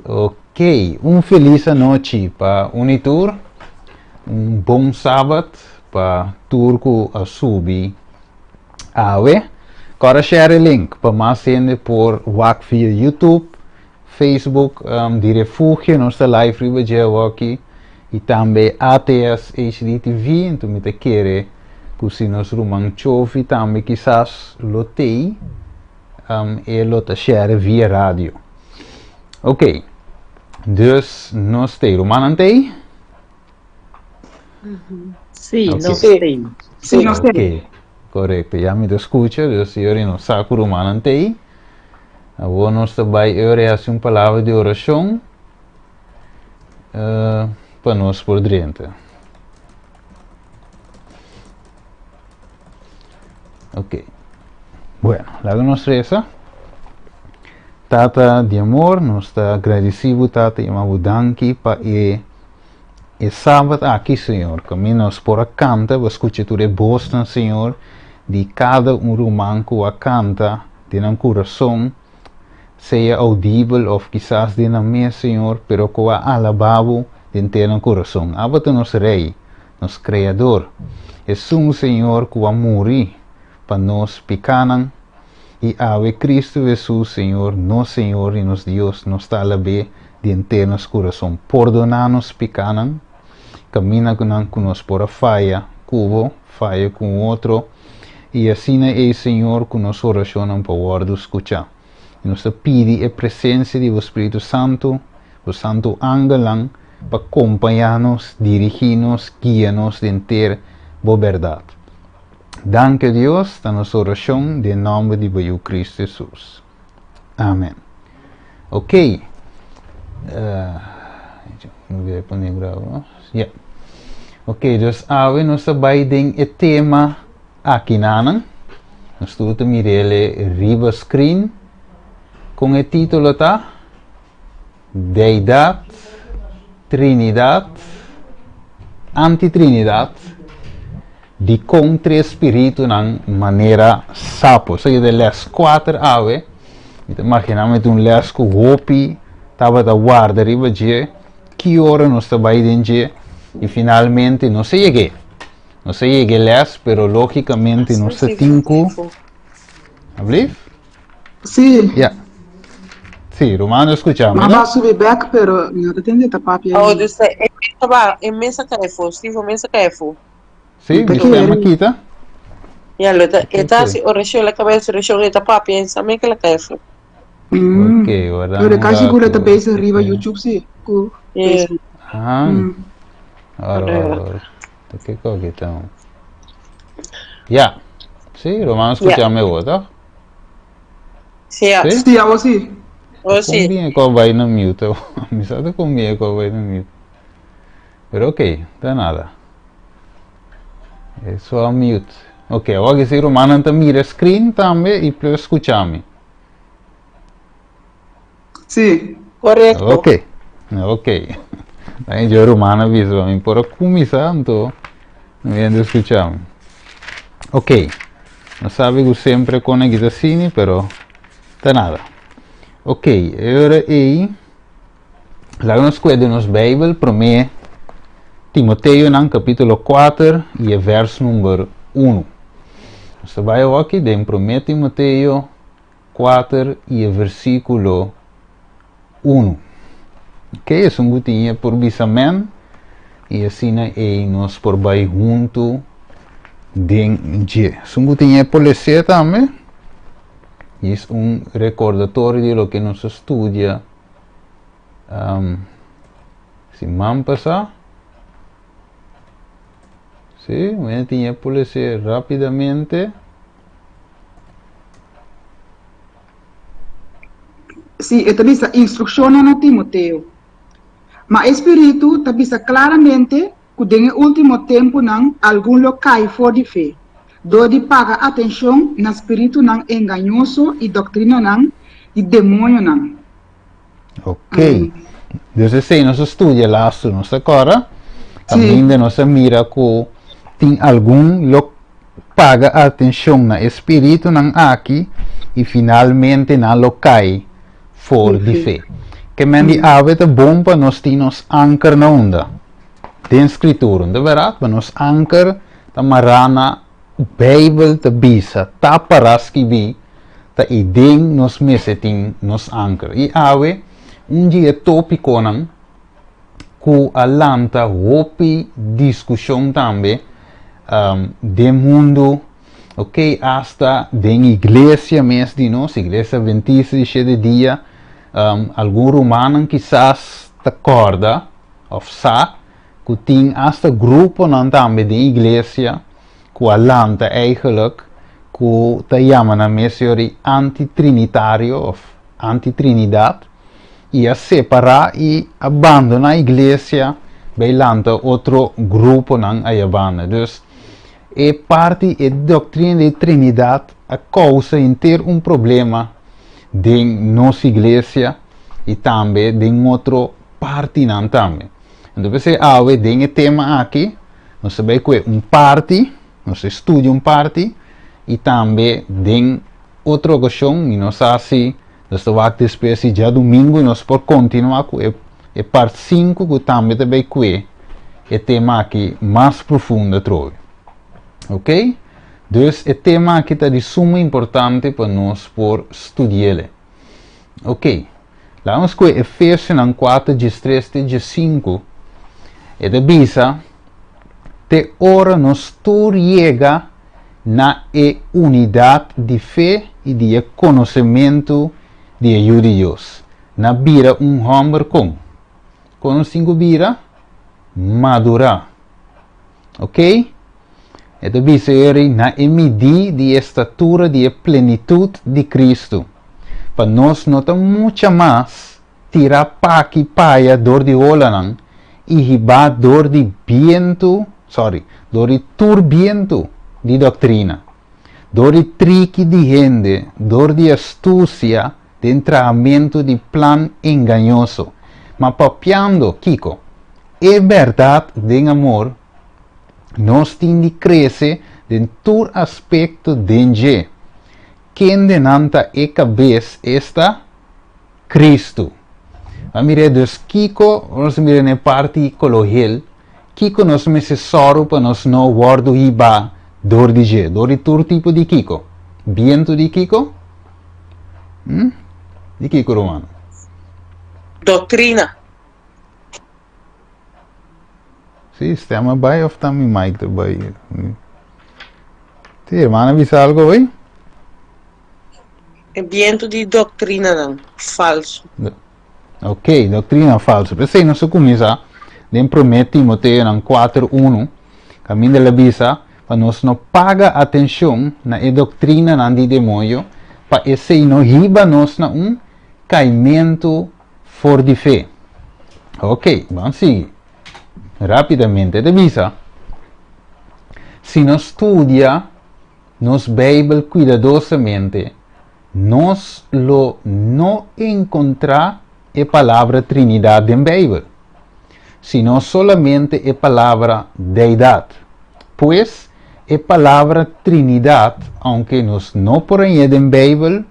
Ok, un felis anochi pa un i tur. Un bon sabat pa tur ku a subi awe. Kòrda share e link pa mas hende por wak via YouTube, Facebook di Refugio, nos ta live riba dje awoki, i tambe ATS HDTV, enton mi ta kere ku si nos ruman Chofi tambe kisas lo tei, e lo ta share via radio. Ok, dus nos tei. Rumannan tei? Sí, nos tei. Sí, nos tei. Ok, korekto. Ya mi ta skucha, dus yori nos sa ku rumannan tei. Awor nos ta bai yori hasi un palabra di orashon pa nos por drenta. Ok. Bueno, laga nos reza. Tata di amor, nos ta agradeci bo, Tata, y bo danki pa e e sabat aki, Señor. Kami nos por a kanta, bo skucha tur e bosnan, Señor, di kada un ruman ku a kanta den nan kurason, sea audibel of kisas den nan mes, Señor, pero ku a alabá bo den te nan kurason. Abo ta nos Rei, nos Kreador, esun, Señor, ku a muri pa nos pikánan, i awe Kristu Hesus, Señor, nos Señor i nos Dios, nos ta alab'é den te nos kurason. Pordoná nos pikánan, kaminda ku nan ku nos por a faya ku bo, faya ku un otro, i asina ei, Señor, ku nos orashonnan por wòrdu skuchá. I nos ta pidi e presensia di bo Spiritu Santu, bo santu angelnan, pa kompañá nos, dirigí nos, guia nos den ter bo bèrdat. Danki, Dios, ta nos orashon den nòmber di bo Yu Kristu Hesus. Amen. Ok. Uh, pone grabo. Ja. Ok, dus awe nos ta bai den e tema akinanan. Nos tur ta mirele riba screen. Kon e título ta? Deidad, Trinidad, Antitrinidat, dikon tres spiritunan manera sapo. Esaki ta e les kuater awe. Mi ta imaginá mi ta un les ku hopi tabata warda riba dje, ki ora nos ta bai den dje, i finalmente nos a yeg'é. Nos a yega e les, pero lógikamente nos ta tin ku. Ablief? Sí. Ja. Sí, Romano escuchamos. Mama subi back, pero no te tende ta papia. Oh, dus e mesa ba, e mesa cae fo, Steve, mesa cae fo. Sí, mi stem a kita. Ja, lo ta, e ta si oracion, la cabeza oracion, e ta papia, en sa me que la cae fo. Ok, guarda Pero un casi seguro ta rato. bezig riba YouTube, sí, ku Facebook. Ah. Ora, ora, ora. Ta kiko aki ta? Ja. Sí, Romano escucha me vos, toch? Sí, ja. Sí? Sí, awo sí. Oh, sí. Conviene ko bai na mute. Mi sa te conviene ko bai na mute. Pero ok, ta nada. Eso a mute. Ok, awor que si Romano ta mira screen tambe y plus escuchami. Sí. Correcto. Ok, ok. Ahí yo rumana bisa, mi por kuminsá anto mi hende skucha. Ok, no sabe ku sempre kon a kita sini, pero ta nada. Ok, e ora ei, laga nos kue den nos Bijbel, promé Timoteonan kapítulo 4 i e vers number 1. Nos ta bai awaki den promé Timoteo 4 i e versíkulo 1. Ok, esun ku tin e por bisa amèn, i asina ei nos por bai huntu den dje. Esun ku tin e por les'é tambe, i es un rekordatorio di loke nos a studia siman pasá. Sí, mi tin e por les'é rápidamente. Sí, e ta bisa instrukshonnan na Timoteo. Ma e spiritu ta bisa klaramente ku den e último tempunan algun lo kai for di fe, dor di paga atenshon na spiritunan engañoso i doktrinanan di demoñonan. Ok. Dus esei nos a studia lastu, nos ta kòrda? Kaminda nos a mira ku tin algun lo paga atenshon na e spiritunan aki i finalmente nan lo kai for di fe. Ke men di awe ta bon pa nos tin nos anker na unda? Den Skritura. No ta bèrdat? Pa nos anker ta mará na Beibel ta bisa, ta pará skibí, ta i den nos mester tin nos anker. I awe un di e tópikonan ku a lanta hopi diskushon tambe den mundu, ok, asta den iglesia mes di nos, Iglesia Adventista di Shete Dia, algun rumannan kisas ta kòrda òf sa ku tin asta gruponan tambe den iglesia ku a lanta eigenlijk ku ta yama nan mes yori antitrinitario òf antitrinidat i a separá i a bandoná iglesia bai lanta otro gruponan ayabanda. Dus e parti e doktrina di Trinidat a kousa henter un problema den nos iglesia i tambe den otro partinan tambe. Anto p'esei awe den e tema aki nos ta bai kue un parti, nos ta studia un parti i tambe den otro okashon mi no sa si nos ta wak despues si djadumingu nos por kontinuá ku e e part sinku ku tambe ta bai kue e tema aki mas profundo atrobe. Ok? Dus e tema aki ta di suma importante pa nos por studi'ele. Ok. Laga nos kue Efesionan kuater diestres te diesinku. E ta bisa, Te ora nos tur yega na e unidat di fe i di e konosementu di e Yu di Dios, na bira un hòmber kon? Kon nos tin ku bira? Madurá. Ok? E ta bisa eri na e midí di e statura di e plenitut di Kristu, pa nos no ta mucha mas tirá p'aki p'aya dor di olanan i hibá dor di bientu, sorry, dor di tur bientu di doktrina, dor di triki di hende, dor di astusia den trahamentu di plan engañoso, ma papiando, kiko? E bèrdat den amor, nos tin di krese den tur aspekto den dje. Kendenan ta e kabes, esta, Kristu. A mira dus kiko, nos a mira na e parti kolohel, kiko nos mester sòru pa nos no wòrdu hibá dor di dje, dor di tur tipo di kiko? Bientu di kiko? Hm? Di kiko, rumannan? Doktrina. Sí, stem a bai of ta mi mic ta bai? Sí, hermana bisa algo hoy? E bientu di doktrinanan falsu. Ok, doktrina falsu. P'esei nos a kuminsá den Promé Timoteonan kuater unu, kaminda el a bisa pa nos no paga atenshon na e doktrinanan di demoño, pa esei no hiba nos na un kaimentu for di fe. Ok, ban sigui. Rápidamente, e ta bisa, Si nos studia nos Beibel kuidadosamente, nos lo no enkontrá e palabra Trinidat den Beibel, sino solamente e palabra Deidat. Pues, e palabra Trinidat, ounke nos no por hañ'é den Beibel,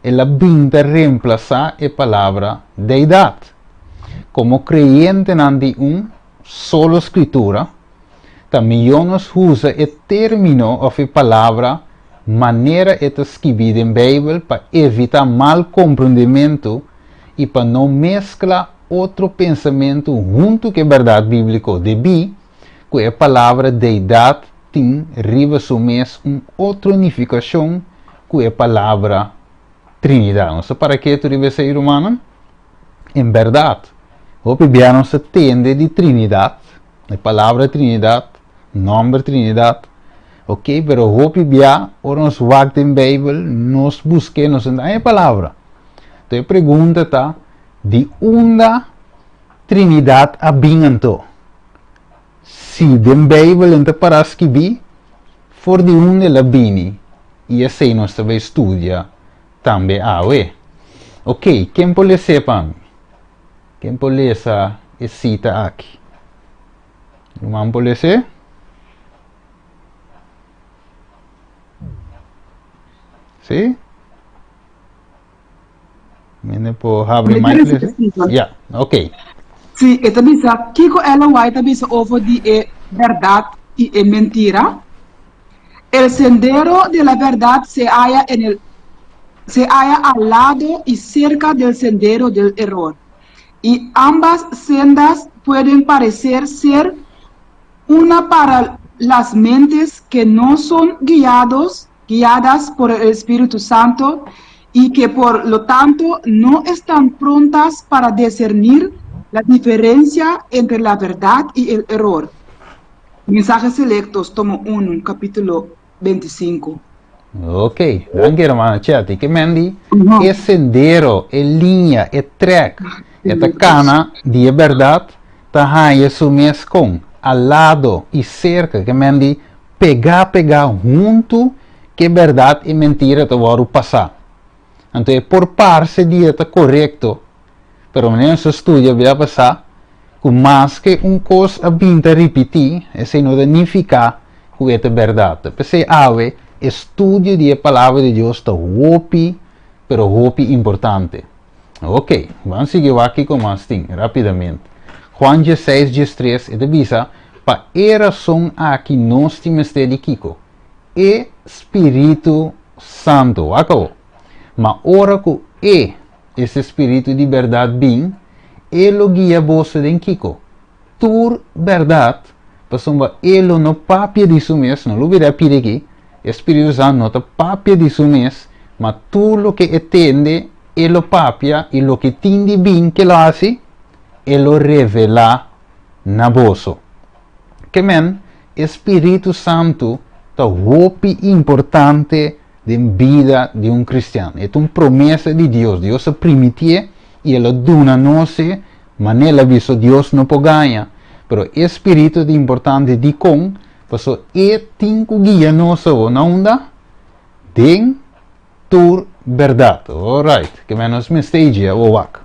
el a bin ta remplasá e palabra Deidat. Komo kreyentenan di un solo Skritura, ta mihó nos usa e término òf e palabra manera e ta skibí den Beibel pa evitá mal komprondementu i pa no meskla otro pensamentu huntu ku e bèrdat bíbliko, debí ku e palabra deidat tin riba su mes un otro nifikashon ku e palabra Trinidat. Nos ta para ketu riba esei, rumannan? En bèrdat, hopi bia nos ta tende di Trinidat, e palabra Trinidat, nòmber Trinidat, ok, pero hopi bia ora nos wak den Beibel, nos busk'é, nos no ta haña e palabra. Enton e pregunta ta, di unda Trinidat a bin anto? Si den Beibel en ta pará skibí, for di unda el a bini? I esei nos ta bai studia tambe awe. Ok, ken por les'é pa mi? Ken por lesa e sita aki? Ruman por les'é? Sí? Hende por habri mic lese? Ja, ok. Sí, e ta bisa, kiko Ellen White ta bisa over di e bèrdat i e mentira? El sendero de la verdad se halla en el se halla al lado y cerca del sendero del error, y ambas sendas pueden parecer ser una para las mentes que no son guiados guiadas por el Espíritu Santo y que por lo tanto no están prontas para discernir la diferencia entre la verdad y el error. Mensajes Selectos, tomo 1, capítulo 25. Ok, danki hermana Chetty. Ke men di e sendero, e liña, e trek, e ta kana di e bèrdat ta haña su mes kon al lado i serka. Ke men di pegá pegá huntu ke bèrdat i mentira ta wòrdu pasá. Anto e por parse di e ta korekto, pero manera nos a studia bia pasá ku maske un kos a bin ta ripití, esei no ta nifiká ku e ta bèrdat. P'esei awe e studio di e Palabra di Dios ta hopi, pero hopi importante. Ok, ban sigui wak kiko mas tin, rápidamente. Juan diesseis, diestres, e ta bisa, Pa e rason aki nos tin mester di kiko? E Spiritu Santu. Wak awo. Ma ora ku E, ese Spiritu di bèrdat bin, E lo guia boso den kiko? Tur bèrdat, pasobra E lo no papia di Su mes, no lo bira pidi aki, e Spiritu Santu no ta papia di Su mes, ma tur loke E tende, E lo papia, i loke tin di bin ke lo hasi, E lo revelá na boso. Ke men, e Spiritu Santu ta hopi importante den bida di un kristian. E ta un promesa di Dios. Dios a primitié i el a duna nos e manera el a bisa Dios no por gaña. Pero e Spiritu ta importante dikon? Pasobra e tin ku guia nos awor na unda? Den tur bèrdat. Alright, ke men nos mester e dje awor wak.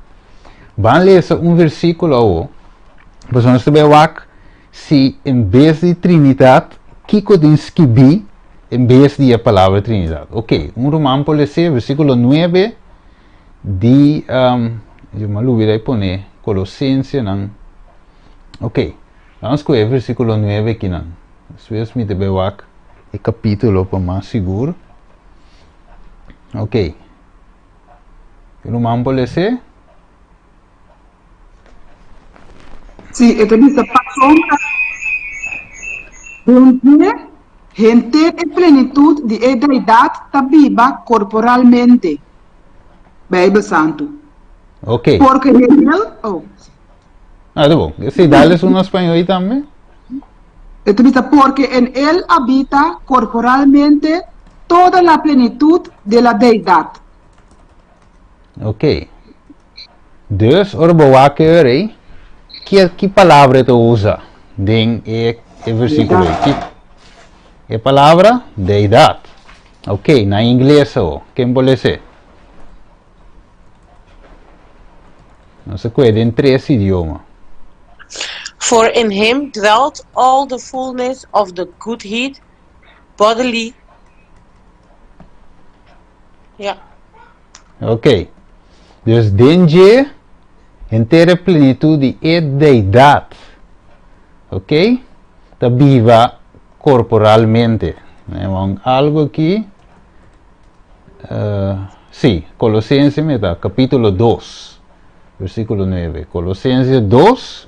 Ban lesa un versíkulo awor, pasobra nos ta bai wak si en bes di Trinidat, kiko tin skibí en bes di e palabra Trinidat. Ok, un ruman por les'é, versíkulo nuebe di, yo mi a lubida e pone Kolosensenan. Ok, laga nos kohe versíkulo nuebe akinan. Despues mi ta bai wak e kapítulo pa mas sigur. Ok. Ruman por les'é? Sí, e ta bisa pasobra den dje henter e plenitut di e Deidat ta biba korporalmente. Beibel Santu. Ok. Porque den el, oh. Ah, ta bon. Sí, dale esun na spañol ahí tambe. E ta bisa porque en el habita korporalmente toda la plenitud de la Deidat. Ok. Dus, ora bo wak e ora ei, ki, ki palabra e ta usa den e, e versíkulo ei? Ki, e palabra deidad. Ok, na ingles awo, ken por les'é? Nos a kue den tres idioma. For in him dwelt all the fullness of the Godhead bodily. Ja. Ok. Dus den dje henter e plenitud di e Deidad, ok, ta biba corporalmente. Wan algo aki, uh, sí, Colosense me ta, capítulo 2, versículo 9. Colosense 2,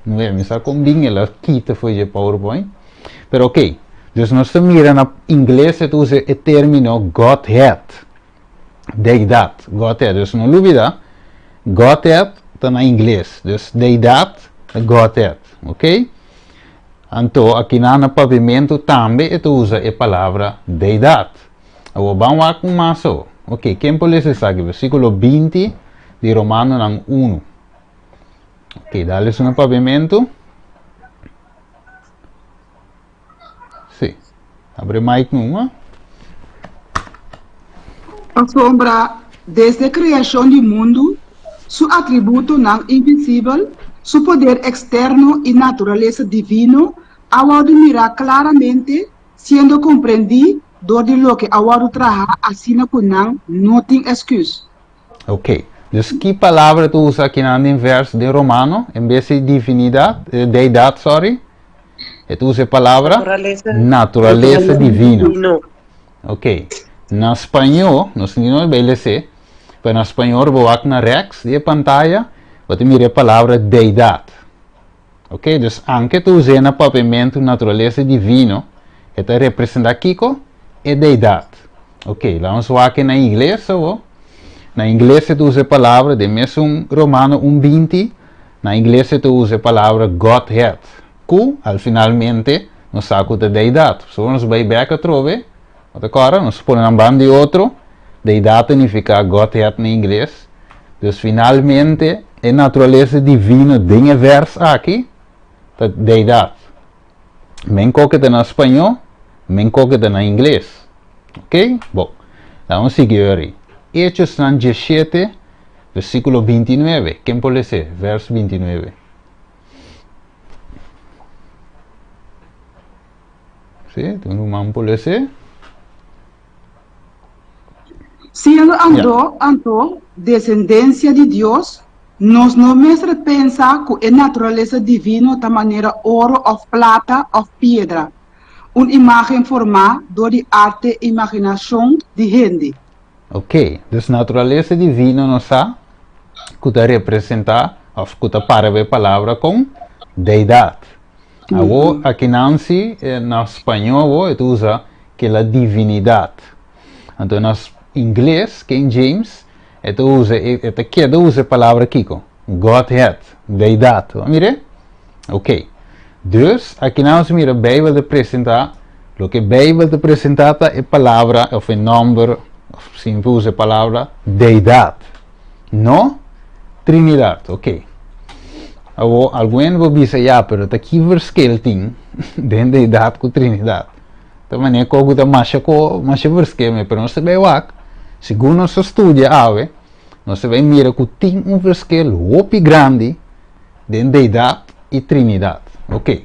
9. Mi sa con bin el a kita foi dje PowerPoint. Pero ok, dus nos ta mira na ingles e ta usa e término Godhead. Deidad, Godhead. Dus no lubida, Godhead ta na ingles. Dus deidad ta Godhead. Ok? Anto, akinan na papiamentu tambe e ta usa e palabra deidad. Awor, ban wak un mas awor. Ok, ken por lesa esaki? Versíkulo 20 di Romanonan 1. Ok, dale su na papiamentu. Sí. Abre mic numa. Pasobra desde creacion di mundu, su atributonan invisibel, su poder externo i naturalesa divino a wòrdu mirá claramente, siendo comprendí dor di loke a wòrdu trahá asina cu nan no tin excus. Ok. Dus ki palabra ta usa akinan den vers den Romano en bes di divinidad, deidad, sorry? E ta usa e palabra Naturalesa. naturalesa divino. Divino. Ok. Na spañó, nos ni no bay lese, pero na spañó bo wak na rechts di e pantaya, bo ta mira e palabra deidad. Ok, dus anke ta us'é na papiamentu naturalesa divino, e ta representá kiko? E deidat. Ok, laga nos wak na ingles awo. Na ingles e ta usa e palabra, den mesun Romano un 20, na ingles e ta usa e palabra Godhead, ku al finalmente nos sa ku ta deidat. Pasobra nos bai bèk atrobe, bo ta kòrda? Nos pone nan banda di otro, deidat ta nifiká Godhead na ingles. Dus finalmente e naturalesa divino den e vers aki ta deidad. Men koke ta na spañó, men koke ta na ingles. Ok? Bon. Laga nos sigui ori. Hechosnan 17, versíkulo 29. Ken por les'é? Vers 29. Sí, tin un ruman por les'é? Siendo anto, anto, desendensia di Dios, nos no mester pensa ku e naturalesa divino ta manera oro òf plata òf piedra, un imágen formá dor di arte i imaginashon di hende. Oké, dus naturalesa divino nos sa ku ta representá òf ku ta para bo e palabra kon deidat. Awor akinan si na spañó awor e ta usa ke la divinidad. Anto na ingles, King James, e ta usa e ta keda usa e palabra kiko? Godhead, deidad. Bo a mira? Ok. Dus akinan nos mira Bijbel ta presenta, loke Bijbel ta presenta ta e palabra of e nomber, of si mi por usa e palabra, deidad. No Trinidad. Ok. Awor algun hende por bisa ya, pero ta ki verschil tin den deidad ku Trinidad? Ta manera ku ku ta masha ko, masha verschil me, pero nos ta bai wak, segun nos a studia awe, nos ta bai mira ku tin un verschil hopi grandi den deidad i Trinidad. Ok.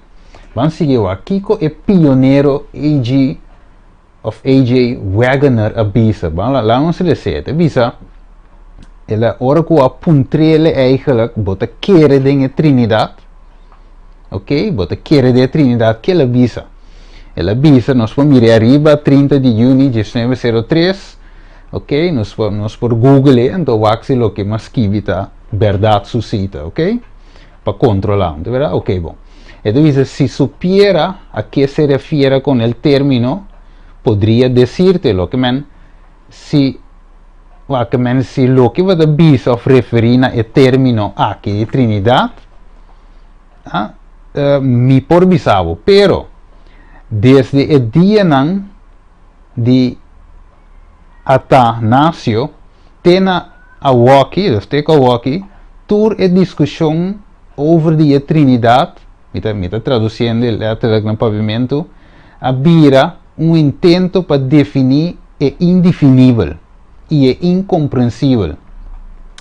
Ban sigui wak kiko e pionero AG. Of AJ Wagoner a bisa, ban la laga nos lesa, e ta bisa, el a ora ku a puntr'ele eigenlijk, bo ta kere den e Trinidat? Ok, bo ta kere den e Trinidat? Ke el a bisa? El a bisa, nos por mira ariba, 30 di juni 1903, ok, nos por, nos por google e, anto wak si loke mas skibi ta bèrdat su sita, ok, pa kontrolá, no ta bèrdat? Ok, bon. E ta bisa, Si supiera a ke se refiera con el termino, podria decirte loke men si wak men si loke bo ta bisa of referi na e termino aki di Trinidad, ah, mi por bisa bo. Pero, desde e dianan di Atanasio te na awoki, dus te ku awoki, tur e diskushon over di e Trinidad, mi ta, mi ta traduciendo e letterlijk na papiamentu, a bira un intento pa definí e indefinibel i e incomprensibel.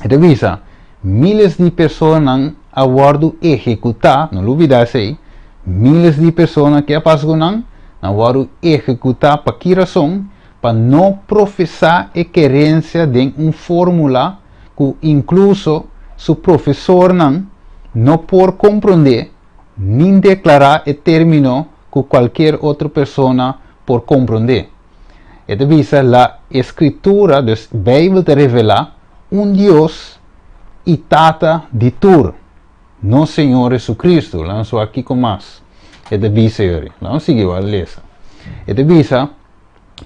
E ta bisa, Miles di personanan a wòrdu ehekutá, no lubidá esei, miles di persona ke a pasa ku nan, nan wòrdu ehekutá pa ki rason? Pa no profesá e kerensia den un fórmula ku inkluso su profesornan no por komprondé nin deklará e término ku kualkier otro persona por komprondé. E ta bisa la Escritura, dus Bijbel ta revelá un Dios i Tata di tur, nos Señor Jesucristo. Laga nos wak kiko mas e ta bisa yori. Laga nos sigui wak lesa. E ta bisa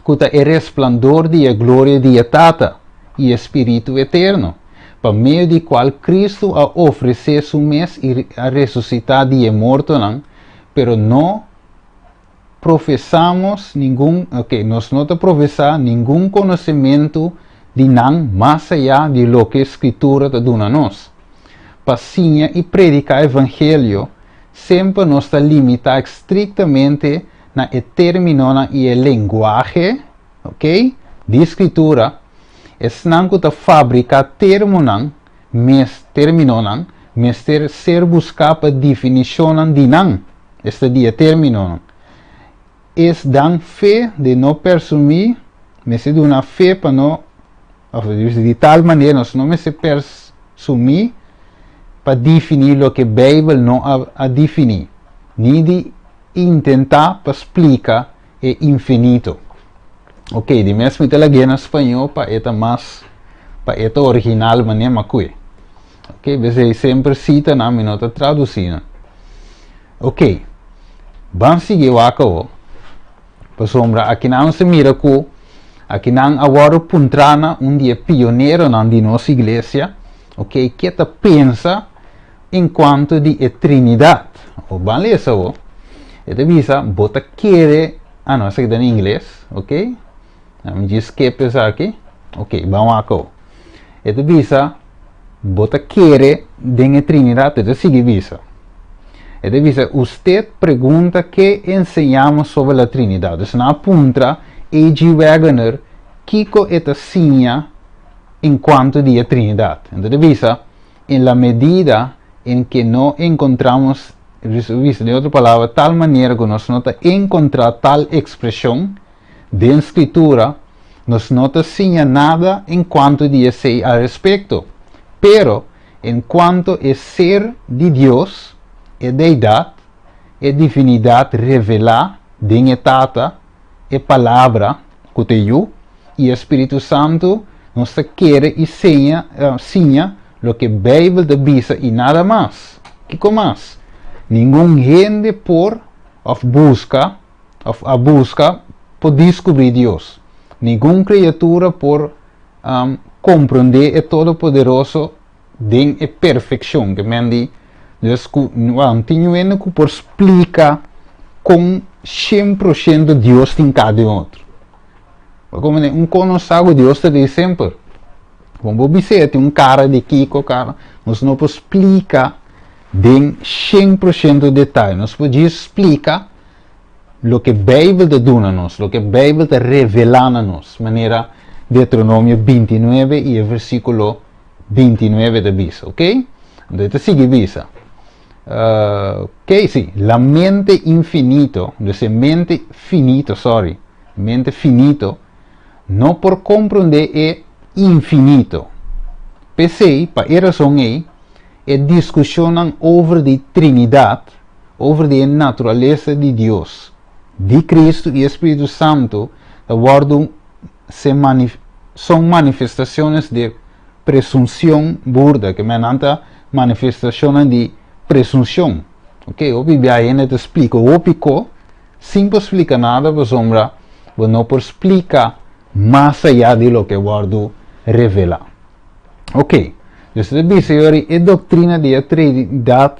ku ta e resplandor di e gloria di e Tata i e Spiritu eterno, pa medio di kual Cristo a ofresé su mes i a resusitá di e mortonan, pero no profesamos ningun, ok, nos no ta profesá ningun konosementu di nan mas ayá di loke Skritura ta duna nos. Pa siña i prediká evangelio, semper nos ta limitá estriktamente na e términonan i e lenguahe, ok, di Skritura, esnan ku ta fabriká termonan mes, términonan, mester ser buská pa definishonnan di nan, esta di e términonan. Es dan fe de no persumí, mester duna fe pa no. Of di tal manera nos no mester persumí pa definí loke Beibel no a definí, ni di intentá pa splika e infinito. Ok, di mes mi ta lag'é na spañó pa e ta mas, pa e ta original manera mi a kue. Ok, besei semper sitanan mi no ta tradusí nan. Ok, ban sigui wak awor. Pasobra akinan nos ta mira ku akinan a wòrdu puntrá na un di e pioneronan di nos iglesia, ok, ke ta pensa enkuanto di e Trinidat. O ban lesa awor. E ta bisa, bo ta kere, ah no, esaki ta na ingles, ok. Mi djis skip esaki. Ok, ban wak awor. E ta bisa, Bo ta kere den e Trinidad? E ta sigui bisa. E ta bisa, Usted pregunta ke enseñamos sobre la Trinidad. Dus nan a puntra A.G. Waggoner kiko e ta siña en cuanto di e Trinidad. Enton e ta bisa, En la medida en que no encontramos, bisa den otro palabra, tal manera ku nos no ta encontra tal expresion Den Scritura nos no ta siña nada en cuanto di esey al respecto, pero en cuanto e ser di Dios, e Deidad, e Divinidad revelá den e Tata, e Palabra, cu ta e Yu, y e Spiritu Santo, nos ta kere y seña, siña loke Bijbel ta bisa y nada mas. Kico mas? Ningun hende por of busca of a buska por diskubrí Dios. Ningun kriatura por komprondé e Todopoderoso den e perfekshon. Ke men di Dios ku no tin niun hende ku por splika kon shen por shento Dios tin ka den otro. Bo komprendé? Un kon nos sa ku Dios ta den semper. Kon bo bis'é tin un kara di kiko kara, nos no por splika den 100% detaye. Nos por djis splika loke Beibel ta duna nos, loke Beibel ta revelá na nos, manera Deuteronomio 29 i e versíkulo 29 ta bisa, ok? Anto e ta sigui bisa, uh, ok, sí, la mente infinito, dus e mente finito, sorry, mente finito, no por komprondé e infinito. P'esei, pa e rason ei, e diskushonnan over di Trinidat, over di e naturalesa di Dios, di Kristu i e Spiritu Santu ta wòrdu se son manifestaciones de presunción burda, ke men nan ta manifestashonnan di presunshon. Ok, hopi bia hende ta splika hopi ko sin por splika nada pasobra bo no por splika mas ayá di loke wòrdu revelá. Ok, dus ta bisa yori e doktrina di e Trinidat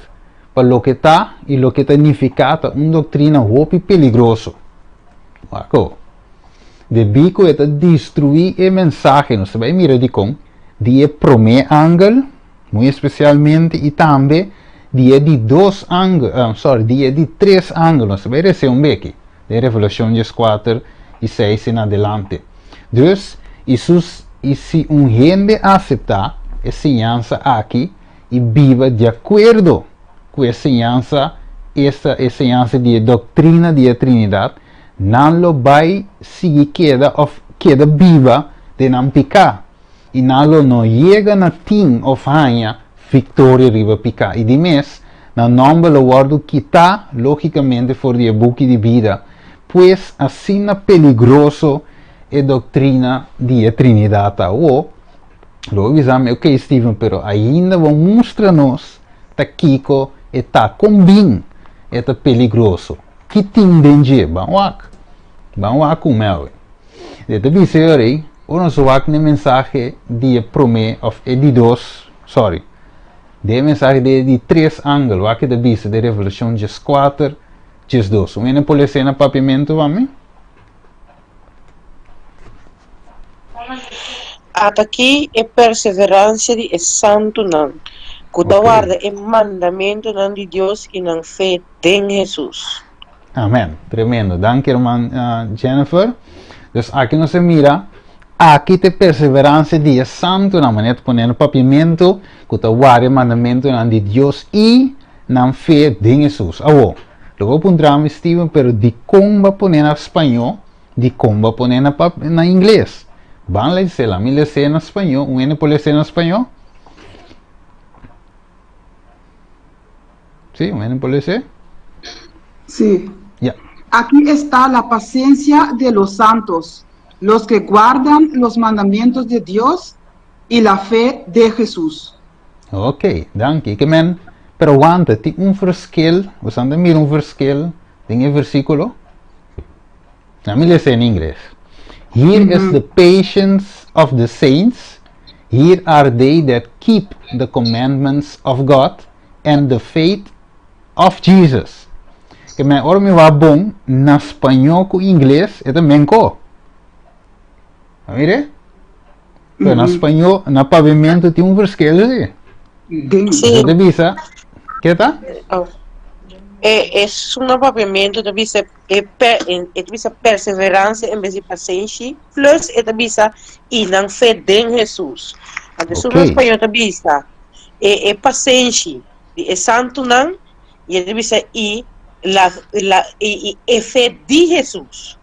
pa loke ta i loke ta nifiká ta un doktrina hopi peligroso. Wak ho. Debí ku e ta destruí e mensahe, nos ta bai mira dikon, di e promé angel, muy espesialmente, i tambe di e di dos angel, sorry, di e di tres angel, nos ta bai resé un beki den Revelashon 14 i 6 en adelante. Dus, i sus, i si un hende aseptá e siñansa aki i biba di akuerdo ku e siñansa, esta e siñansa di e doktrina di e Trinidat, nan lo bai sigui keda òf keda biba den nan piká, i nan lo no yega na tin òf haña viktoria riba piká. I di mes, nan nòmber lo wòrdu kitá lógikamente for di e buki di bida. Pues, asina peligroso e doktrina di e Trinidat ta. Awor, lo bo bisa mi, Ok, Steven, pero ainda bo mustra nos ta kiko e ta. Kon bin e ta peligroso? Ki tin den dje? Ban wak. Ban wak ku mi awe. E ta bisa e ora ei, ora nos wak na e mensahe di e promé òf e di dos, sorry, den e mensahe di e di tres angel, wak e ta bisa den Revelashon 14, 12. Un hende por lesa na papiamentu pa mi? Ata'ki e perseveransia di e santunan, ku ta warda e mandamentunan di Dios i nan fe den Hesus. Amen. Tremendo. Danki herman Jennifer. Dus aki nos a mira, aki ta e perseveransia di e santunan, manera ta pone na papiamentu, ku ta warda e mandamentunan di Dios i nan fe den Hesus. Awor, lo bo puntra mi, Steven, pero dikon bo a pone na spañó, dikon bo a pone na na ingles? Ban les'é, la mi les'é na spañó. Un hende por les'é na spañó? Sí, un hende por les'é? Sí. Ya. Aquí está la paciencia de los santos, los que guardan los mandamientos de Dios y la fe de Jesús. Ok, danki. Ke men, pero wanta, tin un verschil, bo ta mira un verschil den e versíkulo? Laat me lezen in Ingles. Here is the patience of the saints. Here are they that keep the commandments of God and the faith of Jesus. Ke men ora mi wak bon na spañó ku ingles e ta men ko. A mire? Pero na spañó, na papiamentu tin un verschil si. Den. Sí. Bo ta bisa, ke ta? Oh. E, esun na papiamentu ta bisa e per, e ta bisa perseverancia en bes di pasenshi, plus e ta bisa i nan fe den Jesus. Anto esun na spañó ta bisa e, e pasenshi di e santunan, i e ta bisa i la, la, i, i e fe di Jesus.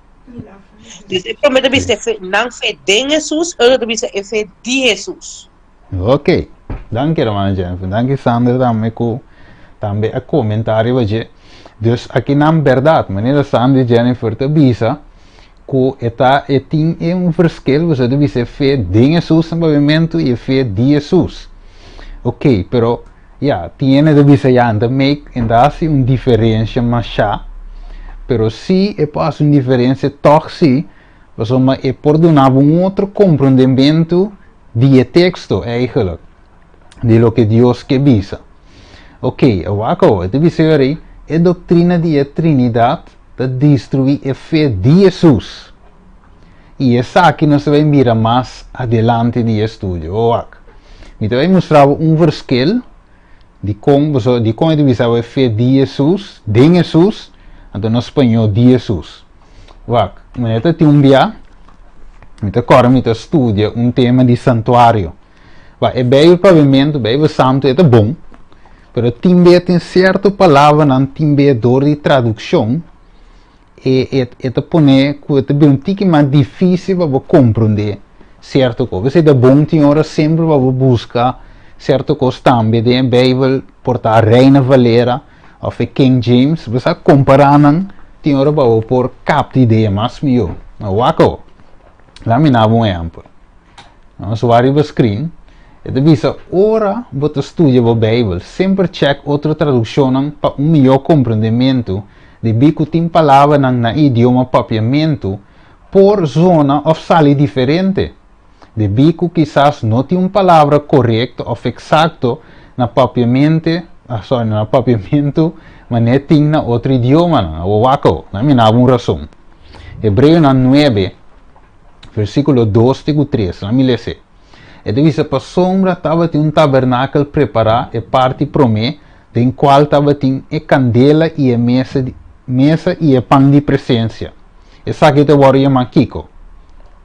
Dus e promé ta bisa e fe, nan fe den Jesus, e otro ta bisa e fe di Jesus. Ok, danki hermana Jennifer, danki Sandra tambe ku tambe a komentá riba dje. Dus akinan bèrdat, manera Sandra i Jennifer ta bisa ku e ta e tin e un verschil, boso ta bisa e fe den Hesus na papiamentu i e fe di Hesus. Ok, pero ya, tin hende ta bisa ya, nan ta make, nan ta hasi un diferensia mashá, pero si e por hasi un diferensia tòg si, pasobra e por duna bo un otro komprondementu di e teksto eigenlijk, di loke Dios ke bisa. Ok, wak awor, e ta bisa yo rei, e doktrina di e Trinidat ta destruí e fe di Hesus. I esaki nos ta bai mira mas adelante di e studio. Wak, mi ta bai mustra bo un verschil Dikon boso, dikon e ta bisa bo e fe di Hesus, den Hesus, anto na spañó di Hesus? Wak, manera ta tin un bia, mi ta kòrda mi ta studia un tema di santuario. Wak, e Beibel Papiamentu, Beibel Santu, e ta bon, pero tin bia tin sierto palabranan tin bia dor di tradukshon e e e ta pone ku e ta bira un tiki mas difísil pa bo komprondé sierto kos. P'esei ta bon tin ora semper pa bo buska sierto kos tambe den e Beibel, por ta Reina Valera òf e King James, bo sa kompará nan tin ora pa bo por kapta idea mas mihó. Wak awor, laga mi naba un ehèmpel. Nos wak riba screen, e ta bisa ora bo ta studia bo Beibel, semper check otro tradukshonnan pa un mihó komprendementu debí ku tin palabranan na e idioma papiamentu por zona òf sali diferente, debí ku kisas no tin un palabra korekto òf eksakto na papiamente, sorry, na papiamentu manera tin na otro idiomanan. Awor wak awor, nan mi naba un rason. Hebreonan nuebe. Versíkulo dos te ku tres, laat mi les'é. E ta bisa, Pasobra tabatin un tabernakel prepará, e parti promé, den kual tabatin e kandela i e mesa di mesa i e pan di presensia. Esaki ta wòrdu yamá kiko?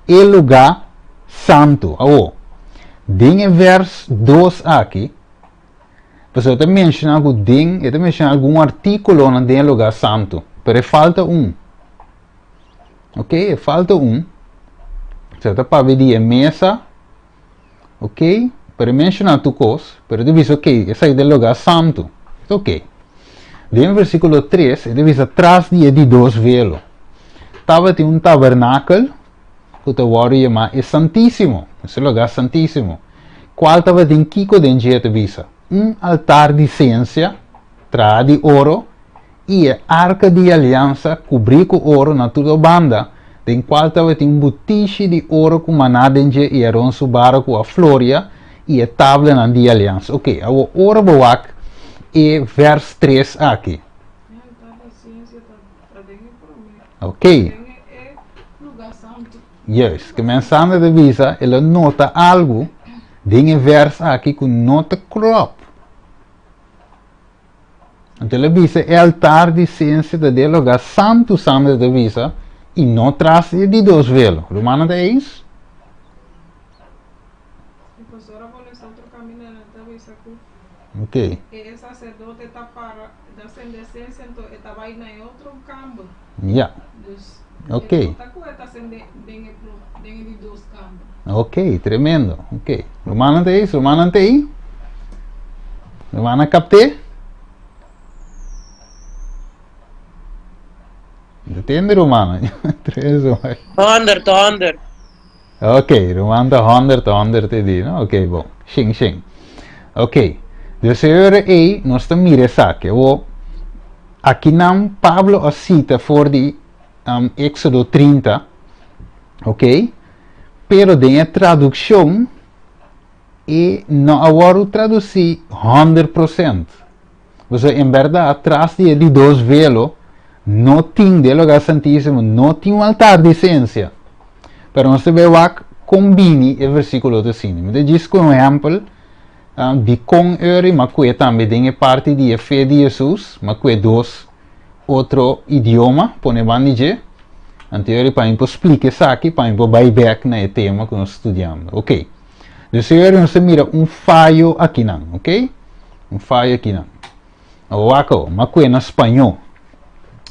E lugá santu. Awor, den e vèrs dos aki, pasobra e ta menshoná ku den, e ta menshoná algun artíkulonan den e lugá santu, pero e falta un. Ok, e falta un. Se ta papia di e mesa. Ok, pero e menciona tur cos, pero e ta bisa ok, esaki ta e lugar santo. Ok. Den versículo 3, e ta bisa tras di e di dos velo. Tabatin un tabernakel ku ta wòrdu yamá e Santísimo, e lugar santísimo, kual tabatin kiko den dje, e ta bisa? Un altar di sensia traha di oro i e arka di aliansa kubrí ku oro na tur banda, den kual tabatin un butishi di oro ku maná den dje i Aron su bara ku a floria i e tablanan di aliansa. Oke, awor ora bo wak e vèrs tres aki. Oke. Juist, ke men Sandra ta bisa, el a nota algu den e vèrs aki ku no ta klòp. Anto el a bisa, E altar di sensia ta den e lugá santu, Sandra ta bisa, i no tras di e di dos velo. Rumannan ta eens? E pastor a pone otro caminda nan ta bisa cu Ok. e sacerdote ta para ta sende sensia anto e ta bay na e otro camber. Ja. Dus. Ok. Ok, tremendo. Ok. Rumannan ta ei? Rumannan ta ei? Rumannan kapt'é? Tende rumannan? Tres ruman. Honderd, honderd. Ok, ruman ta honderd, honderd e di, no? Ok, bon. Shin, shin. Ok. Dus e ora ei, nos ta mira esaki. Awor, akinan Pablo a sita for di um, Éxodo 30, ok? Pero den e tradukshon, e no a wòrdu tradusí 100%. Pasobra en bèrdat, tras di e di dos velo, no tin, den e Lugar Santísimo, no tin un altar di sensia. Pero nos ta bai wak kon bini e versíkulo ta asina. Mi ta djis ku un ehèmpel di kon eri, ma ku e tambe den e parti di e fe di Hesus, ma ku e dos otro idioma pone banda di dje. Anto eri pa mi por splika esaki, pa mi por bai bèk na e tema ku nos studiando. Oké. Dus eri nos ta mira un fayo akinan, oké? Un fayo akinan. Wak awor, ma kue na spañó.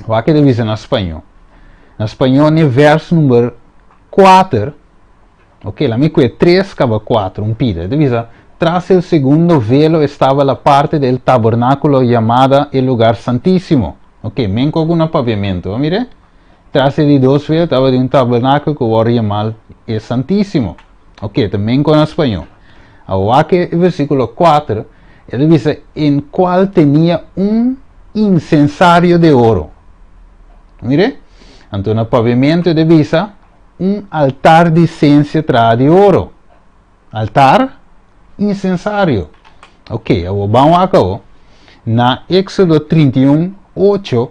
Wak e ta bisa na spañó. Na spañó n'e vers number kuater, ok, la mi kue tres kaba kuater, un pida. E ta bisa, Tras el segundo velo estaba la parte del tabernáculo llamada el lugar santísimo. Ok, men ku na papiamentu, a mira? Tras e di dos velo tabatin un tabernáculo ku wòrdu yamá e santísimo. Ok, ta men ku na spañó. Awor wak e versíkulo kuater, e ta bisa, En kual tenia un insensario de oro. Mire? Anto na papiamentu e ta bisa, un altar di sensia traha di oro. Altar, insensario. Ok, awor ban wak awor. Na Éxodo 31, 8,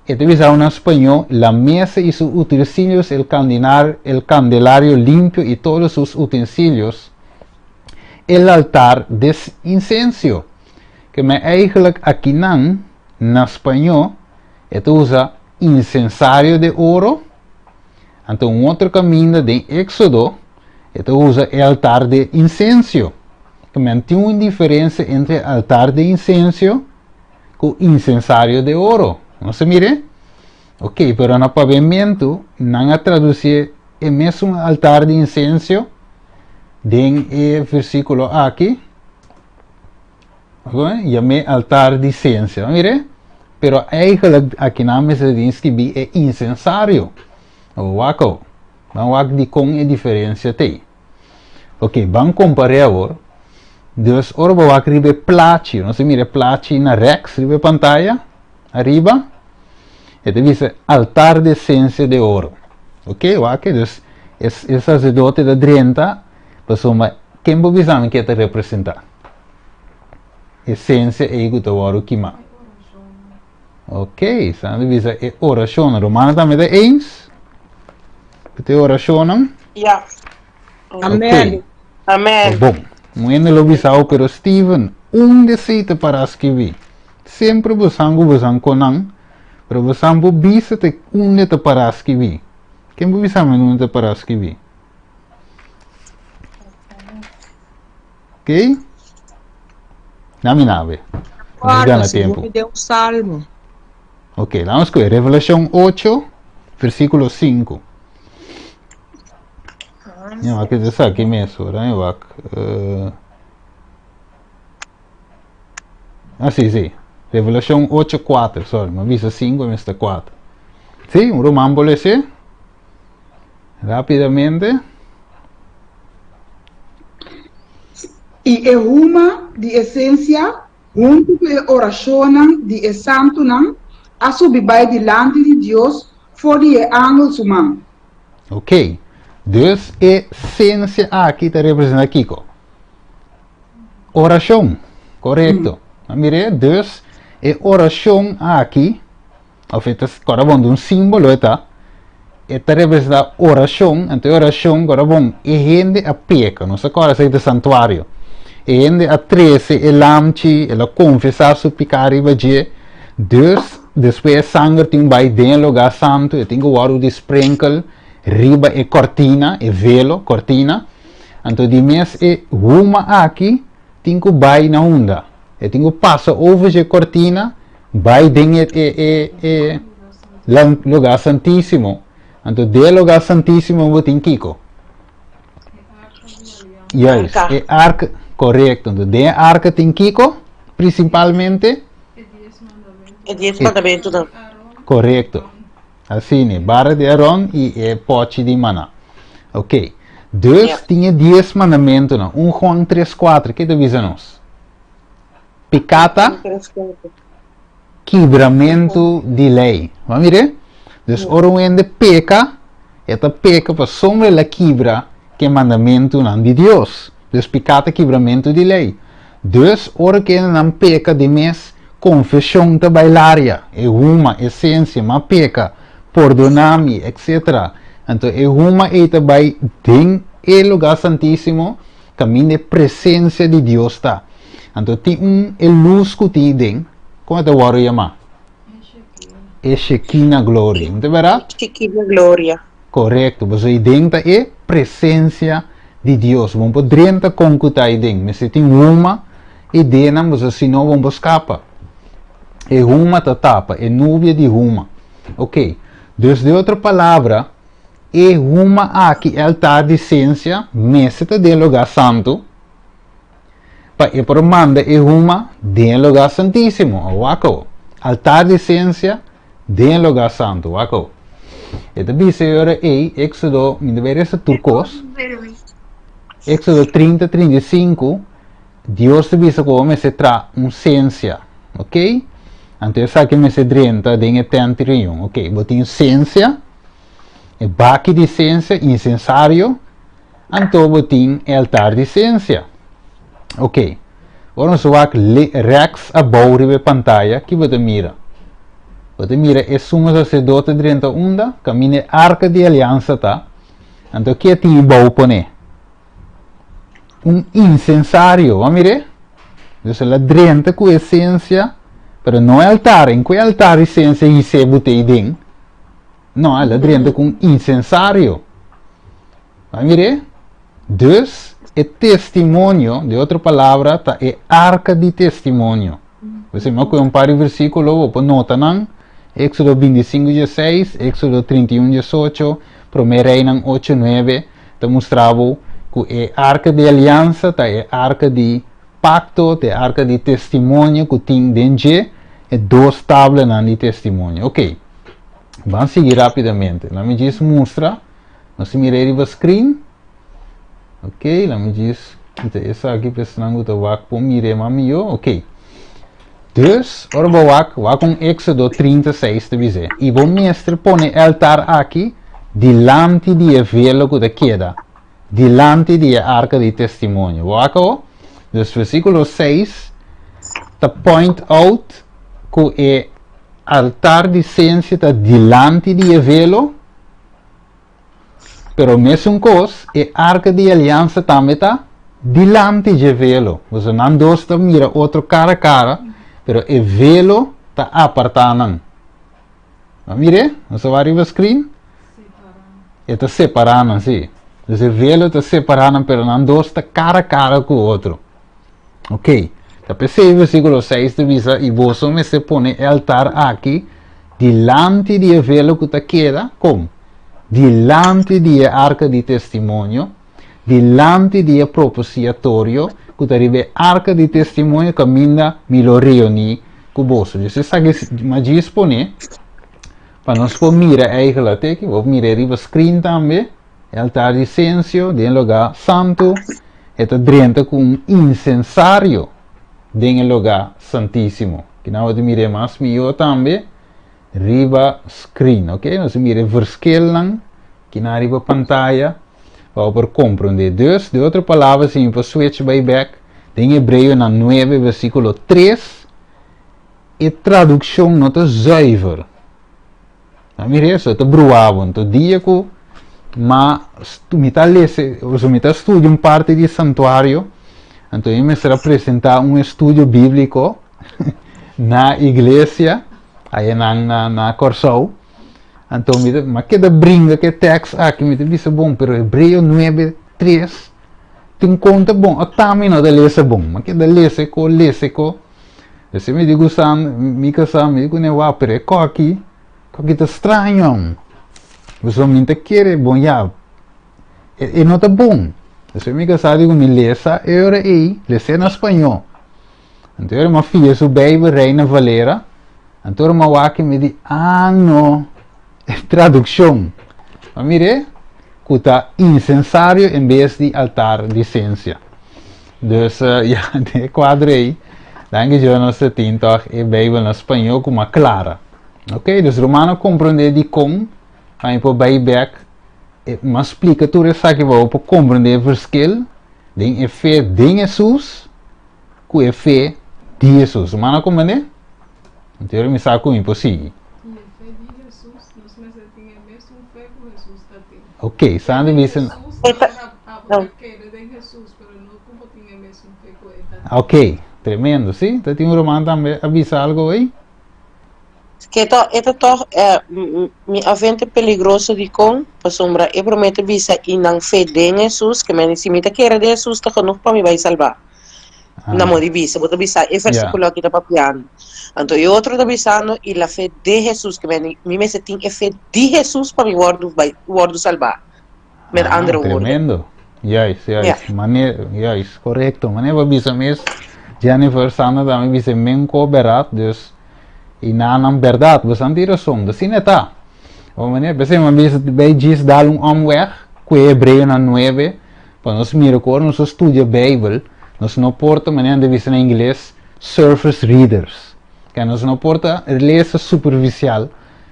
E ta bisa na spañó, La mesa y sus utensilios, el candinar, el candelario limpio y todos sus utensilios, el altar de incencio. Ke men eigenlijk akinan na spañó e ta usa incensario de oro, anto un otro kaminda den Éxodo e ta usa e altar de incencio. Ke men tin un diferencia entre altar de incencio ku insensario de oro. Nos a mir'é? Ok, pero na papiamentu nan a tradusié e mesun altar di insensio den e versíkulo aki, yam'é altar di sensia. Mir'é? Pero eigenlijk aki nan mester tin skibí e insensario. Wak awor. Ban wak dikon e diferensia t'ei. Ok, ban kompar'é awor. Dus ora bo wak riba e plachi, nos ta mira e plachi na rèks riba e pantaya, ariba, e ta bisa altar di esensia de oro. Ok, wak e, dus e e saserdote ta drenta pasobra ken bo bisa mi ke e ta representá? Esensia ei ku ta wòrdu kimá. Ok, sa nan ta bisa e orashonnan. Romano tambe ta eens ku e orashonnan? Ja. Amen. Ok. Amen. Oh, bon. Un hende lo bisa oh, pero Steven, unda esei ta para skibí? Semper bosan ku bosan konan, pero bosan por bisa te unda ta para skibí. Ken por bisa mi unda ta para skibí? Ok? Dame nave. Nos gana tempo. De un salmo. Ok, vamos con Revelación 8, versículo 5. Ja, maar ik is aqui mesmo, né? Wak. Uh... Ah, sí, sí. Revelación 8, 4, sorry, me avisa 5, me está 4. Sí, un román bolese. Rápidamente. I e huma di e sensia, huntu ku e orashonnan di e santunan, a subi bai dilanti di Dios for di e angel su man. Ok, dus e sensia aki ta representá kiko? Orashon, korekto. A mir'é? Dus e orashon aki Of e ta kòrda bon di un símbolo e ta, e ta representá orashon, anto e orashon kòrda bon e hende a peka, nos ta kòrda esaki ta santuario, e hende a trese e lamchi, el a konfesá su piká riba dje, dus despues e sanger tin bai den e lugá santu, e tin ku wòrdu di sprenkel riba e kòrtina, e velo, kòrtina, anto di mes e huma aki tin ku bai na unda? E tin ku pasa over dje kòrtina, bai den e e e e lugá santísimo. Anto den e lugá santísimo bo tin kiko? Juist, e arka, korekto. Anto den e arka tin kiko prinsipalmente? E dies mandamentunan. Korekto. Asina, bara di Aron i e pòchi di maná. Ok. Dus tin e dies mandamentunan. Un Juan tres kuater, ke ta bisa nos? Piká ta kibramentu di lei. Bo a mir'é? Dus ora un hende peka, e ta peka pasobra el a kibra ku e mandamentunan di Dios. Dus piká ta kibramentu di lei. Dus ora ku hendenan peka di mes, konfeshon ta bai laria, e huma, e sensia, m'a peka, pordoná mi, etsetera. Anto e huma ei ta bai den e lugá santísimo kaminda e presensia di Dios ta. Anto tin un e lus ku tin den, kon e ta wòrdu yamá? E Shekinah Glory. No ta bèrdat? Shekinah Gloria. Korekto. Pasobra ei den ta e presensia di Dios. Bo no por drenta kon ku ta ei den. Mester tin huma ei dennan, pasobra si no bo no por skapa. E huma ta tapa, e nubia di huma. Oké. Dus den otro palabra, e huma aki, e altar di sensia, mester ta den lugá santu. Pa e por manda e huma den e lugá santísimo. Wak awo. Altar di sensia den e lugá santu. Wak awo. E ta bisa e ora ei, Éxodo, mi ta bai resa tur kos. Éxodo 30, 35, Dios ta bisa ku bo mester traha un sensia. Ok? Anto esaki mester drenta den e tènt di reunion. Ok, bo tin sensia, e baki di sensia, insensario, Anto bo tin e altar di sensia. Ok. Ora nos wak rèks abou riba e pantaya, ki bo ta mira? Bo ta mira e sumo saserdote drenta unda kaminda e arka di aliansa ta. Anto ke tin abou pone? Un insensario. Bo a mir'é? Dus el a drenta ku e sensia, pero no e altar. En ku e altar di sensia his'é bot'ei den? No, el a drenta ku un insensario. Bo a mir'é? Dus, e testimonio, di otro palabra, ta e arka di testimonio. Bo mi a kohe un par di versíkulo, bo por nota nan, Éksodo 25 dieseis, Éksodo 31 diesocho, Promé Reinan ocho nuebe, ta mustra bo ku e arka di aliansa ta e arka di pakto, ta e arka di testimonio ku tin den dje e dos tablanan di testimonio. Oké, ban sigui rápidamente. Laat mi djis mustra. Nos ta mira e riba screen. Ok, laat mi djis kita esaki pa esnan ku ta wak por mira e mas mihó. Ok. Dus, ora bo wak, wak un Éxodo 36 ta bis'é. I bo mester pone e altar aki dilanti di e velo ku ta keda dilanti di e arka di testimonio. Bo wak awo? Dus versíkulo 6 ta point out ku e altar di sensia ta dilanti di e velo. Pero mesun kos, e arka di aliansa tambe ta dilanti dje velo. Pasobra nan dos ta mira otro kara kara, pero e velo ta apartá nan. A mir'é? Nos a wak riba screen? E ta separá nan, sí. Dus e velo ta separá nan, pero nan dos ta kara kara ku otro. Ok, ta p'esei versíkulo 6 ta bisa, I boso mester pone e altar aki dilanti di e velo ku ta keda, kon? Dilanti di e arka di testimonio, dilanti di e propisiatorio ku ta riba e arka di testimonio kaminda mi lo reuní ku boso. Dus esaki mi a djis pone pa nos por mira eigelijk, te aki, bo por mira riba screen tambe. E altar di sensio den lugá santu, e ta drenta ku un insensario den e lugá santísimo. Kinan bo ta mira e mas mihó tambe riba screen, ok? Nos ta mira e verschilnan kinan riba pantaya pa bo por komprondé. Dus, di otro palabra, si mi por switch bai bèk den Hebreonan nuebe versíkulo tres, e tradukshon no ta zuiver. A mira eso, ta brua bo. Anto dia ku ma mi ta lese, o mi ta studia un parti di santuario, anto mi mester a presentá un estudio bíbliko na iglesia, ayanan na na Kòrsou. Anto mi ta, mi a keda bringa ku e tèks aki, mi ta bisa bon, pero Hebreo nuebe tres tin konta bon, ata mi no ta lesa bon. Mi a keda lesa e ko, lesa e ko. Ese mi di ku san, mi kasá, mi di kuné, wou, pero e kòki, kòki ta straño. Pasobra mi ta kere bon ya e no ta bon. Despues mi kasá di ku mi lesa e ora ei, les'é na spañó. Anto e ora mi a fia su Beibel Reina Valera, anto ora mi a wak mi di, ah no, e tradukshon. Ma mir'é ku ta insensario en bes di altar di sensia. Dus ya den e kuadro ei, danki Dios nos ta tin tòg e Beibel na spañó ku mas klara. Ok, dus ruman a komprondé dikon pa mi por bai bèk, mi a splika tur esaki pa bo por komprondé e verschil den e fe den Hesus ku e fe di Hesus. Ruman a komprondé? Anto mi sa ku mi por sigui. I e fe di Hesus, nos mester tin e mesun fe ku Hesus ta tin. Ok, Sandy bisa. Hesus, ora abo ta kere den Hesus, pero no ku bo tin e mesun fe ku e ta tin. Ok, tremendo, si. Ta tin un ruman tambe a bisa algo ei? Ke ta, e ta tòg mi avente peligroso dikon? Pasobra e promé ta bisa i nan fe den Hesus, ke men si mi ta kere den Hesus ta genoeg pa mi bai salbá. Na modo di bisa, bo ta bisa e versíkulo aki ta papiando. Anto e otro ta bisando i la fe de Hesus, ke men mi mester tin e fe di Hesus pa mi wòrdu bai wòrdu salbá. Met Ah, andere woorden. tremendo. Juist, juist. Ja. Mane, juist, correcto. Mane ba bisa mes, Jennifer, Sandra tambe bisa men ko berat, dus i nanan berdad, basan tin rason, dus asina ta. O mane, p'esei mi a bisa bay djis dal un omweg ku e Hebreonan nuebe, pa nos mira ku ora nos a studia Bijbel, nos no por ta, manera nan ta bisa na ingles, surface readers. Ke nos no por ta lesa superficial,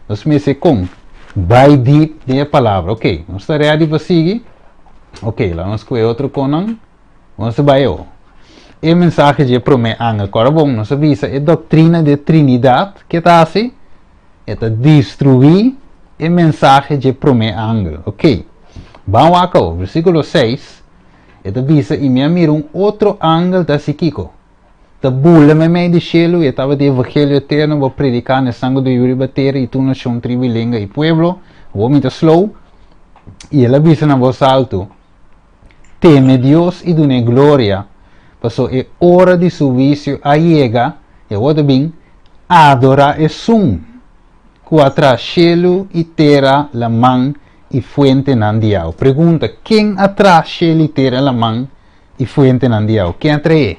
Nos mester kon bai diep den e palabra. Ok, nos ta ready pa sigui? Ok, laga nos kohe otro konnan. Nos ta bai awo. E mensahe dje promé angel. Kòrda bon, nos a bisa e doktrina di e Trinidat ke ta hasi? E ta destruí e mensahe dje promé angel. Ok, ban wak awo. Versíkulo seis, e ta bisa, I mi a mira un otro angel ta hasi kiko? Ta bula meimei di shelu i e tabata e evangelio eterno bo prediká na esnan ku ta biba riba tera i tur nashon, tribu i lenga i pueblo. Awor mi ta slow. I el a bisa na bos altu, Teme Dios i dun'é gloria, pasobra e ora di su huisio a yega, i awor ta bin adorá esun ku a traha shelu i tera, laman i fuentenan di awa. Pregunta, Ken a traha shelu i tera, laman i fuentenan di awa. Ken a trae?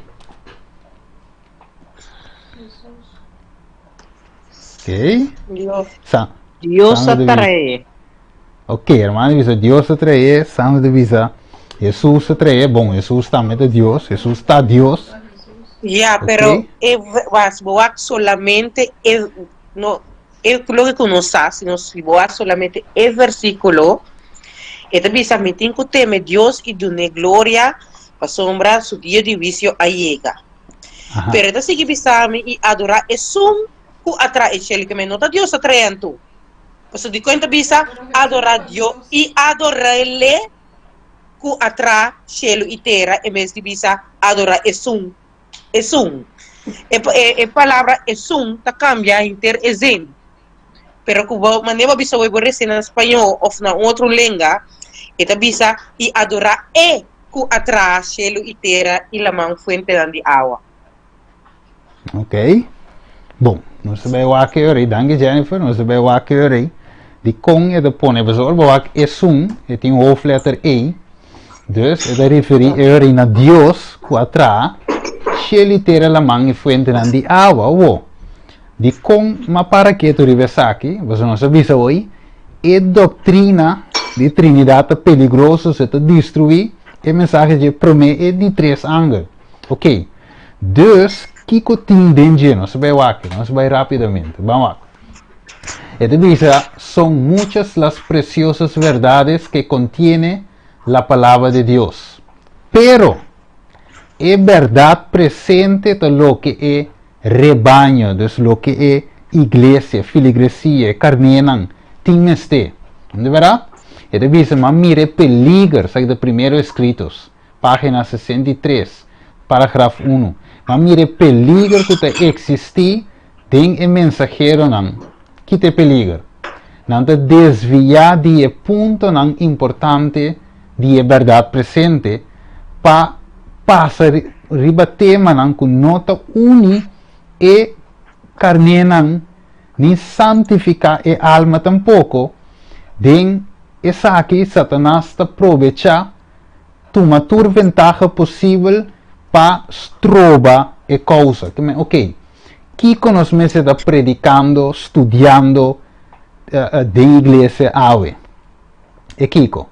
Ok. Dios. Sa Dios a Sandra ta bisa. trae. Ok, hermano bisa Dios a trae, Sandra ta bisa Jesus a trae. Bon, Jesus tambe ta Dios, Jesus ta Dios. Ya, Ok. pero e was bo wak solamente e no e loke ku nos sa, si nos si bo wak solamente e versíkulo, e ta bisa mi tin ku teme Dios i dun'é gloria pasobra su dia di huisio a yega. Aha. Pero e ta sigui bisa mi i adorá esun ku a traha e shelu, ke men no ta Dios a traha anto. Pasobra dikon e ta bisa adorá Dios i ador'é ku a traha shelu i tera en bes di bisa adorá esun esun. E, e, e palabra esun ta cambia henter e zin. Pero ku bo manera bo bisa bo resi na spañó of na un otro lenga, e ta bisa i adorá e ku a traha shelu i tera i laman fuentenan di awa. Ok. Bon, nos ta bai wak e ora ei. Danki Jennifer, nos ta bai wak e ora ei. Di kon e ta pone, pasobra ora bo wak esun, e tin hoofdletter E. Dus e ta referí e ora ei na Dios ku a traha shelu i tera, laman i fuentenan di awa. Awor, di kon m'a para ketu riba esaki? Pasobra nos a bisa hoy, e doktrina di Trinidat ta peligroso, so e ta destruí e mensahe dje promé i di tres angel. Ok, dus kiko tin den dje? Nos ta bai wak, nos ta bai rápidamente. Ban wak. E ta bisa, Son muchas las preciosas verdades que contiene la palabra de Dios. Pero, e berdad presente ta loke e rebaño, dus loke e iglesia, filigresia, e karnénan, tin mester. Di berdad? E ta bisa, Ma mira e peliger, esaki ta Primero Escritos, Página 63, paragraf unu. Ma mira e peliger ku ta eksistí den e mensaheronan. Ki ta e peliger? Nan ta desviá di e puntonan importante di e bèrdat presente pa pasa riba temanan ku no ta uni e karnénan ni santifiká e alma tampoko. Den esaki Satanas ta probechá tuma tur ventaha posibel pa stroba e kousa. Ke men, oke, kiko nos mester ta predikando, studiando den iglesia awe? E kiko?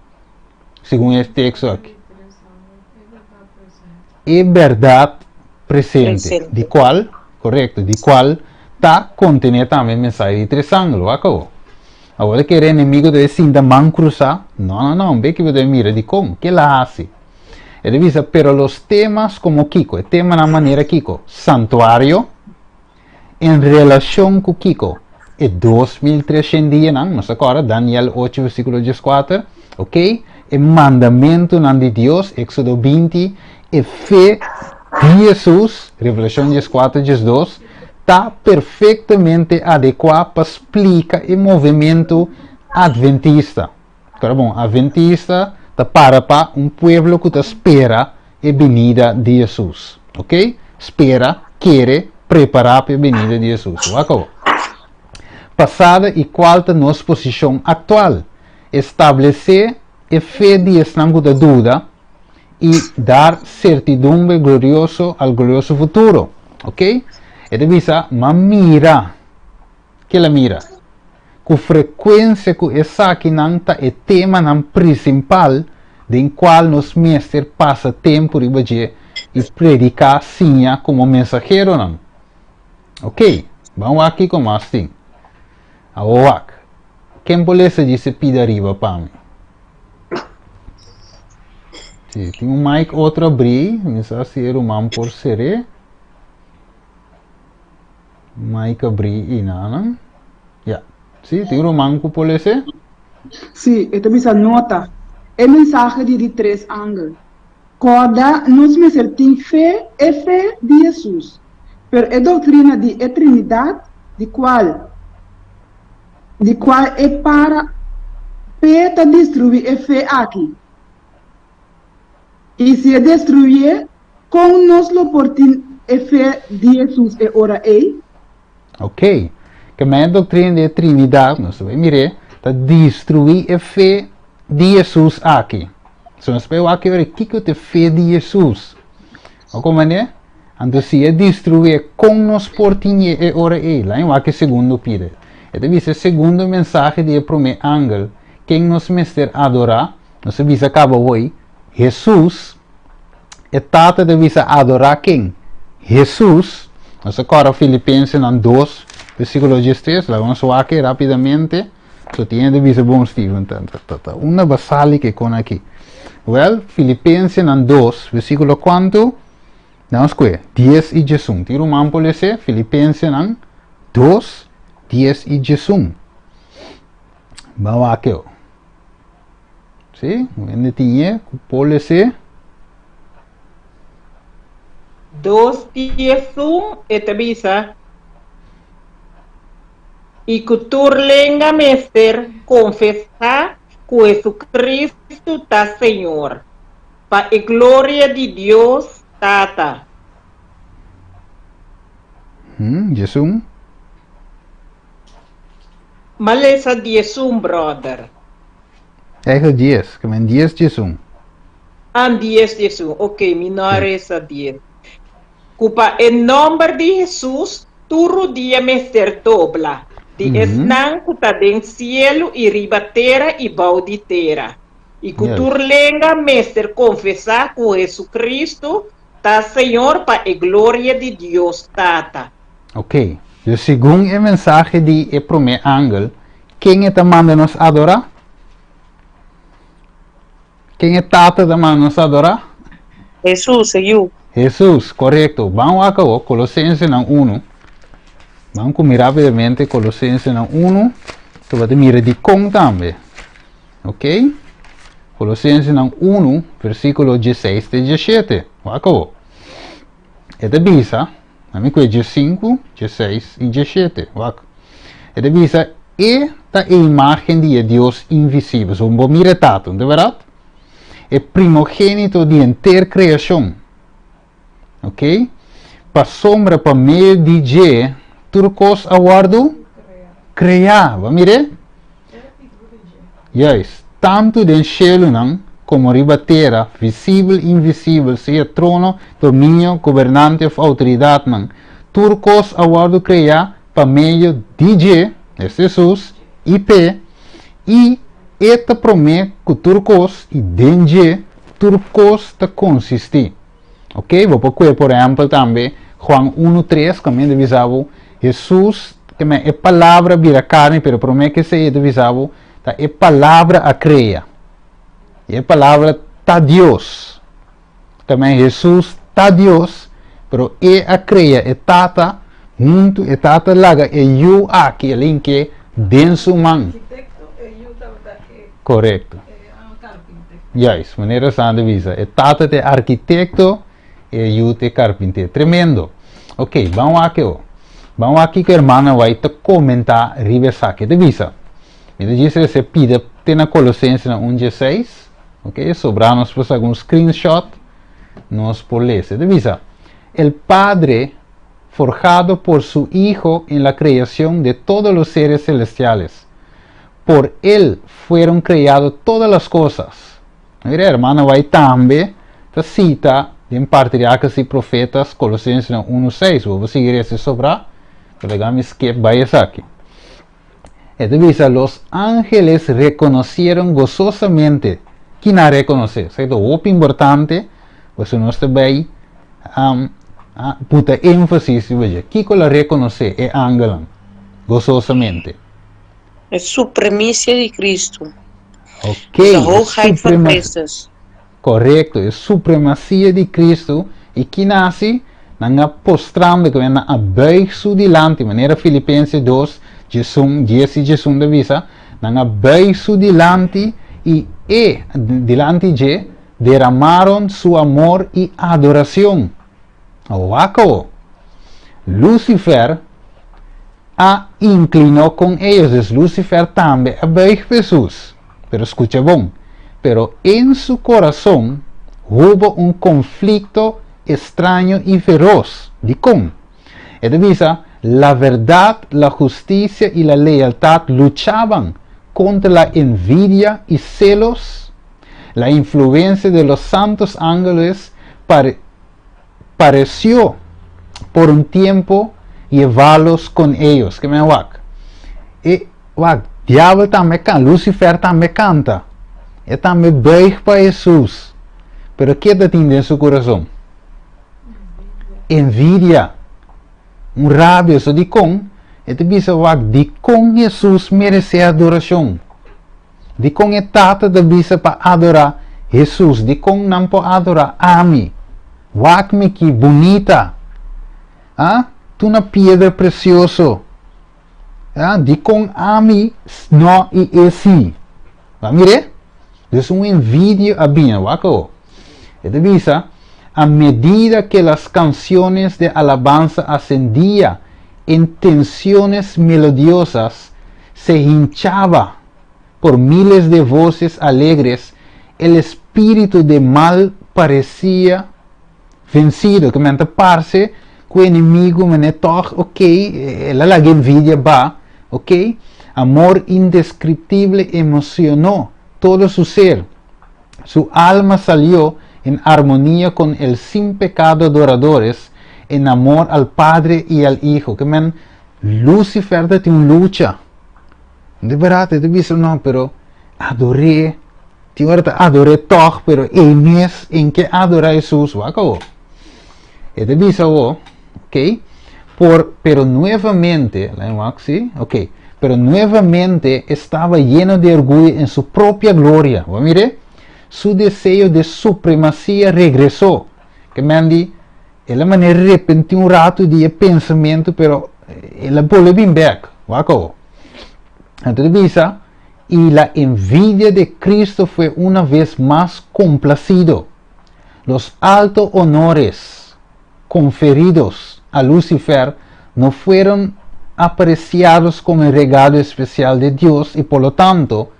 Segun e teksto aki. E bèrdat presente. Di kual, korekto, di kual ta kontené tambe e mensahe di tresanglo. Wak awor. Awor ta kere enemigo ta e sinta man krusá? No, no, no, un beki bo debe mira dikon. Ke el a hasi? E ta bisa, pero los temas komo kiko? E temanan manera kiko? Santuario, en relashon ku kiko? E 2300 dianan, nos ta kòrda Daniel 8 versíkulo 14, ok? E mandamentunan di Dios, Éxodo 20, e fe di Hesus, Revelashon 14, 12, ta perfektamente adekuá pa splika e movementu adventista. Kòrda bon, adventista ta para pa un pueblo ku ta spera e binida di Hesus. Ok? Spera, kere, prepará pa e binida di Hesus. Wak awor. Pasada i kual ta nos posishon aktual? Establesé e fe di esnan ku ta duda i dar sertidumbre glorioso al glorioso futuro. Ok? E ta bisa, Ma mira. Ke la mira? Ku frekuensia ku esakinan ta e temanan prinsipal den kual nos mester pasa tempu riba dje i prediká siña komo mensaheronan. Ok, ban wak kiko mas tin. Awor wak, ken por lesa djis e pida riba pa mi? Si, tin un mic otro abrí, mi sa si e ruman por ser'é. Mic abrí i nanan. Ya. Si, tin ruman ku por lesa? Si, e ta bisa nota e mensahe di di tres angel. Kòrda, nos mester tin fe, e fe di Hesus. Pero e doktrina di e Trinidat, di kual di kual e para p'e ta destruí e fe aki. I si e destruié, kon nos lo por tin e fe di Hesus e ora ei? Ok. Ke men e doktrina di e Trinidat, nos ta bai mir'é, ta destruí e fe di Hesus aki. So nos por wak e ora kiko ta e fe di Hesus. Bo komprendé? Anto si e destruié, kon nos por tin e e ora ei? Laña wak e segundo pida. E ta bisa e segundo mensahe di e promé angel, ken nos mester adorá, nos a bisa kaba hoy, Hesus, e Tata ta bisa adorá ken? Hesus. Nos a kòrda Filipensenan 2, versíkulo 13, laga nos wak e rápidamente. So tin hende bisa bon Steven, ta, ta, ta, ta unda ba sali ke kon aki? Well, Filipensenan 2, versíkulo kuantu? Nos kue, 10 i 11. Tin ruman por lese? Filipensenan 2, 10 i 11. Ban wak e. Sí, hende tin e ku por lese. 2 11 e ta bisa, I ku tur lenga mester konfesá ku Jesucristo ta Señor, pa e gloria di Dios Tata. Hmm, 11. M'a lesa 11, brother. Eigenlijk 10, ke men 10 11. Ah, 10 11, ok, mi no a resa 10. Ku pa e nòmber di Hesus tur rudia mester dobla, di esnan ku ta den sielu i riba tera i bou di tera, i ku tur lenga mester konfesá ku Hesukristu ta Señor pa e gloria di Dios Tata. Ok, dus segun e mensahe di e promé angel, ken e ta manda nos adorá? Ken e Tata ta manda nos adorá? Hesus, e Yu. Hesus, korekto. Ban wak awor Kolosensenan 1. Ban kumi rápidamente Kolosensenan 1. Tu bo ta mira dikon tambe. Ok? Kolosensenan 1, versíkulo 16 te 17. Wak awor. E ta bisa, ami kue 15, 16 i 17. Wak. E ta bisa, E ta e imágen di e Dios invisibel. So, bo mira e Tata, no ta bèrdat? E primogénito di henter kreashon. Ok? Pasobra pa medio di dje tur kos a wòrdu kreá. Bo mir'é? Juist, tantu den shelunan komo riba tera, visibel i invisibel, sea trono, dominio, gobernante òf outoridatnan, tur kos a wòrdu kreá pa medio di dje, es Hesus, i p'e, i e ta promé ku tur kos i den dje tur kos ta konsistí. Ok, bo por kue por ehèmpel tambe Juan unu tres kaminda ta bisa bo Hesus ke men e palabra bira karni pero promé ke esei e ta bisa bo ta e palabra a krea i e palabra ta Dios ke men Hesus ta Dios pero e a krea e tata huntu e tata laga e yu aki el hinke den su man. Korekto. Juist, manera Sander bisa, e tata ta e arkitekto, e yu ta e karpinté. Tremendo. Ok, ban wak e o. Ban wak kiko hermana White ta komentá riba esaki. E ta bisa, mi ta djis rese pida te na Kolosensenan un dieseis, ok, sobrá nos por saka un screenshot, nos por lesa. E ta bisa, El Padre forjado por su Hijo en la creación de todos los seres celestiales, Por El fueron creado todas las cosas. Mira, hermano White tambe ta cita den Patriarcas y Profetas, Colosensenan unu seis. Bo por sigui resa e sobrá, pero laga mi skip bai esaki. E ta bisa, Los ángeles reconocieron gozosamente. Ki nan a reconoce? Esaki ta hopi importante, pasobra nos ta bai puta énfasis riba dje. Kiko lo a reconoce e angelnan gozosamente? E supremisia di Kristu. Ok, De e hoogheid van suprema Christus. Korekto, e supremasia di Kristu i ki nasi nan a postrando ku nan a buig su dilanti, manera Filipense dos, djesun, dies i djesun ta bisa, nan a buig su dilanti i e, dilanti dje, deramaron su amor i adoracion. Wak awo! Lucifer a inclinó con ellos, dus Lucifer tambe a buig pa Jesús. Pero scucha bon, pero en su corazón hubo un conflicto extraño y feroz. Dicon? E ta bisa, La verdad, la justicia y la lealtad luchaban contra la envidia y celos, la influencia de los santos ángeles pareció por un tiempo llevarlos con ellos. Ke men wak? E wak, diabel tambe kan, Lucifer tambe kanta. E tambe buig pa Hesus. Pero ke ta tin den su kurason? Envidia. Un rabia. So dikon? E ta bisa wak, dikon Hesus meresé adorashon? Dikon e Tata ta bisa pa adorá Hesus? Dikon nan por adorá ami? Wak mi ki bunita! A Tur na piedra presioso. A Dikon ami no i e si? Bo a mir'é? Dus un envidia a bini. Wak awor. E ta bisa, A medida ke las canciones de alabanza ascendía en tensiones melodiosas, se hinchaba por miles de voces alegres, el espíritu de mal parecía vencido. Ke men ta parse ku enemigo mene tòg, ok, el a laga envidia ba, ok. Amor indescriptible emocionó todo su ser. Su alma salió en armonía con el sin pecado adoradores en amor al Padre y al Hijo. Ke men Lucifer ta tin un lucha. De berdad e ta bisa no, pero ador'é. Tin ora ta ador'é tòg, pero ei mes en ke adorá Hesus. Wak awo. E ta bisa awo, ok, por, pero nuevamente, lain wak si, ok, pero nuevamente estaba lleno de orgullo en su propia gloria. Bo a mir'é? Su deseo de supremacia regresó. Ke men di, El a manera repentí un ratu di e pensamentu, pero el a bolbe bin bek. Wak awo. Anto ta bisa, Y la envidia de Cristo fue una vez mas complacido. Los altos honores conferidos a Lucifer no fueron apreciados como el regalo especial de Dios y por lo tanto,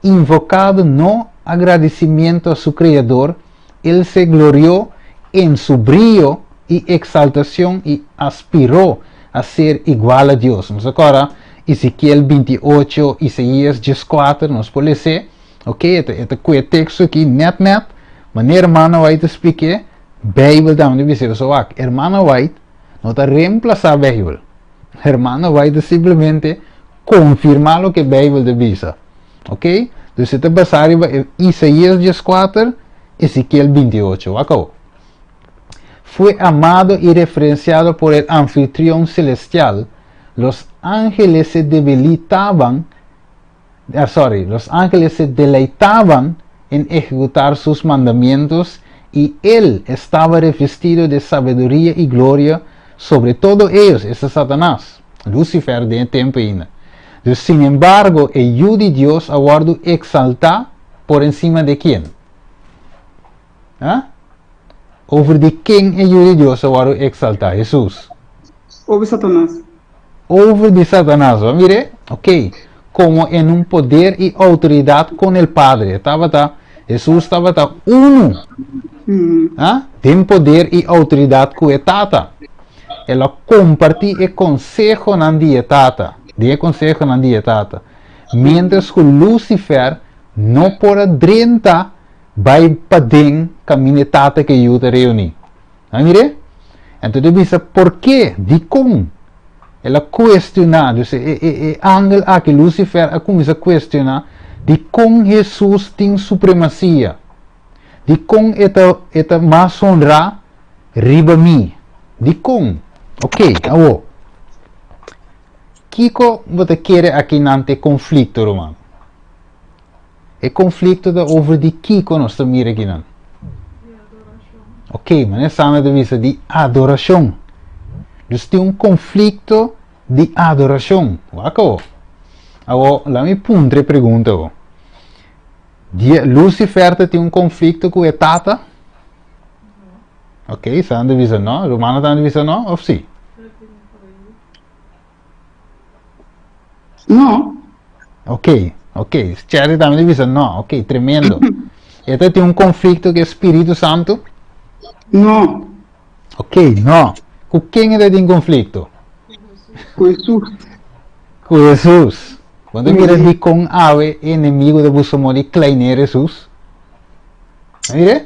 invocado no agradecimiento a su Creador, él se glorió en su brillo y exaltación y aspiró a ser igual a Dios. Nos acorda Ezekiel 28, Isaías 14, nos por les'é, ok, e ta, e ta ku e teksto aki nèt nèt, manera hermana White ta splik'é, Beibel tambe ta bisa eso. Wak, hermana White no ta remplasá Beibel. Hermana White ta simplemente konfirmá loke Beibel ta bisa. Ok? Dus e ta basá riba e Isaías 14, Ezekiel 28. Wak awor. Fue amado y referenciado por el anfitrión celestial, los ángeles se debilitaban, ah, sorry, los ángeles se deleitaban en ejecutar sus mandamientos y él estaba revestido de sabiduría y gloria sobre todo ellos, esta Satanás, Lucifer den e tempo ainda. Dus, sin embargo, e Yu di Dios a wordo exaltá por encima de quién? Ah? Over di ken e Yu di Dios a wòrdu eksaltá? Hesus. Over Satanas. Over di Satanas. Bo a mir'é? Ok. Komo en un poder i outoridat kon el Padre. E tabata, Hesus tabata unu. Ah? Den poder i outoridat ku e Tata. El a kompartí e konsehonan di e Tata. Di e konsehonan di e Tata. Miéntras ku Lucifer no por a drenta Bai paden kaminda e tata ku e yu ta reuní. Nan mir'é? Anto ta bisa, Porke? Dikon? El a kuestioná. Dus e, e, e angel aki, Lucifer, a kuminsá kuestioná dikon Hesus tin supremasia. Dikon e ta, e ta mas honrá riba mi? Dikon? Oké, awor, kiko bo ta kere akinan ta e konflikto, ruman? E konflikto ta over di kiko nos ta mira akinan? Ok, manera Sandra ta bisa di adorashon. Dus tin un konflikto di adorashon. Wak awo. Awo, laat mi puntra e pregunta awo. Lucifer ta tin un konflikto ku e tata? Ok, Sandra ta bisa no. Romano ta bisa no, of si? No. Ok, ok. Cherry tambe ta bisa no. Ok, tremendo. E ta tin un konflikto ku e Spiritu Santu? No. Ok, no. Ku ken e ta tin konflikto? Ku Hesus. Ku Hesus. Bo ta mira dikon awe e enemigo ta buska moda di kleinera Hesus? Mira?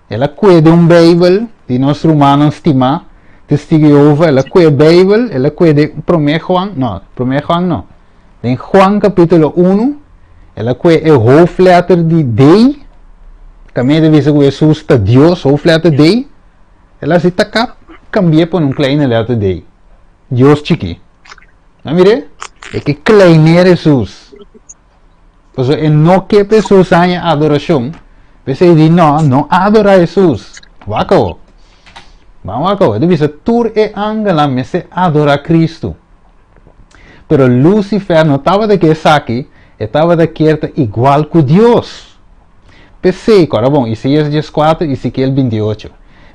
El a kue den un Beibel di nos rumannan stimá, Testigo Jehova, el a kue Beibel, el a kue den Promé Juan, no, Promé Juan no, den Juan kapítulo unu, el a kue e hoofdletter di D, kaminda ta bisa ku Hesus ta Dios, hoofdletter D, el a hasi takap, kambi'é pone un kleine letter D, Dios chikí. A mir'é? E ke kleinera Hesus. Pasobra e no ke pa Hesus haña adorashon. P'esei di no, no adorá Hesus. Wak awor. Ban wak awor. E ta bisa tur e angelnan mester adorá Kristu. Pero Lucifer no tabata ke esaki, e tabata kier ta igual ku Dios. P'esei, kòrda bon, Isaías 14, Ezekiel 28.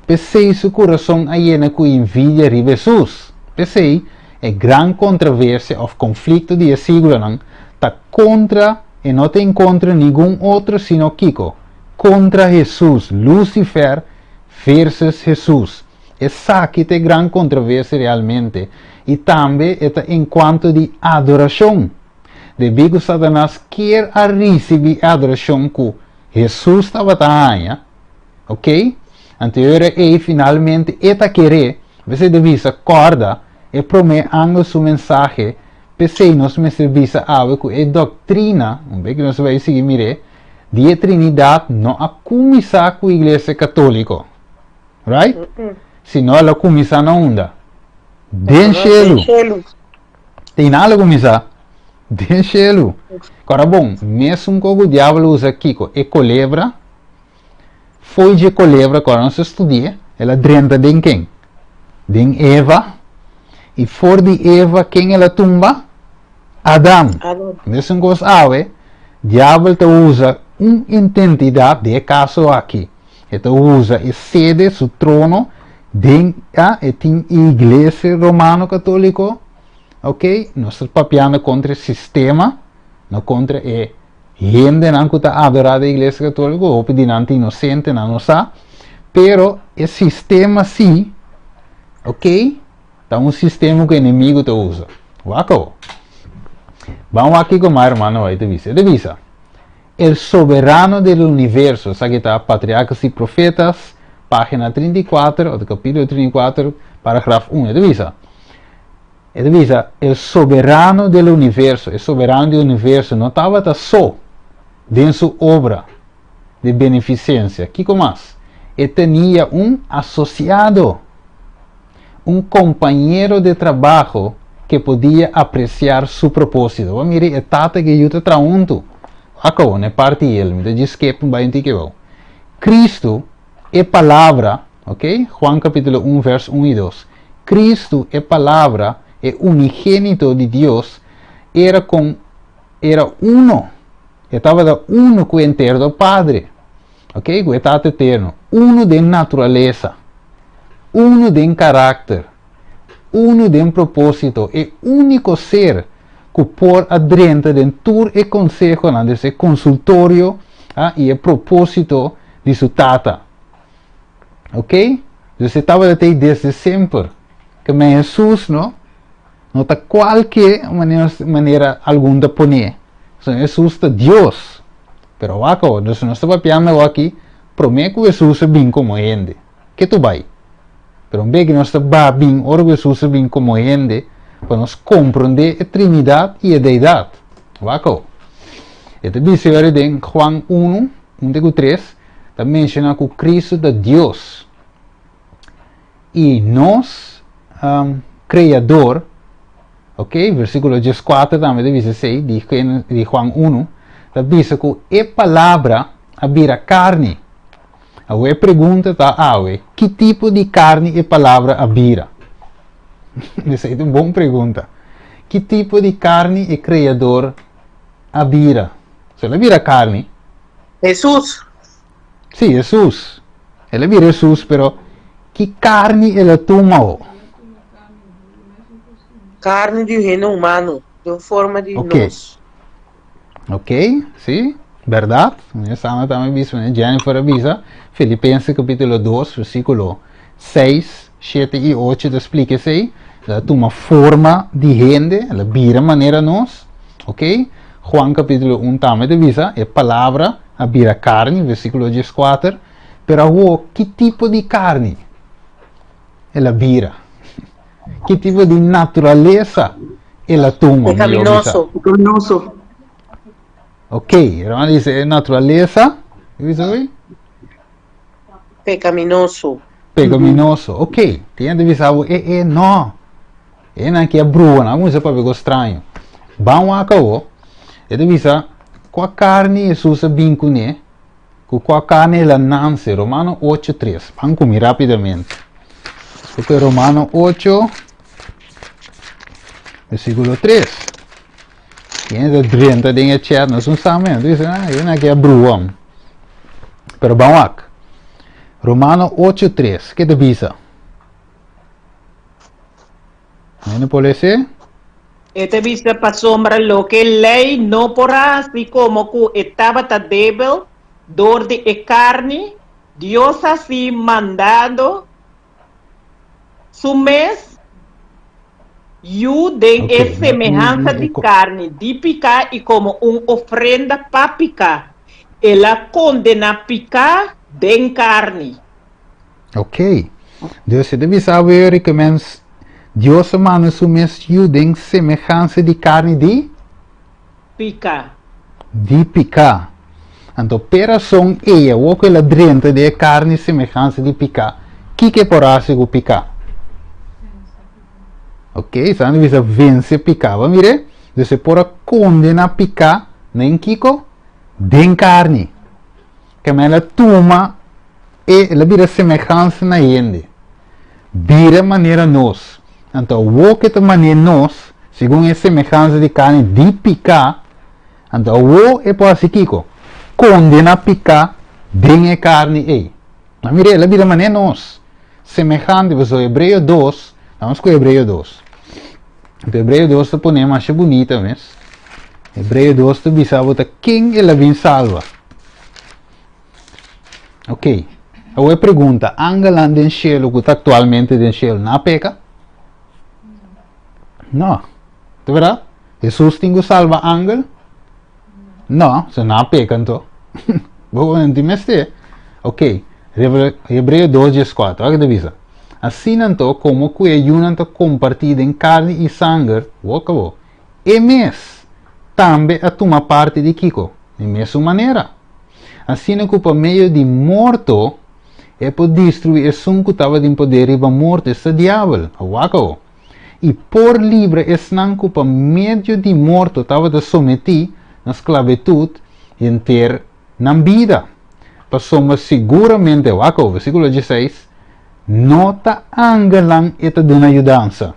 P'esei su kurason a yena ku envidia riba Hesus. P'esei, E gran kontraversia òf konflikto di e siglonan ta kontra, e no ta enkontra ningun otro sino kiko? Kontra Hesus, Lucifer versus Hesus. Esaki ta e gran kontraversia realmente, i tambe e ta enkuanto di adorashon. Debí ku Satanas kier a risibí e adorashon ku Hesus tabata haña, Ok? Anto e ora ei finalmente e ta keré, p'esei ta bisa, Kòrda, e promé angel su mensahe, p'esei nos mester bisa awe ku e doktrina, un bek nos bai sigui mir'é, di e Trinidat no a kuminsá ku Iglesia Katóliko. Right? Sino el a kuminsá na unda? Den shelu. Tin nada a kuminsá den shelu. Kòrda bon, mesun kos ku diabel a usa kiko? E kolebra. Fo'i dje kolebra ku ora nos a studi'é, el a drenta den ken? Den Eva. I for di Eva ken el a tumba? Adam. Mesun kos awe, diabel ta usa un intentidat, den e kaso aki, e ta usa e sede, su trono, den a e tin iglesia romano katoliko, ok, nos ta papiando kontra e sistema, no kontra e Hendenan ku ta adorá den Iglesia Katóliko, hopi di nan ta inosente, nan no sa. Pero e sistema sí, ok, ta un sistema ku enemigu ta usa. Wak awor. Ban wak kiko mas hermano White ta bisa. E ta bisa, El soberano del universo, esaki ta Patriarcas y Profetas, pagina 34, òf kapítulo 34, paragraf 1. E ta bisa, E ta bisa, El soberano del universo, e soberano di universo no tabata so den su obra di benefisensia. Kiko mas? E tenia un asosiado, un kompañero de trabaho ke podia apresiar su propósito. Bo mira e Tata ku e Yu ta traha huntu. Akabou, na e parti el, mi ta djis skep un bai un tiki abou. Kristu, e Palabra, Ok, Juan capítulo 1 vers 1 y 2. Cristo, e Palabra, e unigénito di Dios, era con, era uno. E tabata uno cu eterno Padre. Ok, cu e Tata eterno. Uno den naturalesa. Uno den carácter. Uno den propósito. E único ser cu por a drenta den tur e consehonan, dus e consultorio, ah, y e propósito di su Tata. Ok? Dus e tabata tei desde semper. Ke men Hesus no, no ta kualke manera, manera algun ta pone. So Hesus ta Dios. Pero wak awor, dus nos ta papiando awor aki prome ku Hesus a bin komo hende. Ke tu bai? Pero un bes ku nos ta ba bin ora ku Hesus a bin komo hende, pa nos komprondé e Trinidat i e Deidat. Wak awor. E ta bisa awor den Juan 1, 1 te ku 3, ta menciona cu Cristo ta Dios y nos um, Creador, ok, versículo 14 tambe ta bisa esey, di, di Juan 1, ta bisa cu e palabra a bira carni. Awe e pregunta ta awe, ki tipo di carni e palabra a bira? Esey ta un bon pregunta. Ki tipo di carni e Creador a bira? So el a bira carni? Hesus. Sí, Hesus. El a bira Hesus, pero ki karni el a tuma ho? Karni di un hende humano, di un forma di Ok. nos. Ok, sí, berdad. Meneer Sandra tambe bisa, meneer Jennifer a bisa. Filipenses capítulo 2, versículo 6, 7 y 8 ta splika esei. El a tuma forma di hende, el a bira manera nos. Ok? Juan capítulo 1 tambe ta bisa, e palabra a bira carni, versículo 14. Pero awo, ki tipo di carni el a bira? Ki tipo di naturalesa el a tuma? Pecaminoso. Pecaminoso. Ok, hermano dice, naturalesa, dice hoy? Pecaminoso. Pecaminoso, ok. Tin hende bisa bo, e, e, no. E nan ki a brua, nan a kuminsá papia kos straño. Ban wak awo, e ta bisa, kua karni Hesus a bin kuné, ku kua karni el a nanse? Romano ocho tres. Ban ku mi rápidamente. Porque Romano ocho, versíkulo tres. Tin hende ta drenta den e chat, nos no sa men. Dice, ah, e nan ki a brua. Pero ban wak. Romano ocho tres, ke ta bisa? Hende por lese? E ta bisa pasobra loke lei no por a hasi komo ku e tabata débil dor di e karni, Dios hasi mandando su mes Yu den Ok, e mi, mi, semehansa mi, di karni di piká i komo un ofrenda pa piká. El a kondená piká den karni. Ok. Dus e ta bisa awe rikamens Dios a manda su mes Yu den semehansa di karni di? Piká. Di piká. Anto p'e rason ei awor ku el a drenta den e karni semehansa di piká, kiko e por hasi ku piká? Ok, sa nan bisa vense piká. Bo a mir'é? Dus e por a kondená piká den kiko? Den karni. Kema el a tuma e, el a bira semehansa na hende, bira manera nos. Anto awor ke ta manera nos, segun e semehansa di karni di piká, anto awor e por hasi kiko? Kondená piká den e karni ei. Ma mira, el a bira manera nos, semehante, pasobra Hebreo dos, vamos ku Hebreo dos. Anto Hebreo dos ta pone masha bunita mes. Hebreo dos ta bisa bo ta ken el a bin salba. Ok. Awor e pregunta, angelnan den shelu ku ta aktualmente den shelu, nan a peka? No. Ta berdad? Hesus tin ku salba angel? No, se nan a peka anto. Bo no tin mester. Ok, Hebreo 2 dieskuater, wak ta bisa? Asina anto, komo ku e yunan ta kompartí den karni i sanger, wak abo, e mes tambe a tuma parti di kiko? Di mesun manera. Asina ku pa medio di morto e por destruí esun ku tabatin poder riba morto, esta diabel. Wak abo. i por libra esnan ku pa medio di morto tabata sometí na sklabitut henter nan bida. Pasobra siguramente, wak awo, versíkulo dieseis, no ta angelnan e ta duna yudansa.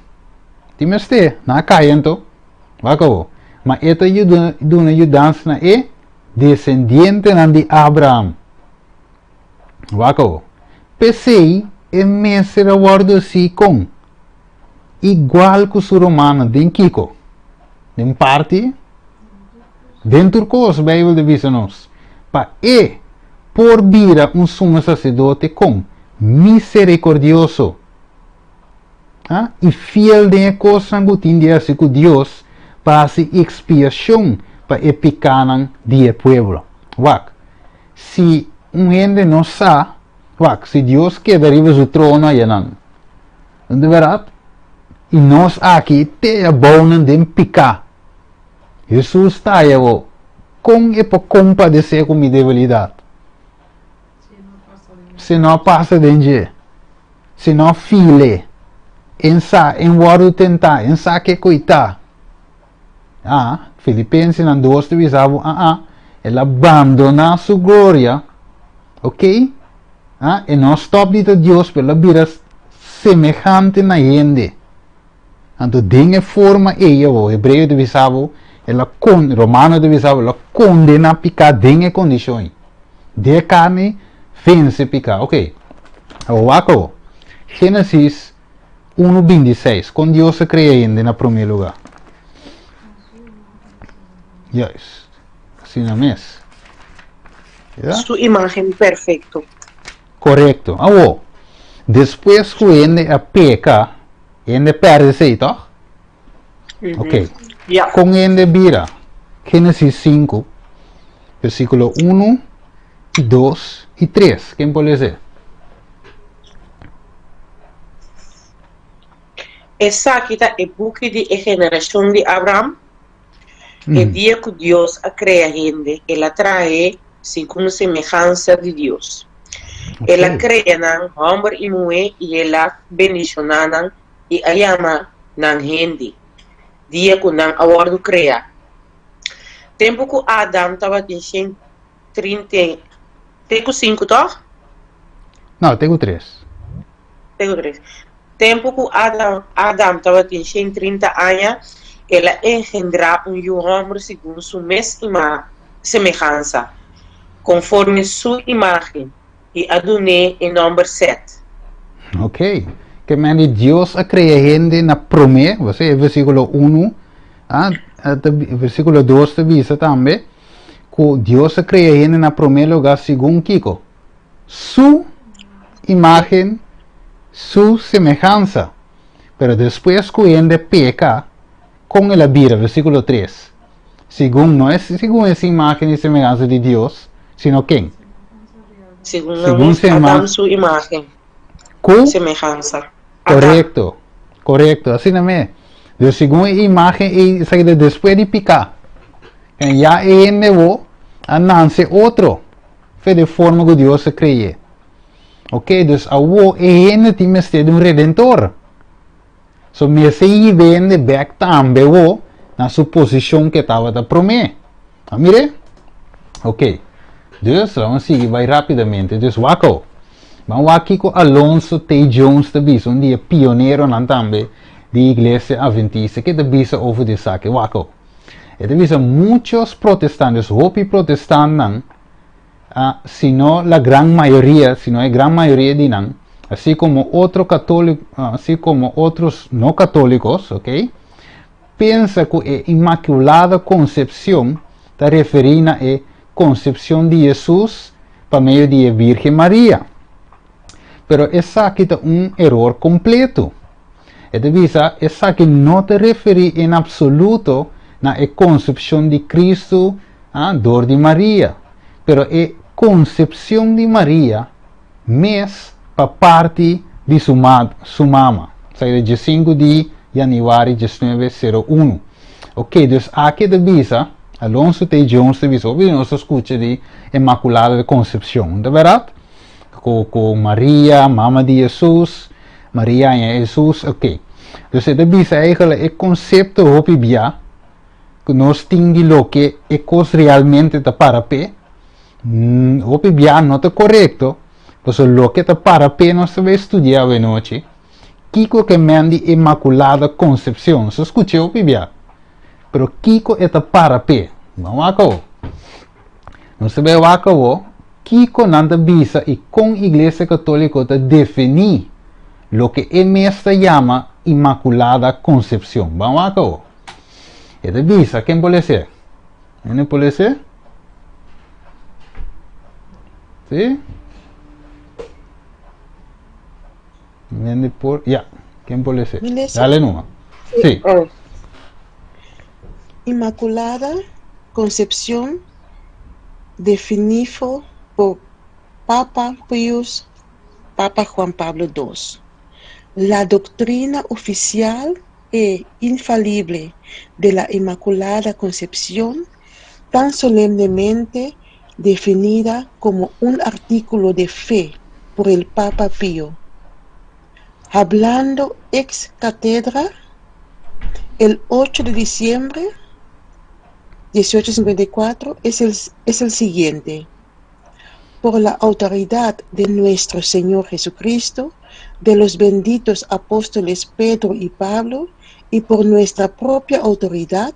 Tin mester, nan a kai anto. Wak awo, ma e ta duna yudansa na e desendientenan di Abraham. Wak awo. P'esei e mester a wòrdu hasi kon? Igual ku su rumannan. Den kiko? Den parti? Den tur kos, Beibel ta bisa nos. Pa e por bira un sumo saserdote kon? Miserikordioso. Ha? I fiel den e kosnan ku tin di hasi ku Dios pa hasi ekspiashon pa e pikánan di e pueblo. Wak. Si un hende no sa, wak, si Dios keda riba su trono ayanan, no ta bèrdat? I nos aki te abounan den piká. Hesus ta aya bo, kon e por kompadesé ku mi debilidat? Si no a pasa den dje, si no a file, en sa, en wòrdu tentá, en sa ke ku i ta. Ah, Filipensenan 2 ta bisa bo, ah, ah, el a bandoná su gloria, ok? Ah, e no a stòp di ta Dios, pero el a bira semehante na hende. Anto den e forma ei awor, Hebreo ta bisa bo, el a con, Romano ta bisa bo, el a kondená piká den e kondishon ei. Den e karni vense piká. Ok, awor wak awor. Génesis Unu binti seis, Kon Dios a krea hende na promé lugá? Juist. Asina mes. Ja? Su imágen perfekto. Korekto. Awo, despues ku hende a peka, hende pèrdè esei, tòg? Ok. Ja. Kon hende bira? Génesis 5, versíkulo 1 i 2 i 3. Ken por lesa? Esaki ta e buki di e generashon di Abraham. E dia ku Dios a krea hende, el a trah'é segun semehansa di Dios. El a krea nan hòmber i muhé i el a bendishoná nan i a yama nan hende, dia ku nan a wòrdu kreá. Tempu ku Adam tabatin shen trinta Te ku sinku tòg? No, te ku tres. Te ku tres. Tempu ku Adam, Adam tabatin 130 aña, el a engendrá un yu hòmber segun su mes ima, semehansa, konforme su imágen, i a dun'é e nòmber Sèt. Ok. Ke men di Dios a krea hende na promé, bo sa e versíkulo unu, ah, ta, versíkulo dos ta bisa tambe, ku Dios a krea hende na promé lugá segun kiko? Su imágen, su semehansa. Pero despues ku hende peka, kon el a bira? Versíkulo tres. Segun, no es segun es imágen i semehansa di Dios, sino ken? Segun Segun sema, Adam su imágen, ku? semehansa. Adam. Korekto, korekto, asina me. Dus segun e imágen ei, esaki ta despues di piká. En ya e hende bo a nanse otro fe de forma ku Dios a krey'é. Ok, dus awo e hende tin mester di un redentor. So mester hiba e hende bek tambe wo na su posishon ku e tabata promé. A mir'é? Ok. Dus, laga sigui bai rápidamente. Dus wak awo. Ban wak kiko Alonso T. Jones ta bisa, un di e pioneronan tambe di Iglesia Adventista, ke ta bisa over di esaki. Wak awo. E ta bisa muchos protestantes, hopi protestantnan, ah, si no la gran mayoria, si no e gran mayoria di nan, así como otro católico, así como otros no católicos, ok, pensa cu e Inmaculada Concepcion ta referi na e concepcion di Jesus pa medio di e Virgen Maria. Pero esaki ta un eror completo. E ta bisa, esaki no ta referí en absoluto na e konsepshon di Kristu ah, dor di Maria. Pero e konsepshon di Maria mes pa parti di su ma su mama. Esaki ta diesinku di yanüari diesnuebe sero unu. Ok, dus aki ta bisa, Alonso T. Jones ta bisa, hopi di nos ta skucha di Inmaculada de Concepcion, ta bèrdat? Ku ku Maria, mama di Hesus, Maria haña Hesus, ok. Dus e ta bisa eigenlijk e konsepto hopi bia ku nos tin di loke e kos realmente ta para p'e, Hopi bia no ta korekto, pasobra loke ta para p'e nos ta bai studia awenochi, kiko ke men di Inmakulada Konsepsion. Nos a skuch'é hopi bia, pero kiko e ta para p'e? Ban wak awo. Nos ta bai wak awo kiko nan ta bisa i kon Iglesia Katoliko ta definí loke e mes ta yama Inmakulada Konsepsion. Ban wak awo. E ta bisa, ken por les'é? Hende por les'é? Sí? Hende por, ya, ken por les'é? Mi lesa? Dale numa. Sí. Oh. Inmaculada Concepción definifo por Papa Pius Papa Juan Pablo dos. La doctrina oficial e infalible de la Inmaculada Concepción, tan solemnemente definida como un artículo de fe por el Papa Pío. Hablando ex cátedra el 8 de diciembre 1854 es el, es el siguiente. Por la autoridad de nuestro Señor Jesucristo, de los benditos apóstoles Pedro y Pablo, y por nuestra propia autoridad,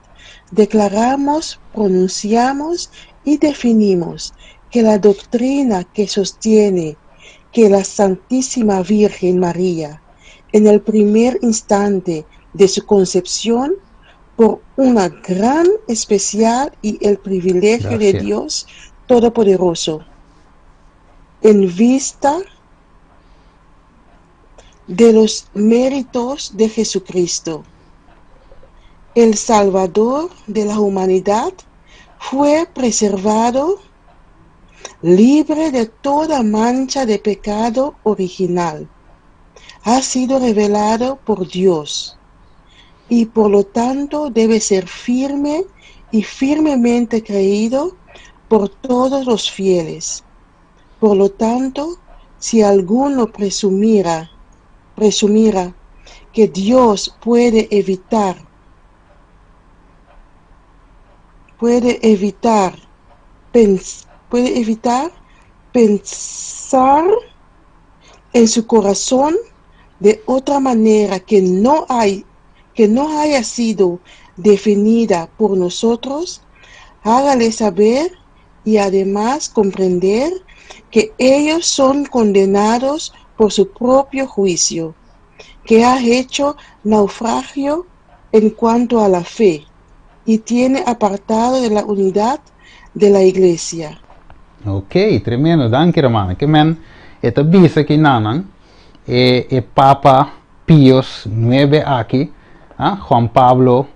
declaramos, pronunciamos y definimos que la doctrina que sostiene que la Santísima Virgen María, en el primer instante de su concepción, por una gran especial y el privilegio de Dios Todopoderoso, en vista de los méritos de Jesucristo, el Salvador de la humanidad, fue preservado libre de toda mancha de pecado original. Ha sido revelado por Dios y por lo tanto debe ser firme y firmemente creído por todos los fieles. Por lo tanto, si alguno presumirá, presumirá que Dios puede evitar, puede evitar, pens, puede evitar pensar en su corazón de otra manera que no hay que no haya sido definida por nosotros, hágale saber y además comprender que ellos son condenados por su propio juicio, que ha hecho naufragio en cuanto a la fe y tiene apartado de la unidad de la iglesia. Ok, tremendo. Danki, hermana. Ke men, e ta bisa ki nanan, e, e Papa Pius nuebe aki, ah, Juan Pablo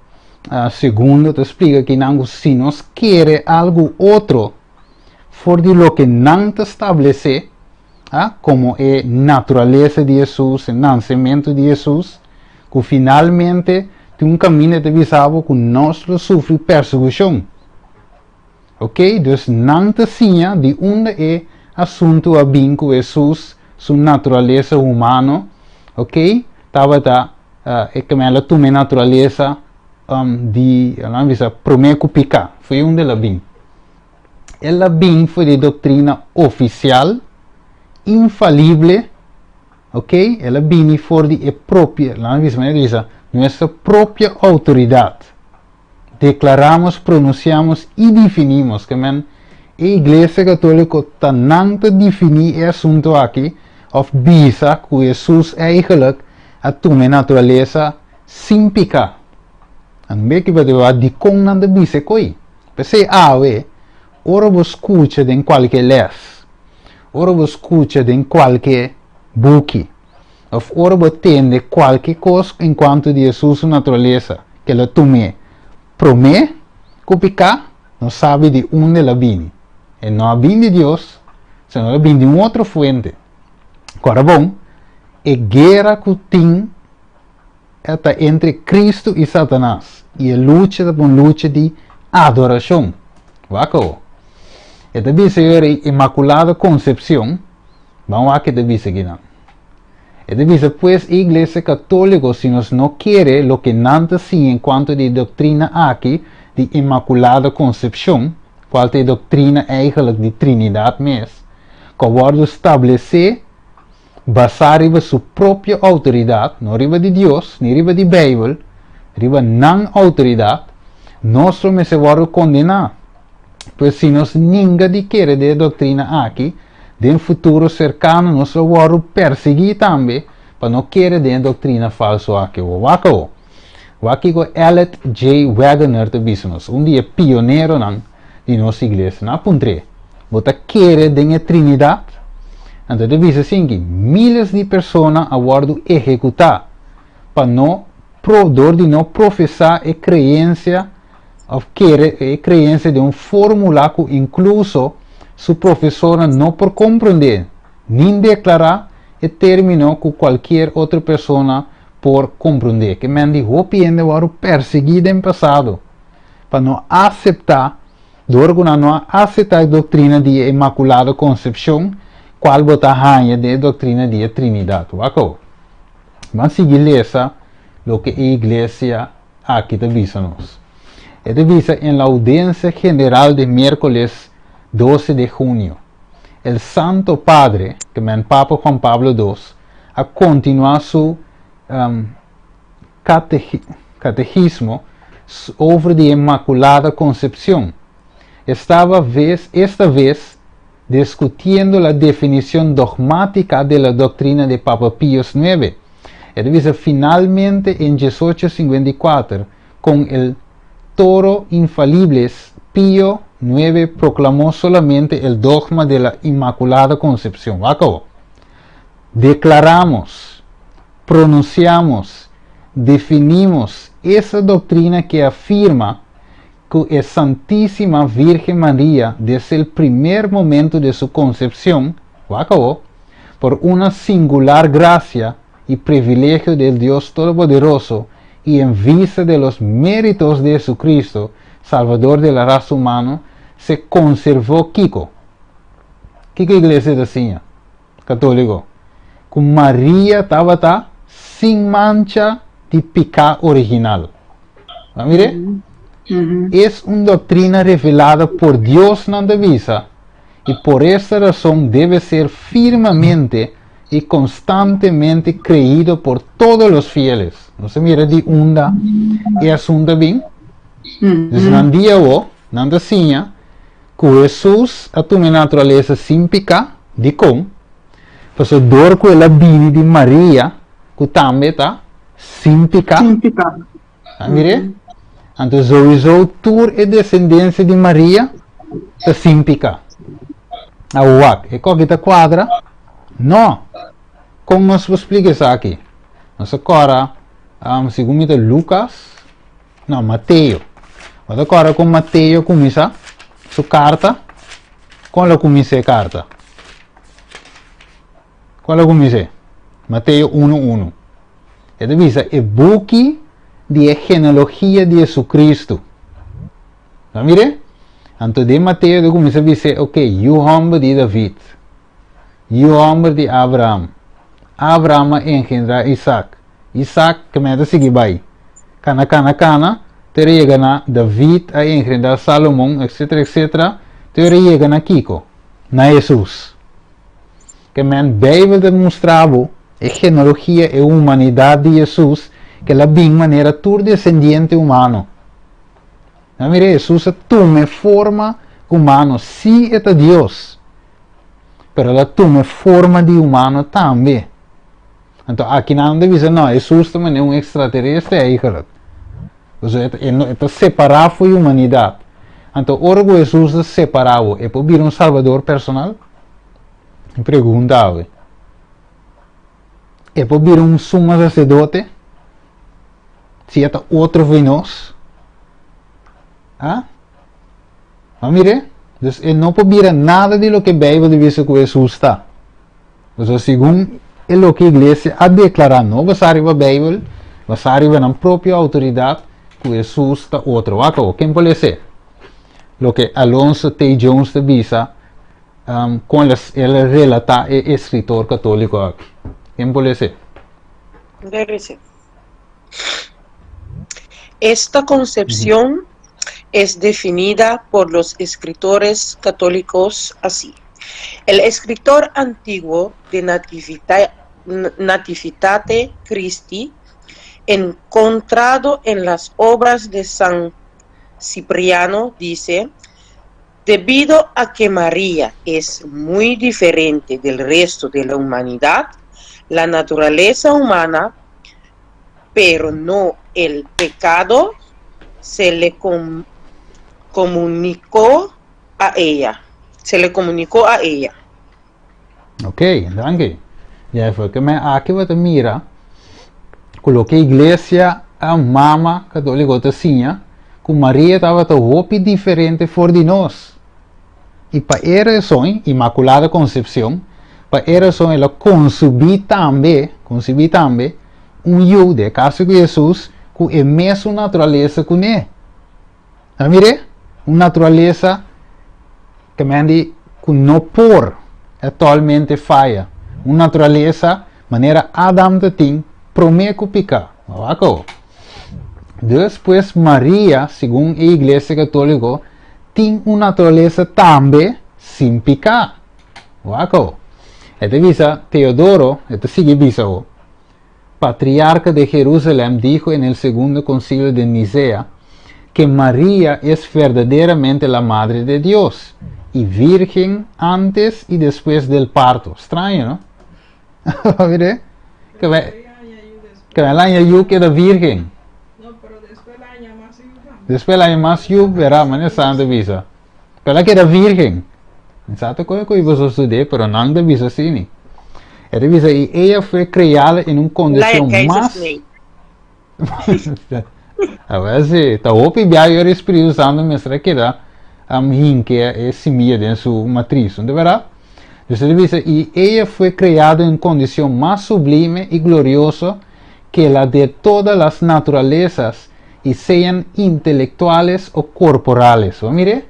ah, segundo ta splika ki nan ku si nos kere algu otro for di loke nan ta stablesé, ah, komo e naturalesa di Hesus, e nansementu di Hesus, ku finalmente tin un kaminda ta bisa bo ku nos lo sufri persekushon. Ok, dus nan ta siña di unda e asuntu a bin ku Hesus su naturalesa humano, ok, tabata e keme el a tuma e naturalesa di, nan bisa, promé ku piká, foi unda el a bin. El a bin for di e doktrina ofisial, infalible, ok, el a bini for di e propio, nan bisa manera bisa, nuestra propia outoridat. Deklaramos, pronunciamos i definimos, ke men e Iglesia Katoliko ta nan ta definí e asuntu aki òf bisa ku Hesus eigenlijk a tuma e naturalesa sin piká. Nan beki pa deba dikon nan ta bisa e koi. P'esei awe, ora bo skucha den kualke lès, ora bo skucha den kualke buki, Of ora bo tende kualke kos en kuanto di Hesus su naturalesa, ke lo tum'é. Promé ku piká, nos sabi di unda el a bini. E no a bini di Dios, sino el a bini di un otro fuente. Kòrda bon, e guera ku tin ta entre Kristu i Satanas, i e lucha ta un lucha di adorashon. Wak awo. E ta bisa yo e Inmakulada Konsepshon, ban wak ke ta bisa kinan. E ta bisa, Pues, e Iglesia Katóliko, si nos no kere loke nan ta siña en kuanto di e doktrina aki di Inmakulada Konsepshon, kual ta e doktrina eigenlik di Trinidat mes, ku a wòrdu stablesé basá riba su propio outoridat, no riba di Dios, ni riba di Beibel, riba nan outoridat, nos lo mester wòrdu kondená. Pues si nos ninga di kere den e doktrina aki, Den futuro serkano nos lo wòrdu persiguí tambe pa no kere den e doktrina falso aki. Bo wak awo. Wak kiko Elliot J. Waggoner ta bisa nos, un di e pioneronan di nos iglesia. Nan a puntr'é, Bo ta kere den e Trinidat? Anto e ta bisa asinki, Miles di persona a wòrdu ehekutá pa no pro dor di no profesá e kreensia òf kere e kreensia den un fórmula ku inkluso su profesornan no por komprondé nin deklará e término ku kualkier otro persona por komprondé. Ke men di hopi hende wòrdu persiguí den pasado pa no aseptá dor ku nan no a aseptá e doktrina di e Inmakulado Konsepshon kual bo ta haña den e doktrina di e Trinidat. Wak awo. Ban sigui lesa loke e iglesia aki ta bisa nos. E ta bisa en la audiencia general de miércoles 12 de junio, el Santo Padre, ke men Papa Juan Pablo dos, a kontinuá su um, kategismo over di Inmaculada Concepción. Estaba vez, esta vez discutiendo la definición dogmática de la doctrina de Papa Pius IX. E ta bisa finalmente en 1854 con el toro infalibles Pío IX proclamó solamente el dogma de la Inmaculada Concepción. Wak awo. Declaramos, pronunciamos, definimos esa doctrina que afirma ku e Santísima Virgen Maria desde el primer momento de su concepción, wak awo, por una singular gracia y privilegio del Dios Todopoderoso y en vista de los méritos de Jesucristo, Salvador de la raza humana, se conservó kiko? Kiko iglesia ta siña? Católico. Ku Maria tabata sin mancha di piká original. Bo a mir'é? Es un doctrina revelada por Dios, nan ta bisa, y por esta razón debe ser firmemente y constantemente creído por todos los fieles. Nos ta mira di unda e asunto a bin? Dus nan dia awo, nan ta siña ku Hesus a tuma e naturalesa sin piká. Dikon? Pasobra dor ku el a bini di Maria, ku tambe ta sin piká. Sin piká. A mir'é? Anto souiso tur e desendensia di Maria ta sin piká. A wak, e koki ta kuadra? No! Kon nos por splika esaki? Nos a kòrda, um, segun mi ta Lukas, no, Mateo. Bo ta kòrda kon Mateo kuminsá su karta? Kon lo kuminsá e karta? Kon lo kumins'é? Mateo unu unu. E ta bisa e buki di e genealogia di Jesucristo. Ta mir'é? Anto den Mateo ta kuminsá bis'é, ok, yu hòmber di David, yu hòmber di Abraham, Abraham a engendrá Isaac, Isaac ke mester sigui bai, kana kana kana, te ora yega na David a engendrá Salomon, etcetera, etcetera, te ora yega na kiko? Na Hesus. Ke men Beibel ta mustra bo e genealogia, e humanidat di Hesus, ke el a bin manera tur desendiente humano. Na mira, Hesus a tuma e forma humano, si e ta Dios, pero el a tuma e forma di humano tambe. Anto aki nan ta bisa, no, Hesus ta manera un extraterrestre eigenlijk. Pasobra e, e, e ta separá for humanidat. Anto ora ku Hesus ta separá bo, e por bira un salbador personal? Mi pregunta awe. E por bira un sumo sacerdote? Si e ta otro for nos? Ah? Ma mire, dus e no por bira nada di loke Bijbel ta bisa ku Hesus ta. Pasobra segun e loke iglesia a deklará, no basá riba Bijbel, basá riba nan propio outoridat, ku Hesus ta otro. Wak awor, ken por lese? Loke Alonso T. Jones ta bisa, um, kon el a relatá e eskritor katóliko aki. Ken por lese? Debe ser. Esta concepción es definida por los escritores católicos así. El escritor antiguo de Nativita, Nativitate Christi, encontrado en las obras de San Cipriano, dice, debido a que María es muy diferente del resto de la humanidad, la naturaleza humana, pero no el pecado, se le comunicó a ella. Se le comunicó a ella. Ok, danki. Ja, ke men aki bo ta mira ku loke iglesia a mama katóliko ta siña ku Maria tabata hopi diferente for di nos. I pa e rason, Inmaculada Concepcion, pa e rason el a konsubí tambe, konsibí tambe, un yu, den e kaso ku Hesus, ku e mesun naturalesa kuné. A mir'é? Un naturalesa ke men di ku no por actualmente faya. Un naturalesa manera Adam ta tin promé ku piká. Wak awo. Dus pues Maria, segun e Iglesia Katóliko, tin un naturalesa tambe sin piká. Wak awo. E ta bisa Teodoro, e ta sigui bisa awo. Patriarca de Jerusalem dijo en el segundo concilio de Nicea que María es verdaderamente la madre de Dios y virgen antes y después del parto. Straño, no? Mire, que ve, que el año yu queda virgen. No, pero despues el aña mas yu tambe. Despues el aña mas yu, verá, manera santo bisa. Pero el a keda virgen. Sa ta koe koe boso studié, pero nan ta bisa asini. E ta bisa, y ella fue creada en un condicion mas... A ver si, ta hopi bia yo Espíritu Santo mester a keda um, hinke e similla den su matriz, ¿no verdad? Entonces él dice, y ella fue creada en condición más sublime y gloriosa que la de todas las naturalezas y sean intelectuales o corporales. Bo mire?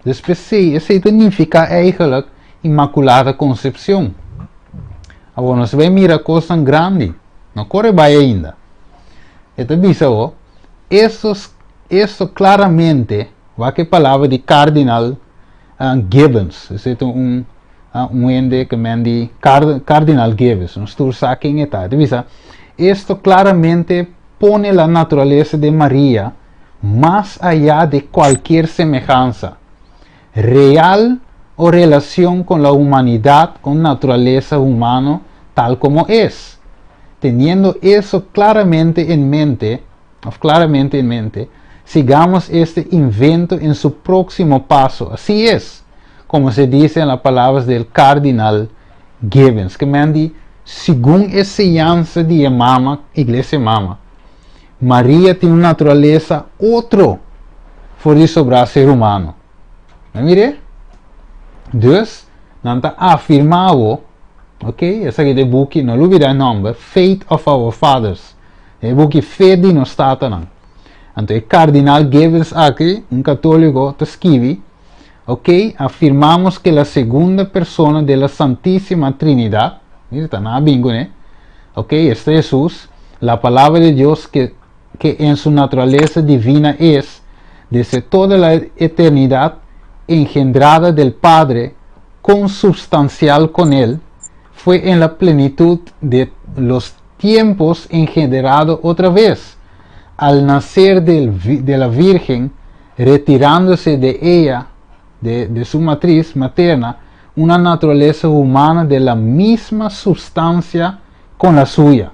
Dus p'esei, esei ta nifiká eigenlijk Inmaculada Concepción. Awor nos bai mira kosnan grandi. No kore bai ainda. E ta bisa bo, estos, esto claramente, wak e palabra di Cardinal Gibbons. Esei ta un, un hende ke men di Cardinal Gibbons. Nos tur sa ken e ta. E ta bisa, esto claramente pone la naturalesa de Maria mas ayá de cualkier semehansa, real o relacion con la humanidad o naturalesa humano tal como es. Teniendo eso claramente en mente, of claramente en mente, sigamos este invento en su próximo paso. Así es, como se dice en las palabras del Cardinal Gibbons. Ke men di, segun e siñansa di e mama, Iglesia Mama, Maria tin un naturalesa otro for di sobrá ser humano. Nan mir'é? Dus, nan ta afirmá bo, ok, esaki ta e buki, no lubidá e nòmber, Faith of Our Fathers, e buki Fe di Nos Tatanan. Anto e Kardinal Gibbons aki, un katóliko, ta skibi, Ok, afirmamos que la segunda persona de la Santísima Trinidad, mira, ta nan a bin kuné, ok, esta Hesus, la Palabra de Dios que, que en su naturaleza divina es, desde toda la eternidad, engendrada del Padre, consubstancial con Él, fue en la plenitud de los tiempos engendrado otra vez, al nacer del, de la Virgen, retirándose de ella, de, de su matriz materna, una naturaleza humana de la misma sustancia con la suya.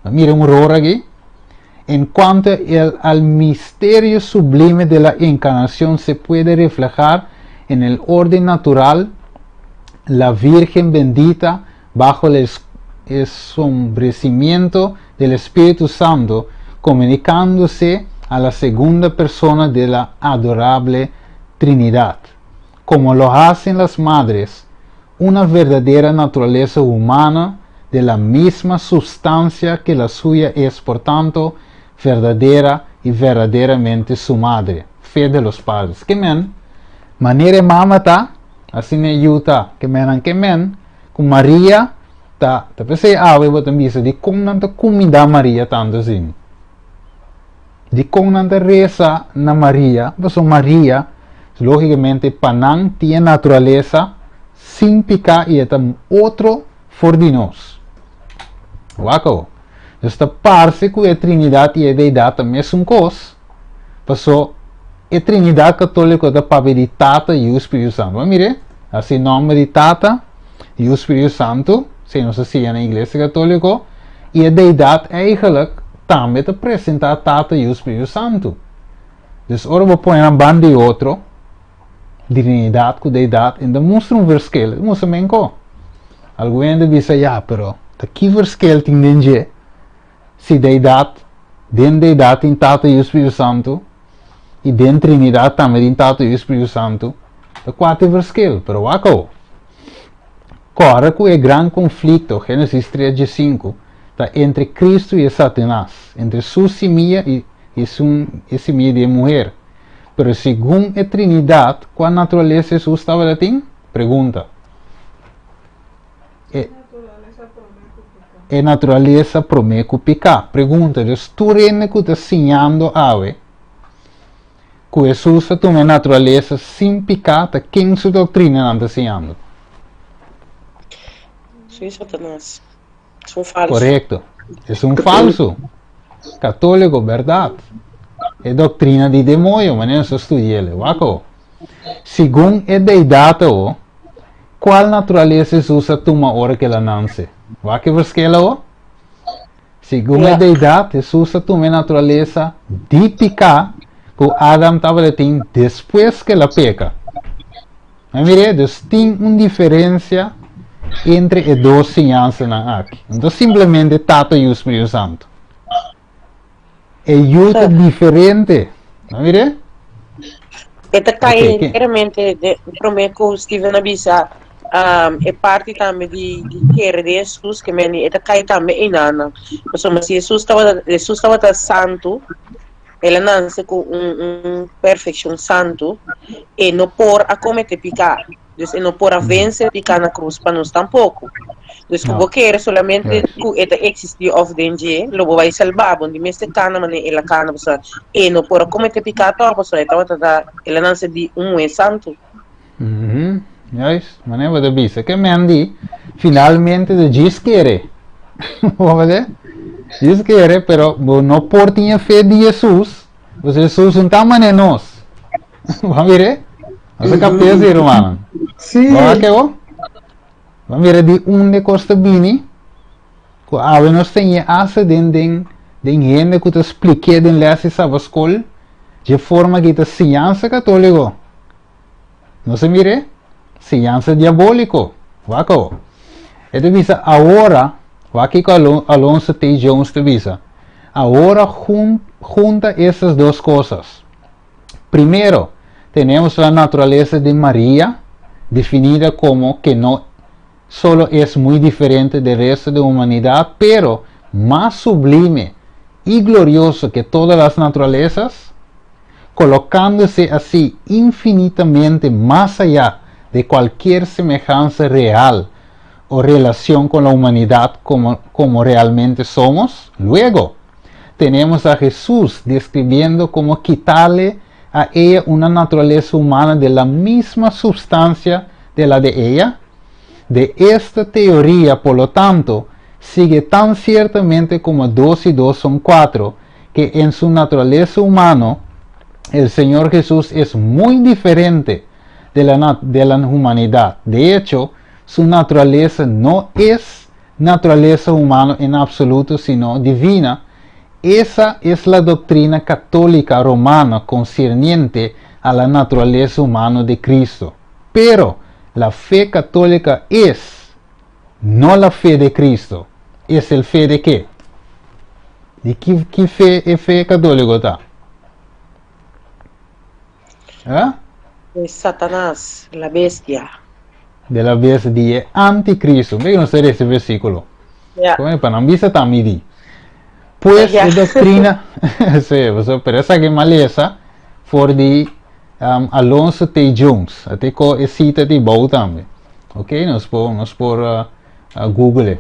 Mira un error aquí. En cuanto el, al misterio sublime de la encarnación se puede reflejar en el orden natural, la Virgen bendita bajo el ensombrecimiento del Espíritu Santo, comunicándose a la segunda persona de la adorable Trinidad, como lo hacen las madres, una verdadera naturaleza humana de la misma sustancia que la suya es, por tanto, verdadera y verdaderamente su madre. Fe de los padres. Ke men, manera e mama ta, asina e yu ta. Ke men, ke men, ku Maria ta, ta p'esei awe bo ta bisa dikon nan ta kumindá Maria tantu asin. Dikon nan ta resa na Maria? Pasobra Maria, lógikamente, pa nan tin e naturalesa sin piká i e ta otro for di nos. Wak awo. Dus ta parse ku e Trinidat i e Deidat ta mesun kos, paso e Trinidat katóliko ta papia di Tata, Yu, Spiritu Santu. Bo a mir'é? Hasi nòmber di Tata, Yu, Spiritu Santu, esei nos ta siña na Iglesia Katóliko, i e Deidat eigenlijk tambe ta presentá Tata, Yu, Spiritu Santu. Dus ora bo pone nan banda di otro, Trinidat ku Deidat, e ta mustra un verschil, e ta mustra menko. Algun hende bisa, ya, pero ta ki verschil tin den dje si Deidat, den Deidat tin Tata, Yu, Spiritu Santu, i den Trinidat tambe tin Tata, Yu, Spiritu Santu? Ta kua ta e verschil? Pero wak awo. Kòrda ku e gran konflikto, Génesis 3 diesinku, ta entre Kristu i e Satanas, entre su simia i esun e simia di e muher. Pero segun e Trinidat, kua naturalesa Hesus tabata tin? Pregunta. E e naturalesa promé ku piká. Pregunta. Dus tur hende ku ta siñando awe ku Hesus a tuma e naturalesa sin piká, ta ken su doktrina nan ta siñando? Sí, Satanas. Es un falso. Korekto. Es un falso. Katóliko, bèrdat. E doktrina di demoño, manera nos a studi'el. Wak awo. Segun e Deidat awo, kual naturalesa Hesus a tuma ora ku el a nanse? Wak e verskel awo. Segun e Deidat, Hesus a tuma e naturalesa di piká ku Adam tabata tin despues ku el a peka. A mir'é, dus tin un diferensia entre e dos siñansanan aki. No ta simplemente Tata, Yu, Spiritu Santu. E Yu ta diferente. A mir'é? E ta kai enteramente de promé ku Steven a bisa e parti tambe di di kere den Hesus ke meni e ta kai tambe einanan. Pasobra si Hesus tabata Hesus tabata santu El a nanse ku un un perfekshon santu, e no por a kometé piká. Dus e no por a vense piká na krus pa nos tampoko. Dus ku bo kere solamente ku e ta eksistí òf den dje, lo bo bai salbá. Bo no tin mester kana manera el a kana, pasobra e no por a kometé piká tòg, pasobra e tabata ta, el a nanse di un muhé santu. Juist, manera bo ta bisa. Ke men di, finalmente ta djis kere. Bo mende? Djis kere, pero bo no por tin e fe di Jesus, pasobra Jesus no ta manera nos. Bo a mira? Nos a kapta esei, rumannan. Sí. Bo a ke bo? Bo a mira di unda kos ta bini? Ku awe nos ta ñe asa den den den hende ku ta splik'é den lès di sabaskol, dje forma ki ta siñansa katóliko. Nos a mir'é? Siñansa diabóliko. Wak awo. E ta bisa awora, wak kiko Alonso T. Jones ta bisa, Awora junta estas dos kosas. Primero, tenemos la naturaleza de Maria, definida como que no solo es muy diferente del resto de humanidad, pero mas sublime y glorioso que todas las naturalezas, colocándose así infinitamente más allá de cualquier semejanza real o relación con la humanidad como, como realmente somos. Luego, tenemos a Jesús describiendo cómo quitarle a ella una naturaleza humana de la misma sustancia de la de ella. De esta teoría, por lo tanto, sigue tan ciertamente como dos y dos son cuatro, que en su naturaleza humana el Señor Jesús es muy diferente de la, de la humanidad. De hecho, su naturaleza no es naturaleza humana en absoluto, sino divina. Esa es la doctrina católica romana concerniente a la naturaleza humana de Cristo. Pero la fe católica es no la fe de Cristo. Es el fe de qué? Di ki, ki fe e fe katóliko ta? Ah? De Satanás, la bestia. De la bestia di e anticristo. Mira nos ta ese versículo. Ja. Come pa nan bisa ta midi. Pues Ja. e doctrina, sí, pero esaki malesa for di Alonso T. Jones. Ate ko e cita di bou tambe. Ok, nos por Google.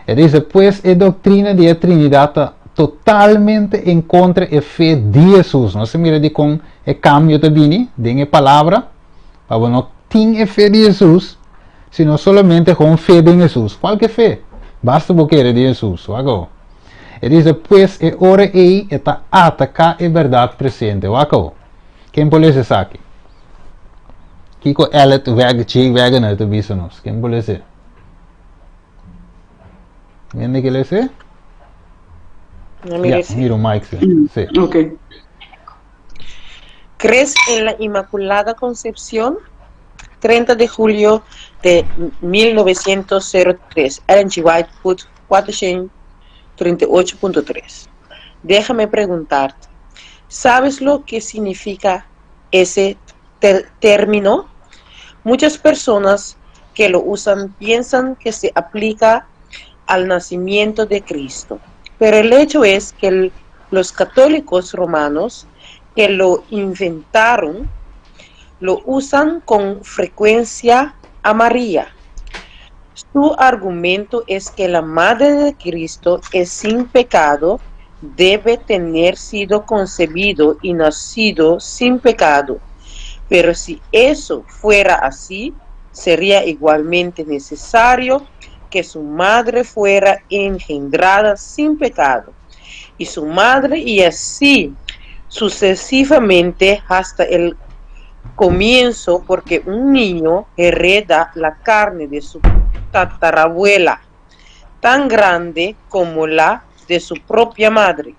E dice, pues e doctrina di e Trinidad ta totalmente en contra e fe di Jesus. Nos a mira di con e cambio ta bini, den e palabra, pa bo no tin e fe di Jesus, sino solamente con fe den Jesus. Cualke fe? Basta bo kere den Jesus. Wak awo. E dice, pues e ora ei e ta ataca e berdad presente. Wak awo. Ken por lesa esaki? Kiko Elliot Wag J. Waggoner ta bisa nos? Ken por lesa? Hende ke lesa? No, mira Ja, ese. mira Mike, sí. Sí. Ok. ¿Crees en la Inmaculada Concepción? 30 de julio de 1903. Ellen G. White put 438.3. Déjame preguntarte, ¿sabes lo que significa ese término? Muchas personas que lo usan piensan que se aplica al nacimiento de Cristo. Pero el hecho es que los católicos romanos que lo inventaron lo usan con frecuencia a María. Su argumento es que la madre de Cristo es sin pecado, debe tener sido concebido y nacido sin pecado. Pero si eso fuera así, sería igualmente necesario que su madre fuera engendrada sin pecado, y su madre y así sucesivamente hasta el comienzo, porque un niño hereda la carne de su tatarabuela, tan grande como la de su propia madre.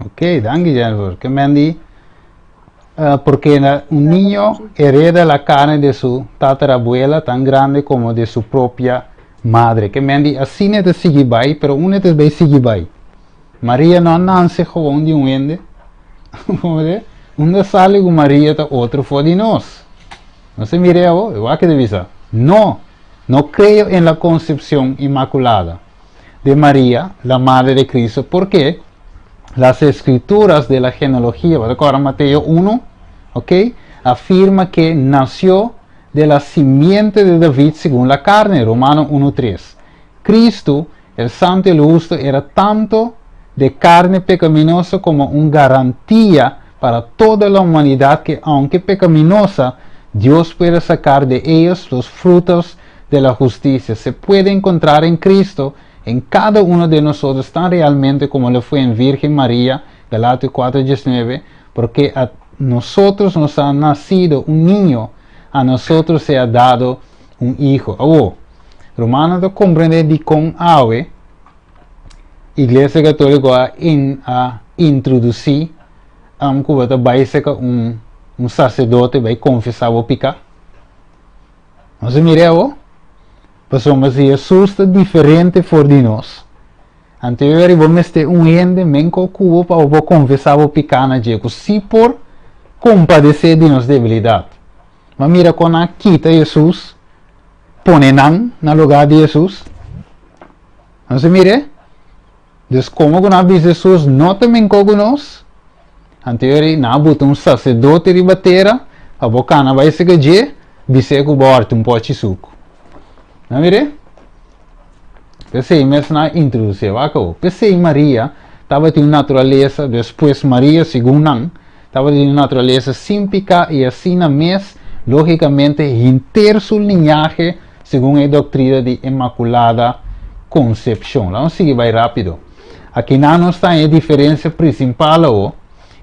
Ok, danki, Jennifer. Ke men di, porque un niño hereda la carne de su tatarabuela tan grande como de su propia madre. Ke men di, asina ta sigui bai, pero unda ta bai sigui bai. Maria no a nase gewoon di un hende. Unda sali ku Maria ta otro for di nos. No se mire awo, igual que bisa. No, no creo en la concepción inmaculada de María, la madre de Cristo, porque las escrituras de la genealogía, ahora Mateo 1, ok, afirma que nació de la simiente de David según la carne, Romano 1.3. Cristo, el santo y el justo, era tanto de carne pecaminosa como una garantía para toda la humanidad que, aunque pecaminosa, Dios puede sacar de ellos los frutos de la justicia. Se puede encontrar en Cristo, en cada uno de nosotros, tan realmente como lo fue en Virgen María, Galatas 4:19, porque a nosotros nos ha nacido un niño, a nosotros se ha dado un hijo. Oh, ruman, ta komprondé di kon awe, Iglesia Katóliko a introdusí ku ta bai un saserdote bai konfesá bo piká. Nos mira awo? Pasobra si Jesus ta diferente for di nos. Anto bo mester un hende meskos ku bo pa bo konfesá bo piká na dje, si por kompadesé di nos debilidat. Ma mira kon a kita Jesus, pone nan na lugá di Jesus. Nos mira? Dus komo ku nan bisa Jesus no ta meskos ku nos, anto nan a buta un saserdote riba tera, pa bo kana bai serka dje, bis'é ku bo a hòrta un pòchi suku. No mira? P'esei mes nan a introdusí, wak. P'esei Maria tabatin un naturalesa, despues Maria, segun nan, tabatin un naturalesa sin piká i asina mes, lógikamente, henter su liñahe, segun e doktrina di Inmakulada Konsepshon. Ban sigui bai rápido. Aki nos ta e diferensia prinsipal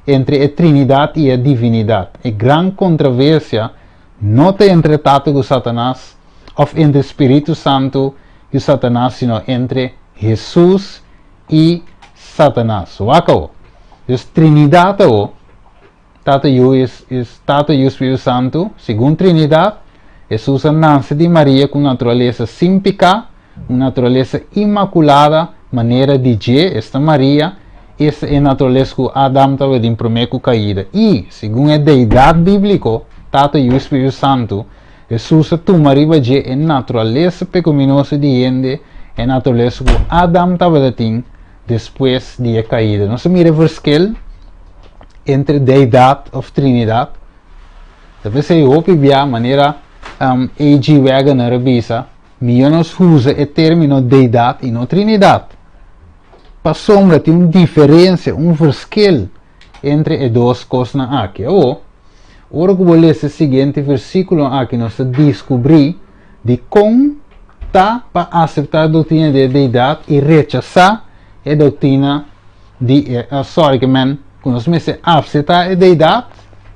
entre e Trinidat i e divinidat. E gran kontroversia no ta entre Tata ku Satanas, òf entre Spiritu Santu i Satanas, sino entre Jesus i Satanas. Wak. Dus Trinidat, Tata Yu is Tata Yu Spiritu Santu, segun Trinidat, Jesus a nase di Maria ku naturalesa sin piká, un naturalesa inmakulada, manera di dje, esta Maria, Esta e naturalesa ku Adam tabatin promé ku kaida. I, segun e Deidat bíbliko, Tata, Yu i Spiritu Santu, Hesus a tuma riba dje e naturalesa pekominoso di hende, e naturalesa ku Adam tabata tin despues di e kaida. Nos a mira e verschil entre Deidat òf Trinidat. Ta p'esei hopi bia, manera A.G. Waggoner a bisa, Mihó nos usa e término Deidat i no Trinidat. Pasobra tin un diferensia, un verschil entre e dos kosnan aki. Awor, ora ku bo lesa e siguiente versíkulonan aki nos ta diskubrí dikon ta pa aseptá e doktrina di e Deidat i rechasá e doktrina di e, sorry ke men, ku nos mester aseptá e Deidat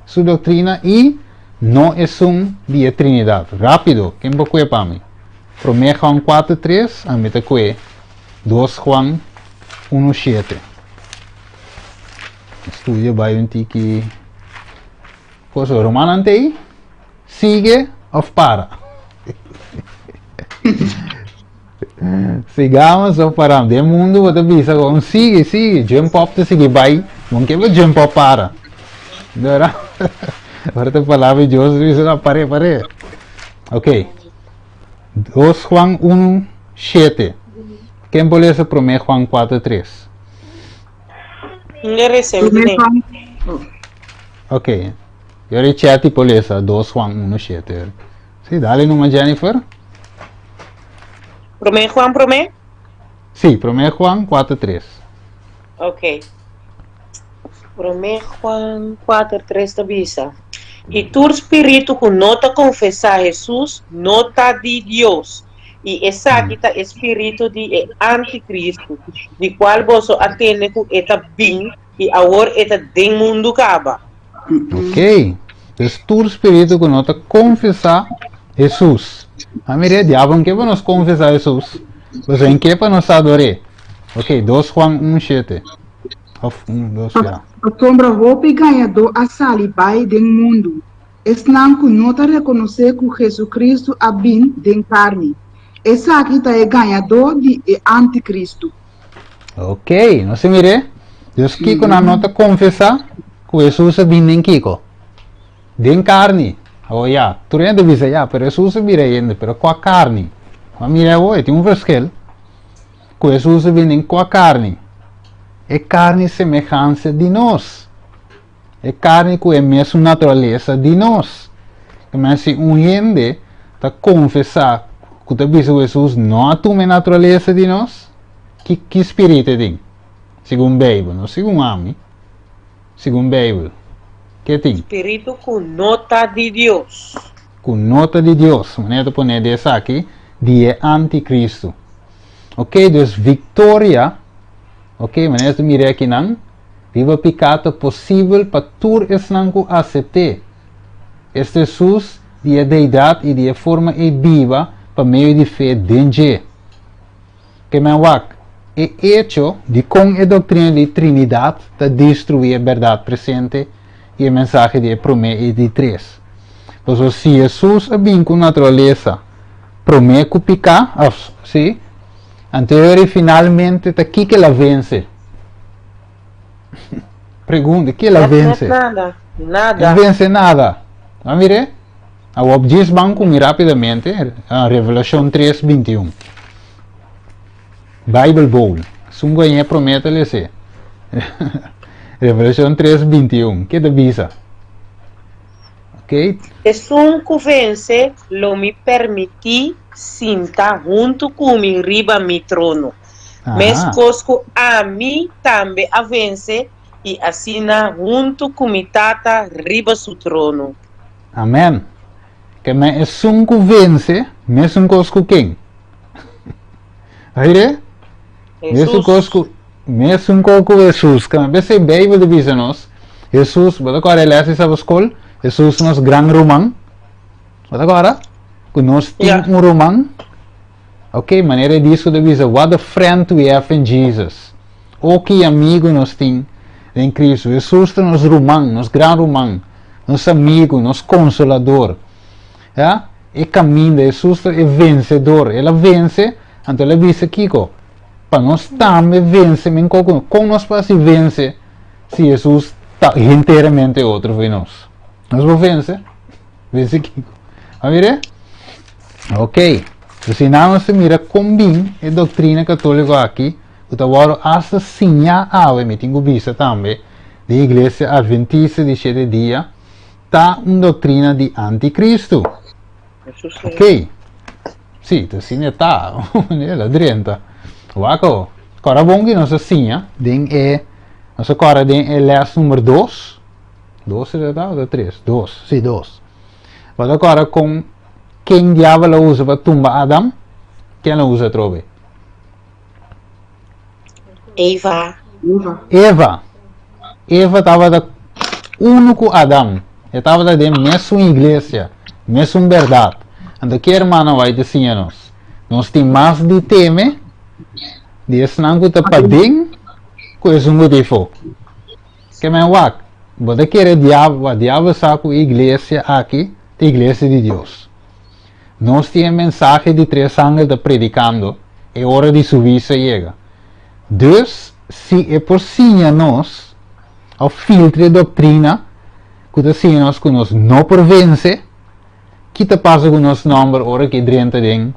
su doktrina i no esun di e Trinidat. Rápido, ken por kue pa mi? Promé Juan 4, 3, ami ta kue 2 Juan 1, 7. Studio bai un tiki. Koso, rumannan t'ei? Sigue of para? Sigamos of paramos? Den mundo bo ta bisa con sigue, sigue, jump up ta sigui bai. Bon ke bo jump up para? Dora. Ora ta palabra di Dios bisa no, pare, pare. Ok. 2 Juan 1, 7. Ken por lesa promé Juan 4, 3? Nge recente Primer ne. Juan. Oh. Ok. Yo ri chat por lesa 2 Juan 1, 7. Sí, dale numa Jennifer. Promé Juan promé? Sí, promé Juan 4, 3. Ok. Promé Juan 4, 3 ta bisa, I tur spiritu ku no ta konfesá Hesus no ta di Dios, i esaki ta e spiritu di e antikristu, di kual boso a tende ku e ta bin i awor e ta den mundu kaba. Ok. Dus tur spiritu ku no ta konfesá Hesus. A mira, e diabel no ke pa nos konfesá Hesus. Pasobra e ke pa nos ador'é. Ok, 2 Juan 1, 7. Of 1, 2, ya. Pasobra hopi gañadó a sali bai den mundu, esnan ku no ta rekonosé ku Hesukristu a bin den karni. Esaki ta e gañadó di e antikristu. Ok, nos a mir'é. Dus kiko nan no ta konfesá ku Hesus a bin den kiko? Den karni. Oh ya, tur hende bisa ya, pero Hesus a bira hende, pero kua karni? Bo a mira awor, e tin un verschil. Ku Hesus a bin den kua karni? E karni semehanse di nos. E karni ku e mesun naturalesa di nos. Kemey si un hende ta konfesá ku ta bisa ku Hesus no a tuma e naturalesa di nos, ki ki spiritu e tin? Segun Beibel, no segun ami, segun Beibel. Ke tin? Spiritu ku no ta di Dios. Ku no ta di Dios. Manera ta pone di esaki, di e antikristu. Ok, dus viktoria, ok, manera ta mira akinan, Riba piká ta posibel pa tur esnan ku asept'é. Este Hesus di e Deidat i di e forma ei biba pa medio di fe den dje. Ke men wak e echo di kon e doktrina di Trinidat ta destruí e bèrdat presente i e mensahe di e promé i di tres. Pasobra si Hesus a bin ku naturalesa promé ku piká, òf sí, anto e ora ei finalmente ta kiko el a vense? Pregunta, ke la vence? Nada, nada. No vence nada. A mire? Awor djis ban ku mi rapidamente a Revelacion 3, 21. Bible Bowl. Sun goñe promete lese. Revelacion 3, 21. Ke ta bisa? Ok. Esun ku vence lo mi permití sinta huntu ku mi riba mi trono. Meskos ku ami tambe a vense i asina huntu ku mi Tata riba su trono. Amen. Ke men esun ku vense, mesun kos ku ken? Oire? Mesun kos ku, mesun kos ku Hesus. Ke men p'esei Beibel ta bisa nos, Hesus, bo ta kòrda e lès di Sabbat Skol? Hesus nos gran ruman. Bo ta kòrda? Ku nos tin un ruman. Ok, manera e disco ta bisa, What a friend we have in Jesus. Oh, ki amigo nos tin den Cristo. Jesus ta nos ruman, nos gran ruman, nos amigo, nos consolador. Ja? E caminda, Jesus ta e vencedor. El a vence, anto el a bisa kiko? Pa nos tambe vense men koko. Kon nos por hasi vense si Hesus ta henteramente otro for nos? Nos por vense? Vense kiko? A mira? Ok. Dus si nan nos ta mira kon bin e doktrina katoliko aki, ku ta wòrdu asta siñá awe, mi tin ku bisa tambe, di Iglesia Adventista di Shete Dia, ta un doktrina di antikristu. Ok. Sí, ta asina e ta. El a drenta. Wak awo. Kòrda bon ku nos a siña den e, nos a kòrda den e lès number dos. Dos e ta o ta tres? Dos. Sí, dos. Bo ta kòrda kon ken diabel a usa pa tumba Adam? Ken a usa atrobe? Eva. Eva. Eva. Eva tabata uno ku Adam. E tabata den mesun iglesia, mesun bèrdat. Anto ke hermano White ta siña nos? Nos tin mas di teme di esnan ku ta paden ku esun ku ta efó. Ke men wak, bo ta kere diabel, wak diabel sa ku e iglesia aki ta iglesia di Dios. Nos tin e mensahe di tres angel ta predikando, e ora di su huisio a yega. Dus, si e por siña nos, òf filtra e doktrina ku ta siña nos ku nos no por vense, ki ta pasa ku nos nòmber ora ku e drenta den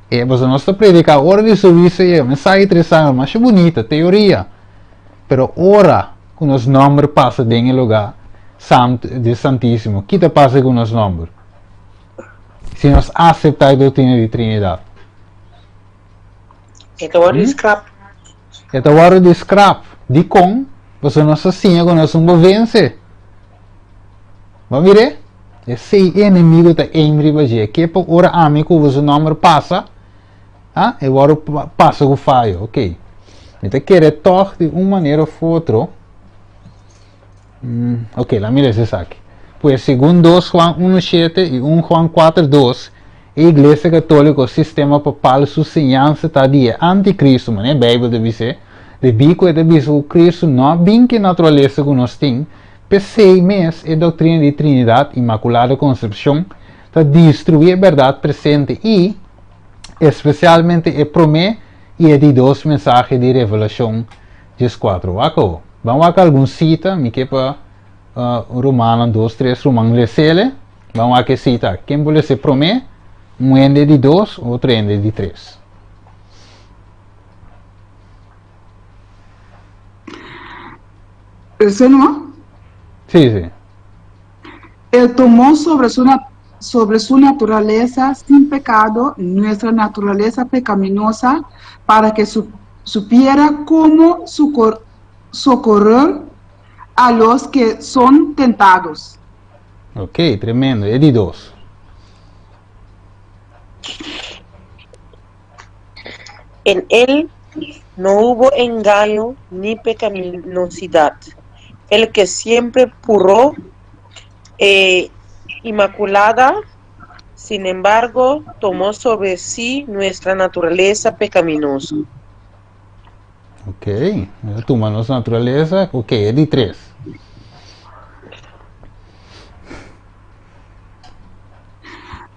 e? Pasobra nos ta prediká ora di su huisio a yega, mensahe di tres angel masha bunita, teoria, pero ora ku nos nòmber pasa den e lugá santu, di santísimo, ki ta pasa ku nos nòmber? Si nos aseptá e doktrina di Trinidat. E ta wòrdu di skrap. E ta wòrdu di skrap. Dikon? Pasobra nos ta siña ku nos un bo vense. Bo a mir'é? Esei e enemigu ta aim riba dje. Ke pa ora ami ku bo su nòmber pasa, ah, e wòrdu pasa ku fayo. Oké. Mi ta kere tòg di un manera òf otro. Mm, ok, la mira esaki. Pues segun 2 Juan 1:7 i 1 Juan 4:2, e Iglesia Katóliko sistema papal su siñansa ta di e antikristu, manera e Beibel ta bis'é, debí ku e ta bisa ku Kristu no a bin ku e naturalesa ku nos tin, p'esei mes e doktrina di Trinidat, Inmakulada Konsepshon, ta destruí e bèrdat presente i, espesialmente e promé i e di dos mensahe di Revelashon 14. Wak awo. Ban wak algun sita, mi ke pa rumannan, dos, tres ruman lesele. Ban wak e sita. Ken por lese promé? Un hende di dos, otro hende di tres. Ese no? Sí, sí. Él tomó sobre su, sobre su naturaleza sin pecado nuestra naturaleza pecaminosa para que su, supiera cómo socorrer a los que son tentados. Ok, tremendo. E di dos. En él no hubo engaño ni pecaminosidad. El que siempre puro e inmaculada, sin embargo, tomó sobre sí nuestra naturaleza pecaminosa. Ok, tuma nos naturaleza. Ok, e di tres.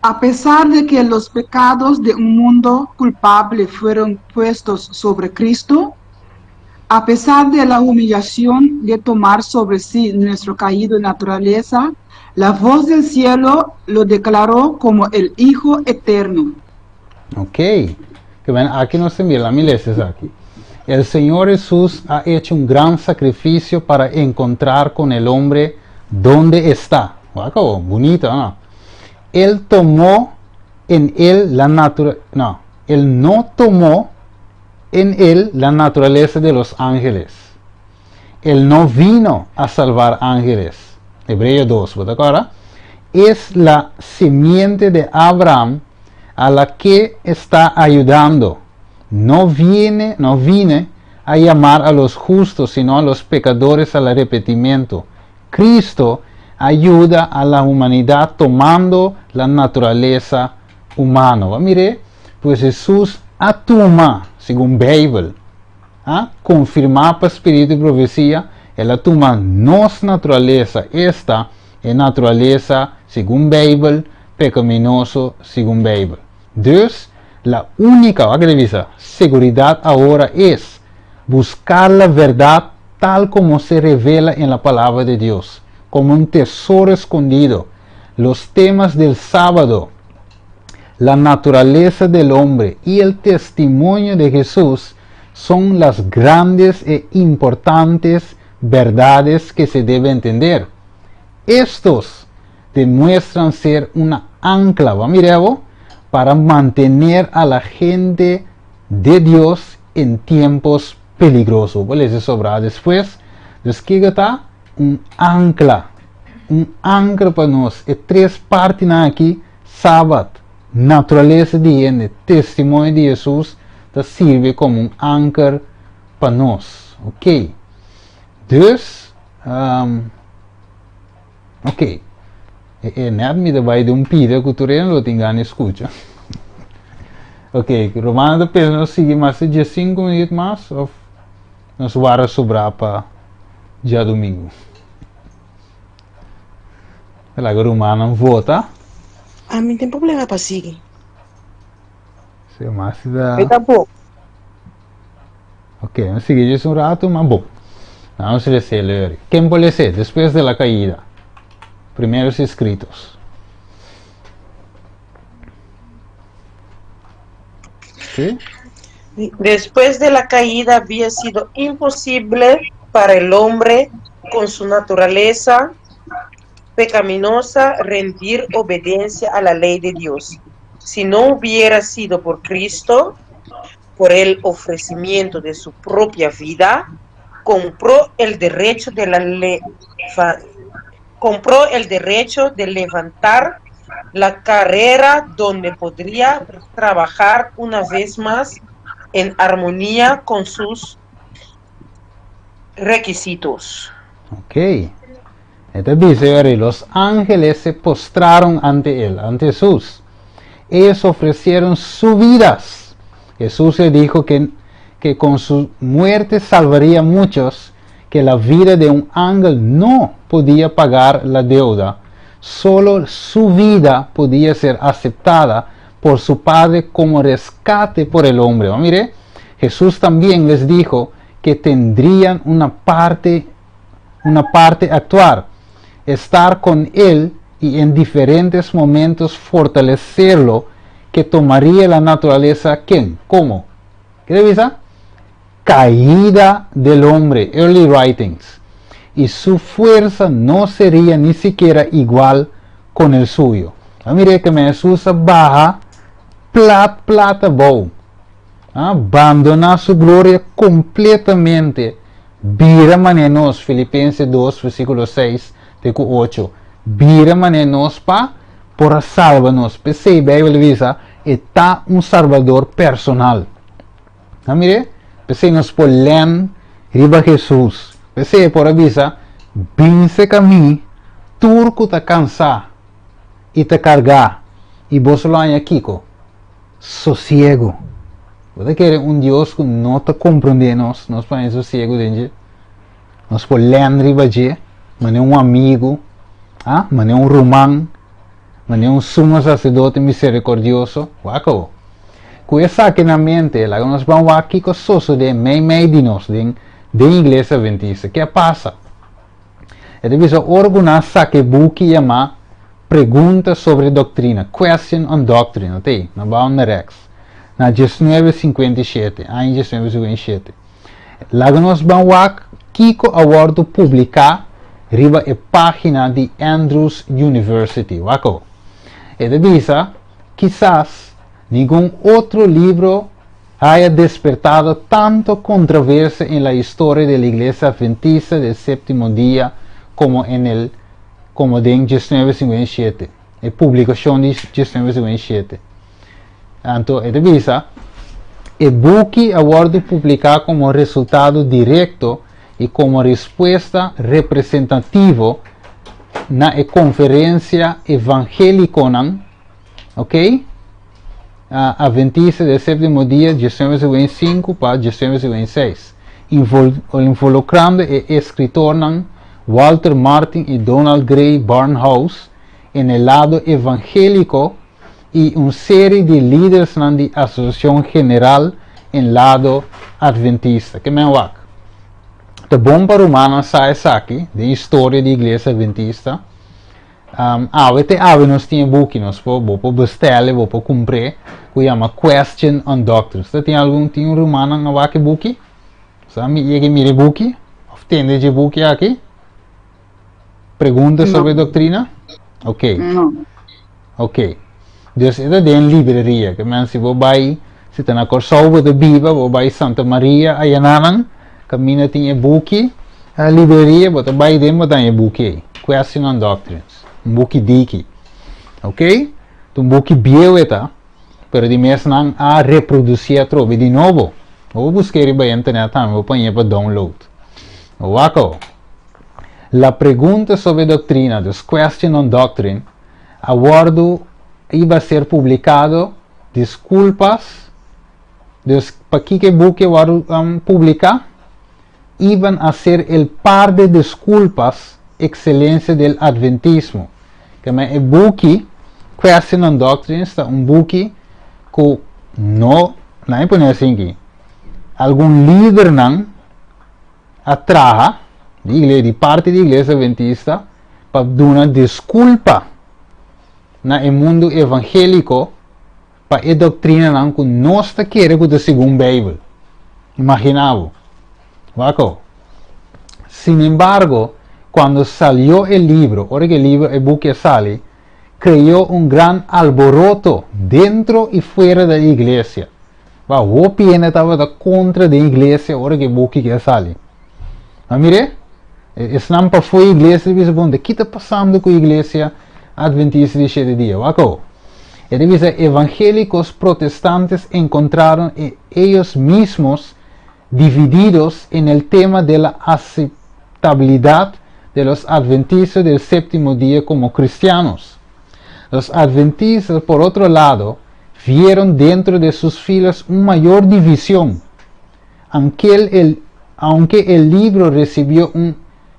A pesar de que los pecados de un mundo culpable fueron puestos sobre Cristo, a pesar de la humillación de tomar sobre sí nuestro caído naturaleza, la voz del cielo lo declaró como el Hijo Eterno. Ok. Que bueno, aquí nos mira, la mileses aquí. El Señor Jesús ha hecho un gran sacrificio para encontrar con el hombre donde está. Guau, bonito, ¿no? Él tomó en él la naturaleza, no, él no tomó en él la naturaleza de los ángeles. Él no vino a salvar ángeles. Hebreo 2, ¿verdad ahora? Es la simiente de Abraham a la que está ayudando. No viene, no vine a llamar a los justos, sino a los pecadores al arrepentimiento. Cristo ayuda a la humanidad tomando la naturaleza humana. Mire, pues Jesús a tuma, segun Bijbel, a konfirmá pa spiritu di profesia, el a tuma nos naturalesa, esta, e naturalesa segun Bijbel, pekaminoso segun Bijbel. Dus, La única, wak bisa, seguridad ahora es buscar la verdad tal como se revela en la palabra de Dios, como un tesoro escondido. Los temas del sábado, la naturaleza del hombre y el testimonio de Jesús son las grandes e importantes verdades que se debe entender. Estos demuestran ser una ancla, mira, para mantener a la gente de Dios en tiempos peligrosos. Pues sobra despues. Dus kiko ta? Un ancla. Un ancla pa nos. E tres partinan aki, Sabat, naturalesa di hende, testimonio di Hesus, ta sirbi komo un anker pa nos. Ok. Dus, ok. E net mi ta bai den un pida ku tur hende lo tin gana di skucha. Ok, Romano ta pensa nos sigui mas di diesinku minuut mas of nos wara sobrá pa djadumingu? Laga rumannan vota. Ami no tin problema pa sigui. Si, mas si ta. Mi tampoco. Ok, nos sigui djis un rato, ma bon. Vamos lese leer. Ken por lese? Después de la caída. Primeros escritos. ¿Sí? Después de la caída había sido imposible para el hombre con su naturaleza pecaminosa rendir obediencia a la ley de Dios. Si no hubiera sido por Cristo, por el ofrecimiento de su propia vida, compró el derecho de la compró el derecho de levantar la carrera donde podría trabajar una vez más en armonía con sus requisitos. Ok. Entonces dice, los ángeles se postraron ante él, ante Jesús. Ellos ofrecieron sus vidas. Jesús le dijo que, que con su muerte salvaría a muchos, que la vida de un ángel no podía pagar la deuda. Solo su vida podía ser aceptada por su Padre como rescate por el hombre. Oh, mire, Jesús también les dijo que tendrían una parte, una parte actuar, estar con Él y en diferentes momentos fortalecerlo, que tomaría la naturaleza, ¿quién? ¿Cómo? ¿Qué revisa? Caída del hombre, Early Writings. Y su fuerza no sería ni siquiera igual con el suyo. Ah, mire que Jesús baha plat plat abou. Ah, bandoná su gloria kompletamente. Bira manera nos, Filipenses 2, versíkulo 6 te ku 8. Bira manera nos pa por a salba nos. P'esei Beibel ta bisa, e ta un Salbador personal. Ah, mire, p'esei nos por lèn riba Hesus. P'esei e por a bisa, Bin serka mi, tur ku ta kansá i ta kargá, i boso lo haña kiko? Sosiegu. Bo ta kere un Dios ku no ta komprondé nos, nos por haña sosiegu den dje? Nos por lèn riba dje, manera un amigu, ah, manera un ruman, manera un sumo saserdote miserikordioso. Wak awor. Ku esaki na mente, laga nos ban wak kiko sosodé meimei di nos den den Iglesia Adventista. Ke a pasa? E ta bisa ora ku nan a saka e buki yamá Pregunta sobre Doctrina, Question on Doctrine, no ta ei, na bao na rèks, na diesnuebe sinkuenta i shete, aña diesnuebe sinkuenta i shete. Laga nos ban wak kiko a wòrdu publiká riba e página di Andrews University. Wak awor. E ta bisa, Kisas ningun otro libro haya despertado tanto controversia en la historia de la Iglesia Adventista del Séptimo Día como en el como den 1957, e publicacion di 1957. Anto e ta bisa, E buki a wordo publica como resultado directo y como respuesta representativo na e conferencia evangeliconan, ok, Adventista del Séptimo Dia 1955 pa 1956, involucrando e escritornan Walter Martin y Donald Grey Barnhouse en e lado evangelico. i un seri di lidersnan di Asosiashon General en lado Adventista. Ke men wak? Ta bon pa rumannan sa esaki den historia di Iglesia Adventista. Awe te awe nos tin e buki, nos por, bo por bestel'e, bo por kumpr'e, ku yama Question on Doctrines. Ta tin algun, tin un rumannan a wak e buki? Sa mi yega mira e buki? Of tende dje buki aki? Pregunta sobre doctrina? Ok. No. Ok. Dus e ta den libreria. Ke men si bo bai, si ta na Kòrsou bo ta biba, bo bai Santa Maria ayananan, kaminda tin e buki, libreria, bo ta bai den bo ta haña e buki ei. Question on Doctrines. Un buki diki. Ok? Ta un buki bieu e ta, pero di mes nan a reprodusi atrobe di nobo. Bo por busk'é riba internet tambe, bo por hañ'é pa download. Wak awo. La pregunta sobre doctrina, dus Question on Doctrine, a wordu iba a ser publicado, disculpas, dus pakiko e buki a wordu publica? Iban a ser el par de disculpas excelencia del adventismo. Kema e buki Question on Doctrines ta un buki ku no, nan e pone asinki, algun lidernan a traha di iglesia, di parti di iglesia adventista pa duna disculpa na e mundu evangélico pa e doctrinanan cu nos ta kere cu ta segun Bijbel. Imagina bo. Wak awo. Sin embargo, cuando salió e libro, ora cu e libro, e buki a sali, creó un gran alboroto dentro y fuera de la iglesia. Ba hopi hende tabata kontra den iglesia ora ku e buki ke a sali. Ma mir'é, esnan pafó e iglesia ta bisa, Bon, ta ki ta pasando ku iglesia Adventista di Shete Dia? Wak awo. E ta bisa, Evangélicos protestantes encontraron ellos mismos divididos en el tema de la aceptabilidad de los adventistas del séptimo día como cristianos. Los adventistas, por otro lado, vieron dentro de sus filas un mayor división. Aunque el, aunque el libro recibió un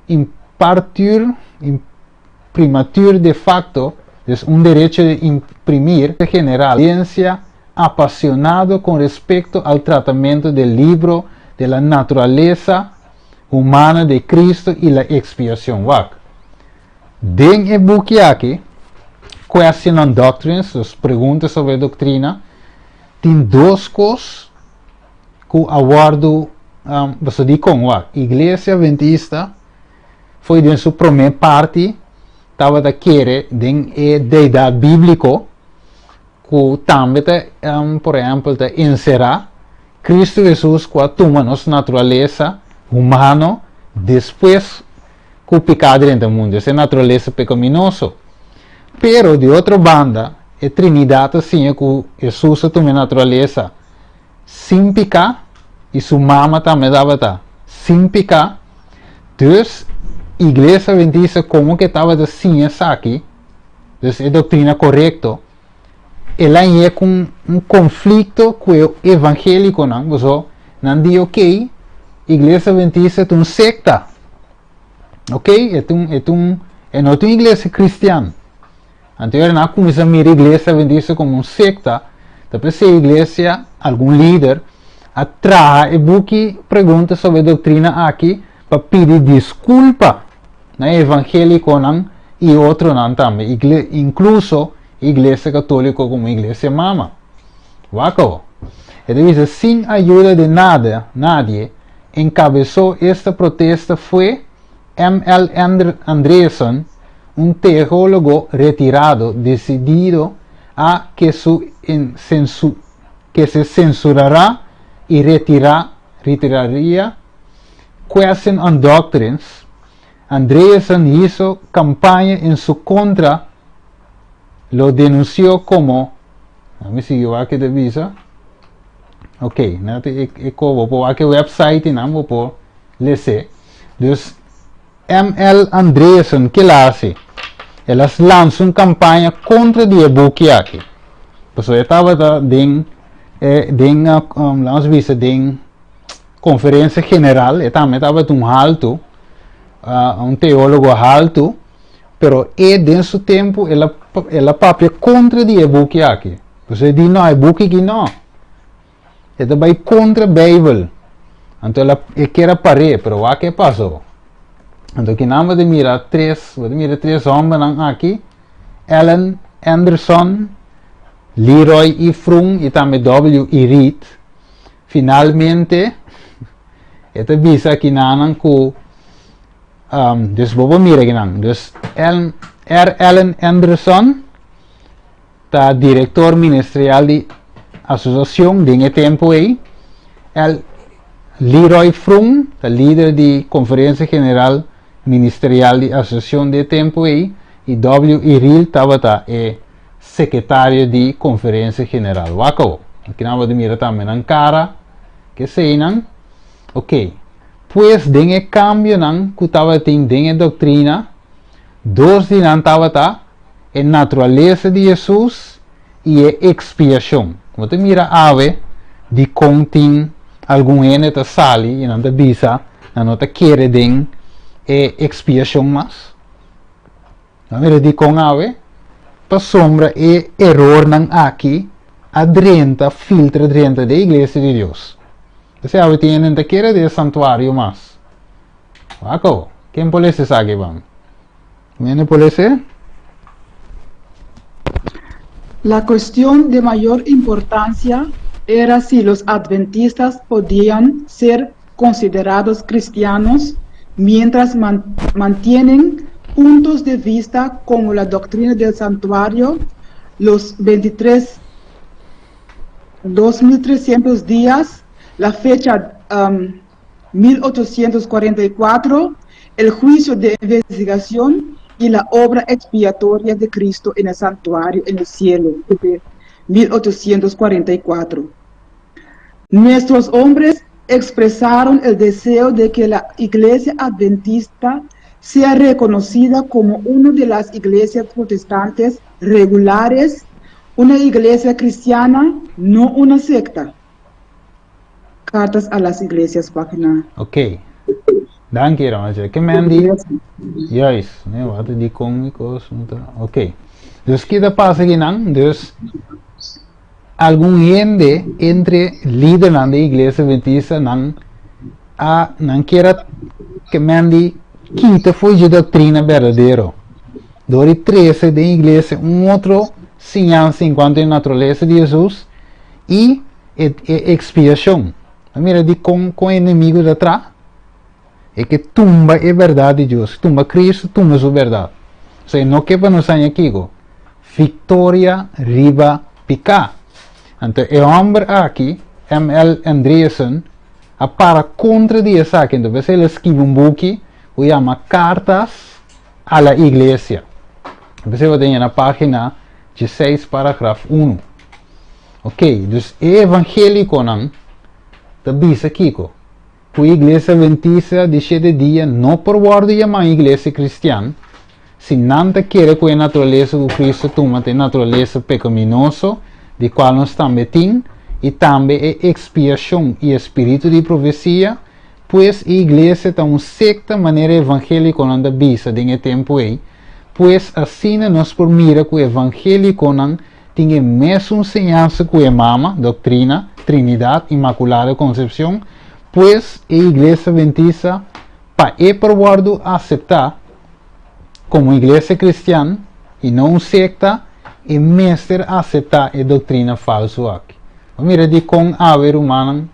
impartir, imprimatur de facto, es un derecho de imprimir general, audiencia apasionado con respecto al tratamiento del libro de la naturaleza humana de Cristo y la expiación. Wak. Den e buki aki, Question on Doctrines, dus Pregunta sobre Doctrina, tin dos kos ku a wòrdu, pasobra dikon? Wak, Iglesia Adventista fo'i den su promé parti tabata kere den e deidat bíbliko ku tambe ta, por ehèmpel, ta enserá Kristu Hesus ku a tuma nos naturalesa humano despues ku piká drenta mundu, es e naturalesa pekaminoso. Pero, di otro banda, e Trinidat ta siña ku Hesus a tuma e naturalesa sin piká i su mama tambe tabata sin piká. Dus, Iglesia Adventista komo ke tabata siña esaki, dus e doktrina korekto, el a hañ'é ku un konflikto ku e evangélikonan, pasobra nan di, Okey, Iglesia Adventista ta un sekta. Ok, e ta un, e ta un, e no ta un iglesia kristian. Anto nan a kuminsá mira Iglesia Adventista komo un sekta, ta p'esei iglesia, algun lider, a traha e buki Pregunta sobre Doctrina aki pa pidi diskulpa na e evangélikonan i otronan tambe, inkluso Iglesia Katóliko komo iglesia mama. Wak awo. E ta bisa, Sin ayuda di nada, nadie, enkabesó esta protesta fue ML. Andreasen, un teólogo retirado decidido a que su que se censurará y retira retiraría Question on Doctrines. Andreasen hizo campaña en su contra, lo denunció como, mi sigui wak e ta bisa, ok, na ta e ko bo por wak e website nan bo por lese. Dus ML Andreasen ke la hasi? El a lansa un campaña contra di e buki aki. Pasobra e tabata den e den laat ons bisa den conferencia general, e tambe tabata un haltu, un teólogo haltu. Pero e den su tempu el a el a papia kontra di e buki aki. Pues e di no, e buki aki no. E ta bai kontra Beibel. Anto el a e kier a par'é, pero wak ke pasó. Anto kinan bo ta mira tres, bo ta mira tres hòmbernan aki, Ellen Anderson, Leroy E. Froom i tambe W. E. Reed. Finalmente e ta bisa kinanan ku Um, dus bo por mira kinan. Dus Ellen, R. Ellen Anderson ta director ministerial di asociacion den e tempo ei. L. Leroy Froom ta lider di Conferencia General Ministerial di Asociacion den e tempo ei. I W. E. Riel tabata e secretario di Conferencia General. Wak awo. Kinan bo ta mira tambe nan cara. Keseinan. Ok. Pues den e kambionan ku tabatin den e doktrina, dos di nan tabata e naturalesa di Hesus i e ekspiashon. Bo ta mira awe dikon tin algun hende ta sali i nan ta bisa nan no ta kere den e ekspiashon mas? Bo mira dikon awe? Pasobra e erornan aki a drenta, filtra drenta den iglesia di Dios. Esei awe tin hende ta kere den e santuario mas. Wak awo, ken por lesa esaki ban? Un hende por lesa? La cuestión de mayor importancia era si los adventistas podían ser considerados cristianos mientras mantienen puntos de vista como la doctrina del santuario, los 23 2300 días, la fecha 1844, el juicio de investigación y la obra expiatoria de Cristo en el santuario en el cielo de 1844. Nuestros hombres expresaron el deseo de que la Iglesia Adventista sea reconocida como una de las iglesias protestantes regulares, una iglesia cristiana, no una secta. Cartas a las Iglesias, página. Ok. Danki, Roger. Ke men di? Juist. Nee, wat di kon kos. Ok. Dus kita pasa kinan? Dus algun hende entre lidernan di iglesia adventista nan a nan kier a ke men di kita for dje doctrina berdadero dor di trese den iglesia un otro siñansa en cuanto e naturalesa di Jesus i e e expiacion. A mira di kon kon e enemigo ta tra e ke tumba e berdad di Dios, tumba Cristo, tumba su berdad. Osea e no ke pa nos haña kiko? Victoria riba piká. Anto e hòmber aki, ML. Andreasen, a para kontra di esaki. Anto p'esei el a skibi un buki ku yama Cartas a la Iglesia. P'esei bo ta haña na página dieseis paragraf unu. Oké, dus e evangélikonan ta bisa kiko? Ku Iglesia Adventista di Shete Dia no por wòrdu yamá iglesia kristian si nan ta kere ku e naturalesa ku Kristu tuma ta e naturalesa pekaminoso di kual nos tambe tin i tambe e ekspiashon i e spiritu di profesia, pues e iglesia ta un sekta manera evangelikonan ta bisa den e tempu ei, pues asina nos por mira ku evangelikonan tin e mesun señansa ku e mama, doktrina, Trinidat, Inmakulada Konsepshon, pues e Iglesia Adventista pa e por wòrdu aseptá komo iglesia kristian i no un sekta, e mester aseptá e doktrina falsu aki. Bo mira dikon awe rumannan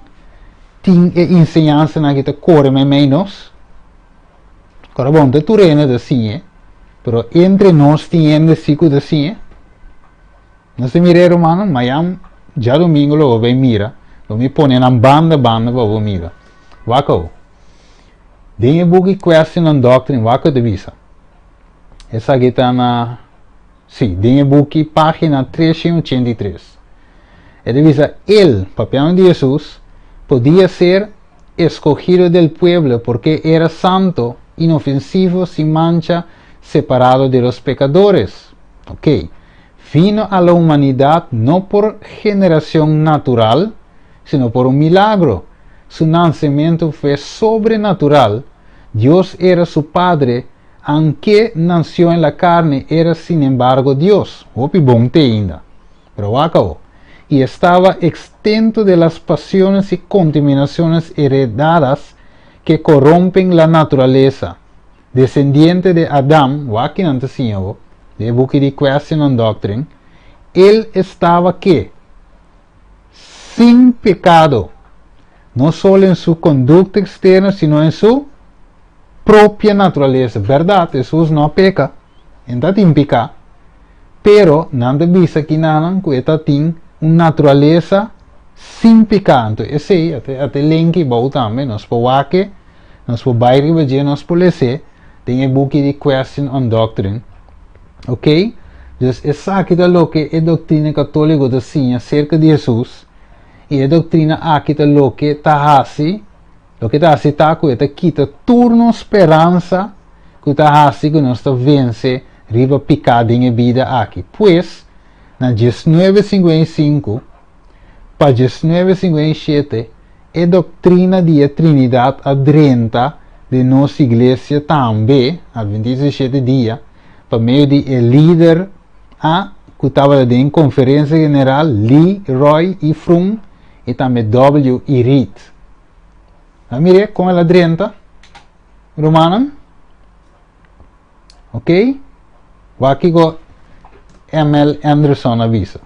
tin e enseñansanan aki ta kore meimei nos? Ora bon, ta tur hende ta siñ'e, pero entre nos tin hende si ku ta siñ'e. Nos ta mira e rumannan, mayan djadumingu lo bo bai mira, lo mi pone nan banda banda pa bo mira. Wak awo. Den e buki Question on Doctrine, wak ta bisa. Esaki ta na, si, den e buki pagina 383. E ta bisa, El, papiando di Hesus, podia ser escogido del pueblo porque era santo, inofensivo, sin mancha, separado de los pecadores. Ok. Vino a la humanidad no por generacion natural, sino por un milagro. Su nacimiento fue sobrenatural. Dios era su padre. Aunque nació en la carne, era sin embargo Dios. Hopi bon te ainda. Pero wak awo. Y estaba exento de las pasiones y contaminaciones heredadas que corrompen la naturaleza. Descendiente de Adam, wak kinan ta siña bo, den e buki di Question on Doctrine, él estaba ke? Sin pecado, no solo en su conducta externa, sino en su propia naturaleza. Berdad, Hesus no a peca, e ta tin pica, pero nan ta bisa kinanan cu e ta tin un naturaleza sin pica. Anto esey a te lenki bou tambe, nos por wak-e, nos por bay riba dje, nos por lese den e buki di Question on Doctrine. Ok? Dus esaki ta loke e doctrina catolico ta siña acerca di Hesus, y e doctrina aki ta loke ta haci, Loke ta hasi ta ku e ta kita tur nos speransa ku ta hasi ku nos ta vense riba piká den e bida aki. Pues, na diesnuebe sinkuenta i sinku pa diesnuebe sinkuenta i shete e doktrina di e Trinidat a drenta den nos iglesia tambe, Adventista di Shete Dia, pa medio di e lider a ku tabata den Konferensia General, Lee Roy E. Froom i tambe W. E. Reed. A mir'é kon el a drenta, rumannan. Ok? Wak kiko ML. Anderson a bisa.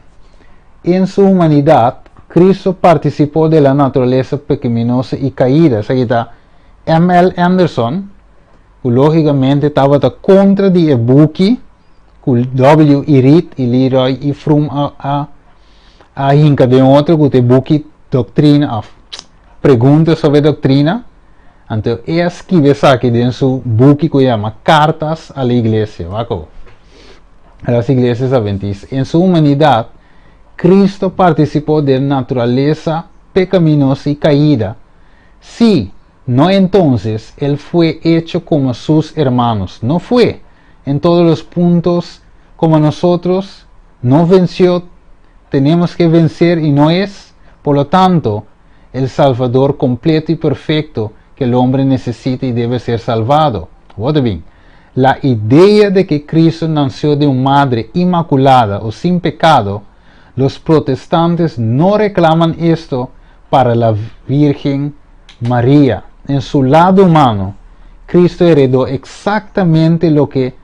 En su humanidad, Cristo participó de la naturaleza pecaminosa y caída. Esaki ta ML. Anderson, ku lógicamente tabata kontra di e buki ku W. E. Reed i Leroy E. Froom a, a a hinka den otro ku ta e buki Doctrina of Pregunta sobre Doctrina. Anto e a skibi esaki den su buki ku yama Cartas a la Iglesia. Wak awo. A las Iglesias Adventistas. En su humanidad, Cristo participó den naturalesa pecaminosa y caída. Sí, no entonces, Él fue hecho como sus hermanos. No fue en todos los puntos como nosotros. No venció, tenemos que vencer y no es, por lo tanto, el Salvador completo y perfecto que el hombre necesita y debe ser salvado. Hoor bien. La idea de que Cristo nació de una madre inmaculada o sin pecado, los protestantes no reclaman esto para la Virgen María. En su lado humano, Cristo heredó exactamente lo que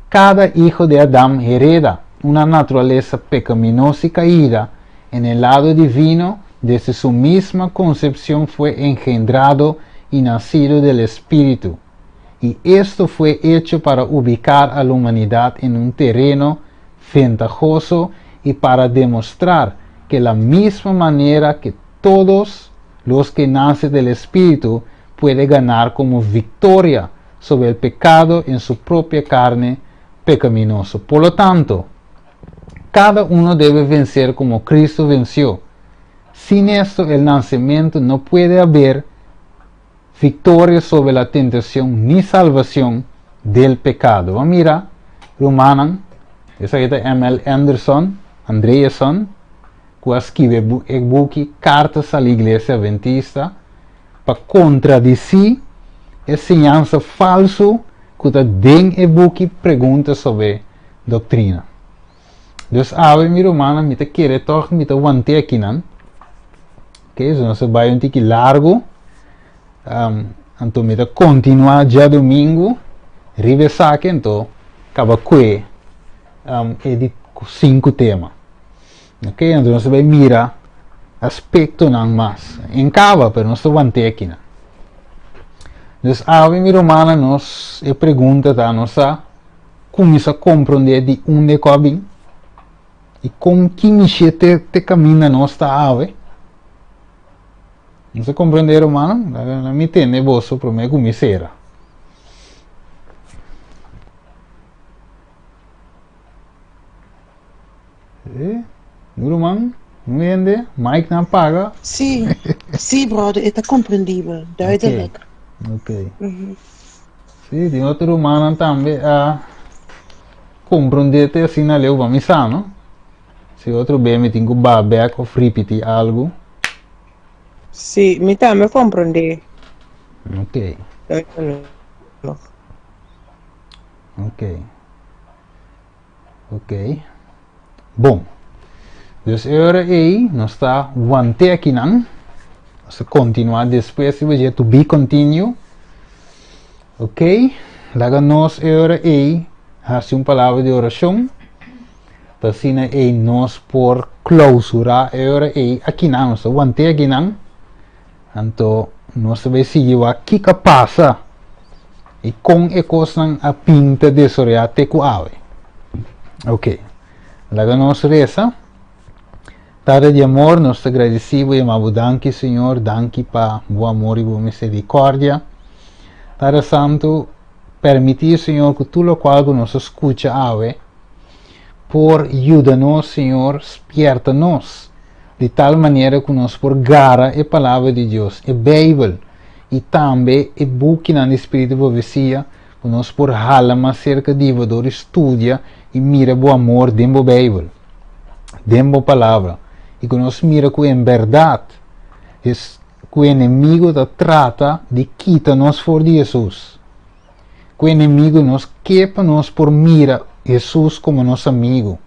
cada hijo de Adán hereda, una naturaleza pecaminosa y caída. En el lado divino, desde su misma concepción fue engendrado y nacido del Espíritu. Y esto fue hecho para ubicar a la humanidad en un terreno ventajoso y para demostrar que la misma manera que todos los que nacen del Espíritu puede ganar como victoria sobre el pecado en su propia carne pecaminoso. Por lo tanto, cada uno debe vencer como Cristo venció. Sin esto, el nacimiento no puede haber victoria sobre la tentación ni salvación del pecado. Ban mira, rumannan, esaki ta ML. Anderson, Andreason, ku a skibi e buki Cartas a la Iglesia Adventista pa kontradisí e siñansa falsu ku ta den e buki Pregunta sobre Doctrina. Dus awe mi rumannan mi ta kere tòg mi ta want'é akinan. Ok, so nos a bai un tiki largu. Um, anto mi ta kontinuá djadumingu riba esaki anto kaba kue um, e di sinku tema. Ok, anto nos ta bai mira aspektonan mas. En kaba, pero nos ta want'é akinan. Dus awe mi rumannan nos e pregunta ta nos a kuminsá komprondé di unda ku a bin i kon ki mishé te te kaminda nos ta awe. Nos a komprondé rumannan? Laga mi tende boso promé ku mi sera. Eh, mi ruman, un hende, mic nan paga. Sí, sí, brother, e ta komprendibel, duidelijk. Ok. Mm -hmm. Sí, tin otro rumannan tambe a komprondé te asina leu pa mi sa, no? Si otro be mi tin ku ba bek of ripití algu. Sí, mi tambe komprondé. Ok. Duidelijk. Ok. Ok. Bon. Dus e ora ei nos ta wante akinan. Nos ta kontinuá despues riba dje to be continue. Ok. Laga nos e ora ei hasi un palabra di orashon. Pa asina ei nos por klausurá e ora ei akinan. Nos ta wante akinan. Anto nos ta bai sigui wak kiko a pasa i kon e kosnan a pinta desaroyá te ku awe. Ok, laga nos resa. Tata di amor, nos ta gradisí bo i yama bo danki, Señor, danki pa bo amor i bo miserikòrdia. Tata Santu, permití, Señor, ku tur lokual ku nos a skucha awe por yuda nos, Señor, spierta nos di tal manera ku nos por gara e Palabra di Dios, e Beibel, i tambe e bukinan di spiritu di profesia, ku nos por hala mas serka di bo dor di studia i mira bo amor den bo Beibel, den bo Palabra, i ku nos mira ku en bèrdat es ku enemigu ta trata di kita nos for di Hesus, ku enemigu nos ke pa nos por mira Hesus komo nos amigu.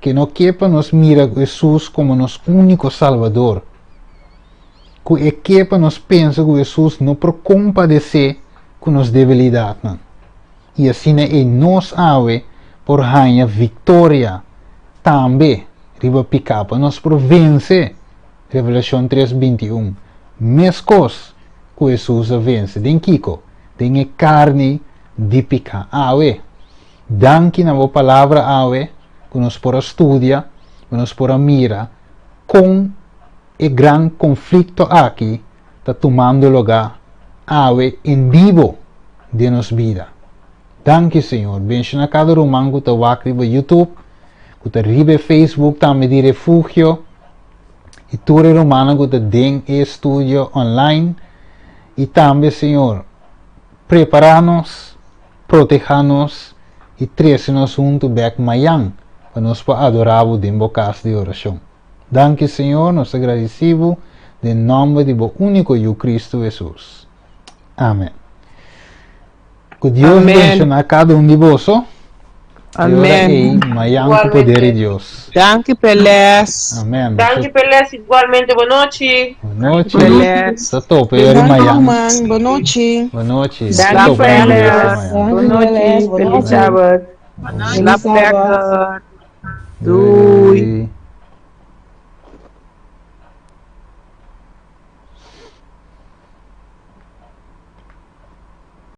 Ke no ke pa nos mira Hesus komo nos úniko Salbador. Ku e ke pa nos pensa ku Hesus no por kompadesé ku nos debilidatnan. I asina ei nos awe por haña viktoria tambe riba piká, pa nos por vense, Revelashon tres, 21, meskos ku Hesus a vense. Den kiko? Den e karni di piká. Awe, Danki na bo palabra awe ku nos por a studia, ku nos por a mira kon e gran konflikto aki ta tumando lugá awe en bibo den nos bida. Danki Señor. Benshoná kada ruman ku ta wak riba YouTube, ku ta riba e Facebook tambe di Refugio, i tur e rumannan ku ta den e estudio online. I tambe Señor, prepará nos. Protehá nos i trese nos huntu bèk mayan pa nos por adorá Bo den Bo kas di orashon. Danki, Señor, nos ta gradisí Bo den nòmber di Bo úniko Yu Kristu Hesus. Amen. Ku Dios Amen. benshoná kada un di boso. E ora Amen. ei, mayan ku poder di Igualmente. Dios. Danki p'e les. Amen. Danki Peles, igualmente bo nochi. Bo nochi. Peles. Ta tope eri Danki mayan. ruman, bo nochi. Bo nochi. Ta Danki tope na iglesia Peles. mayan. Bo nochi. Bo Feliz nochi. Sabbat. Feliz Slap Sabbat. lekker. Doei. Doei.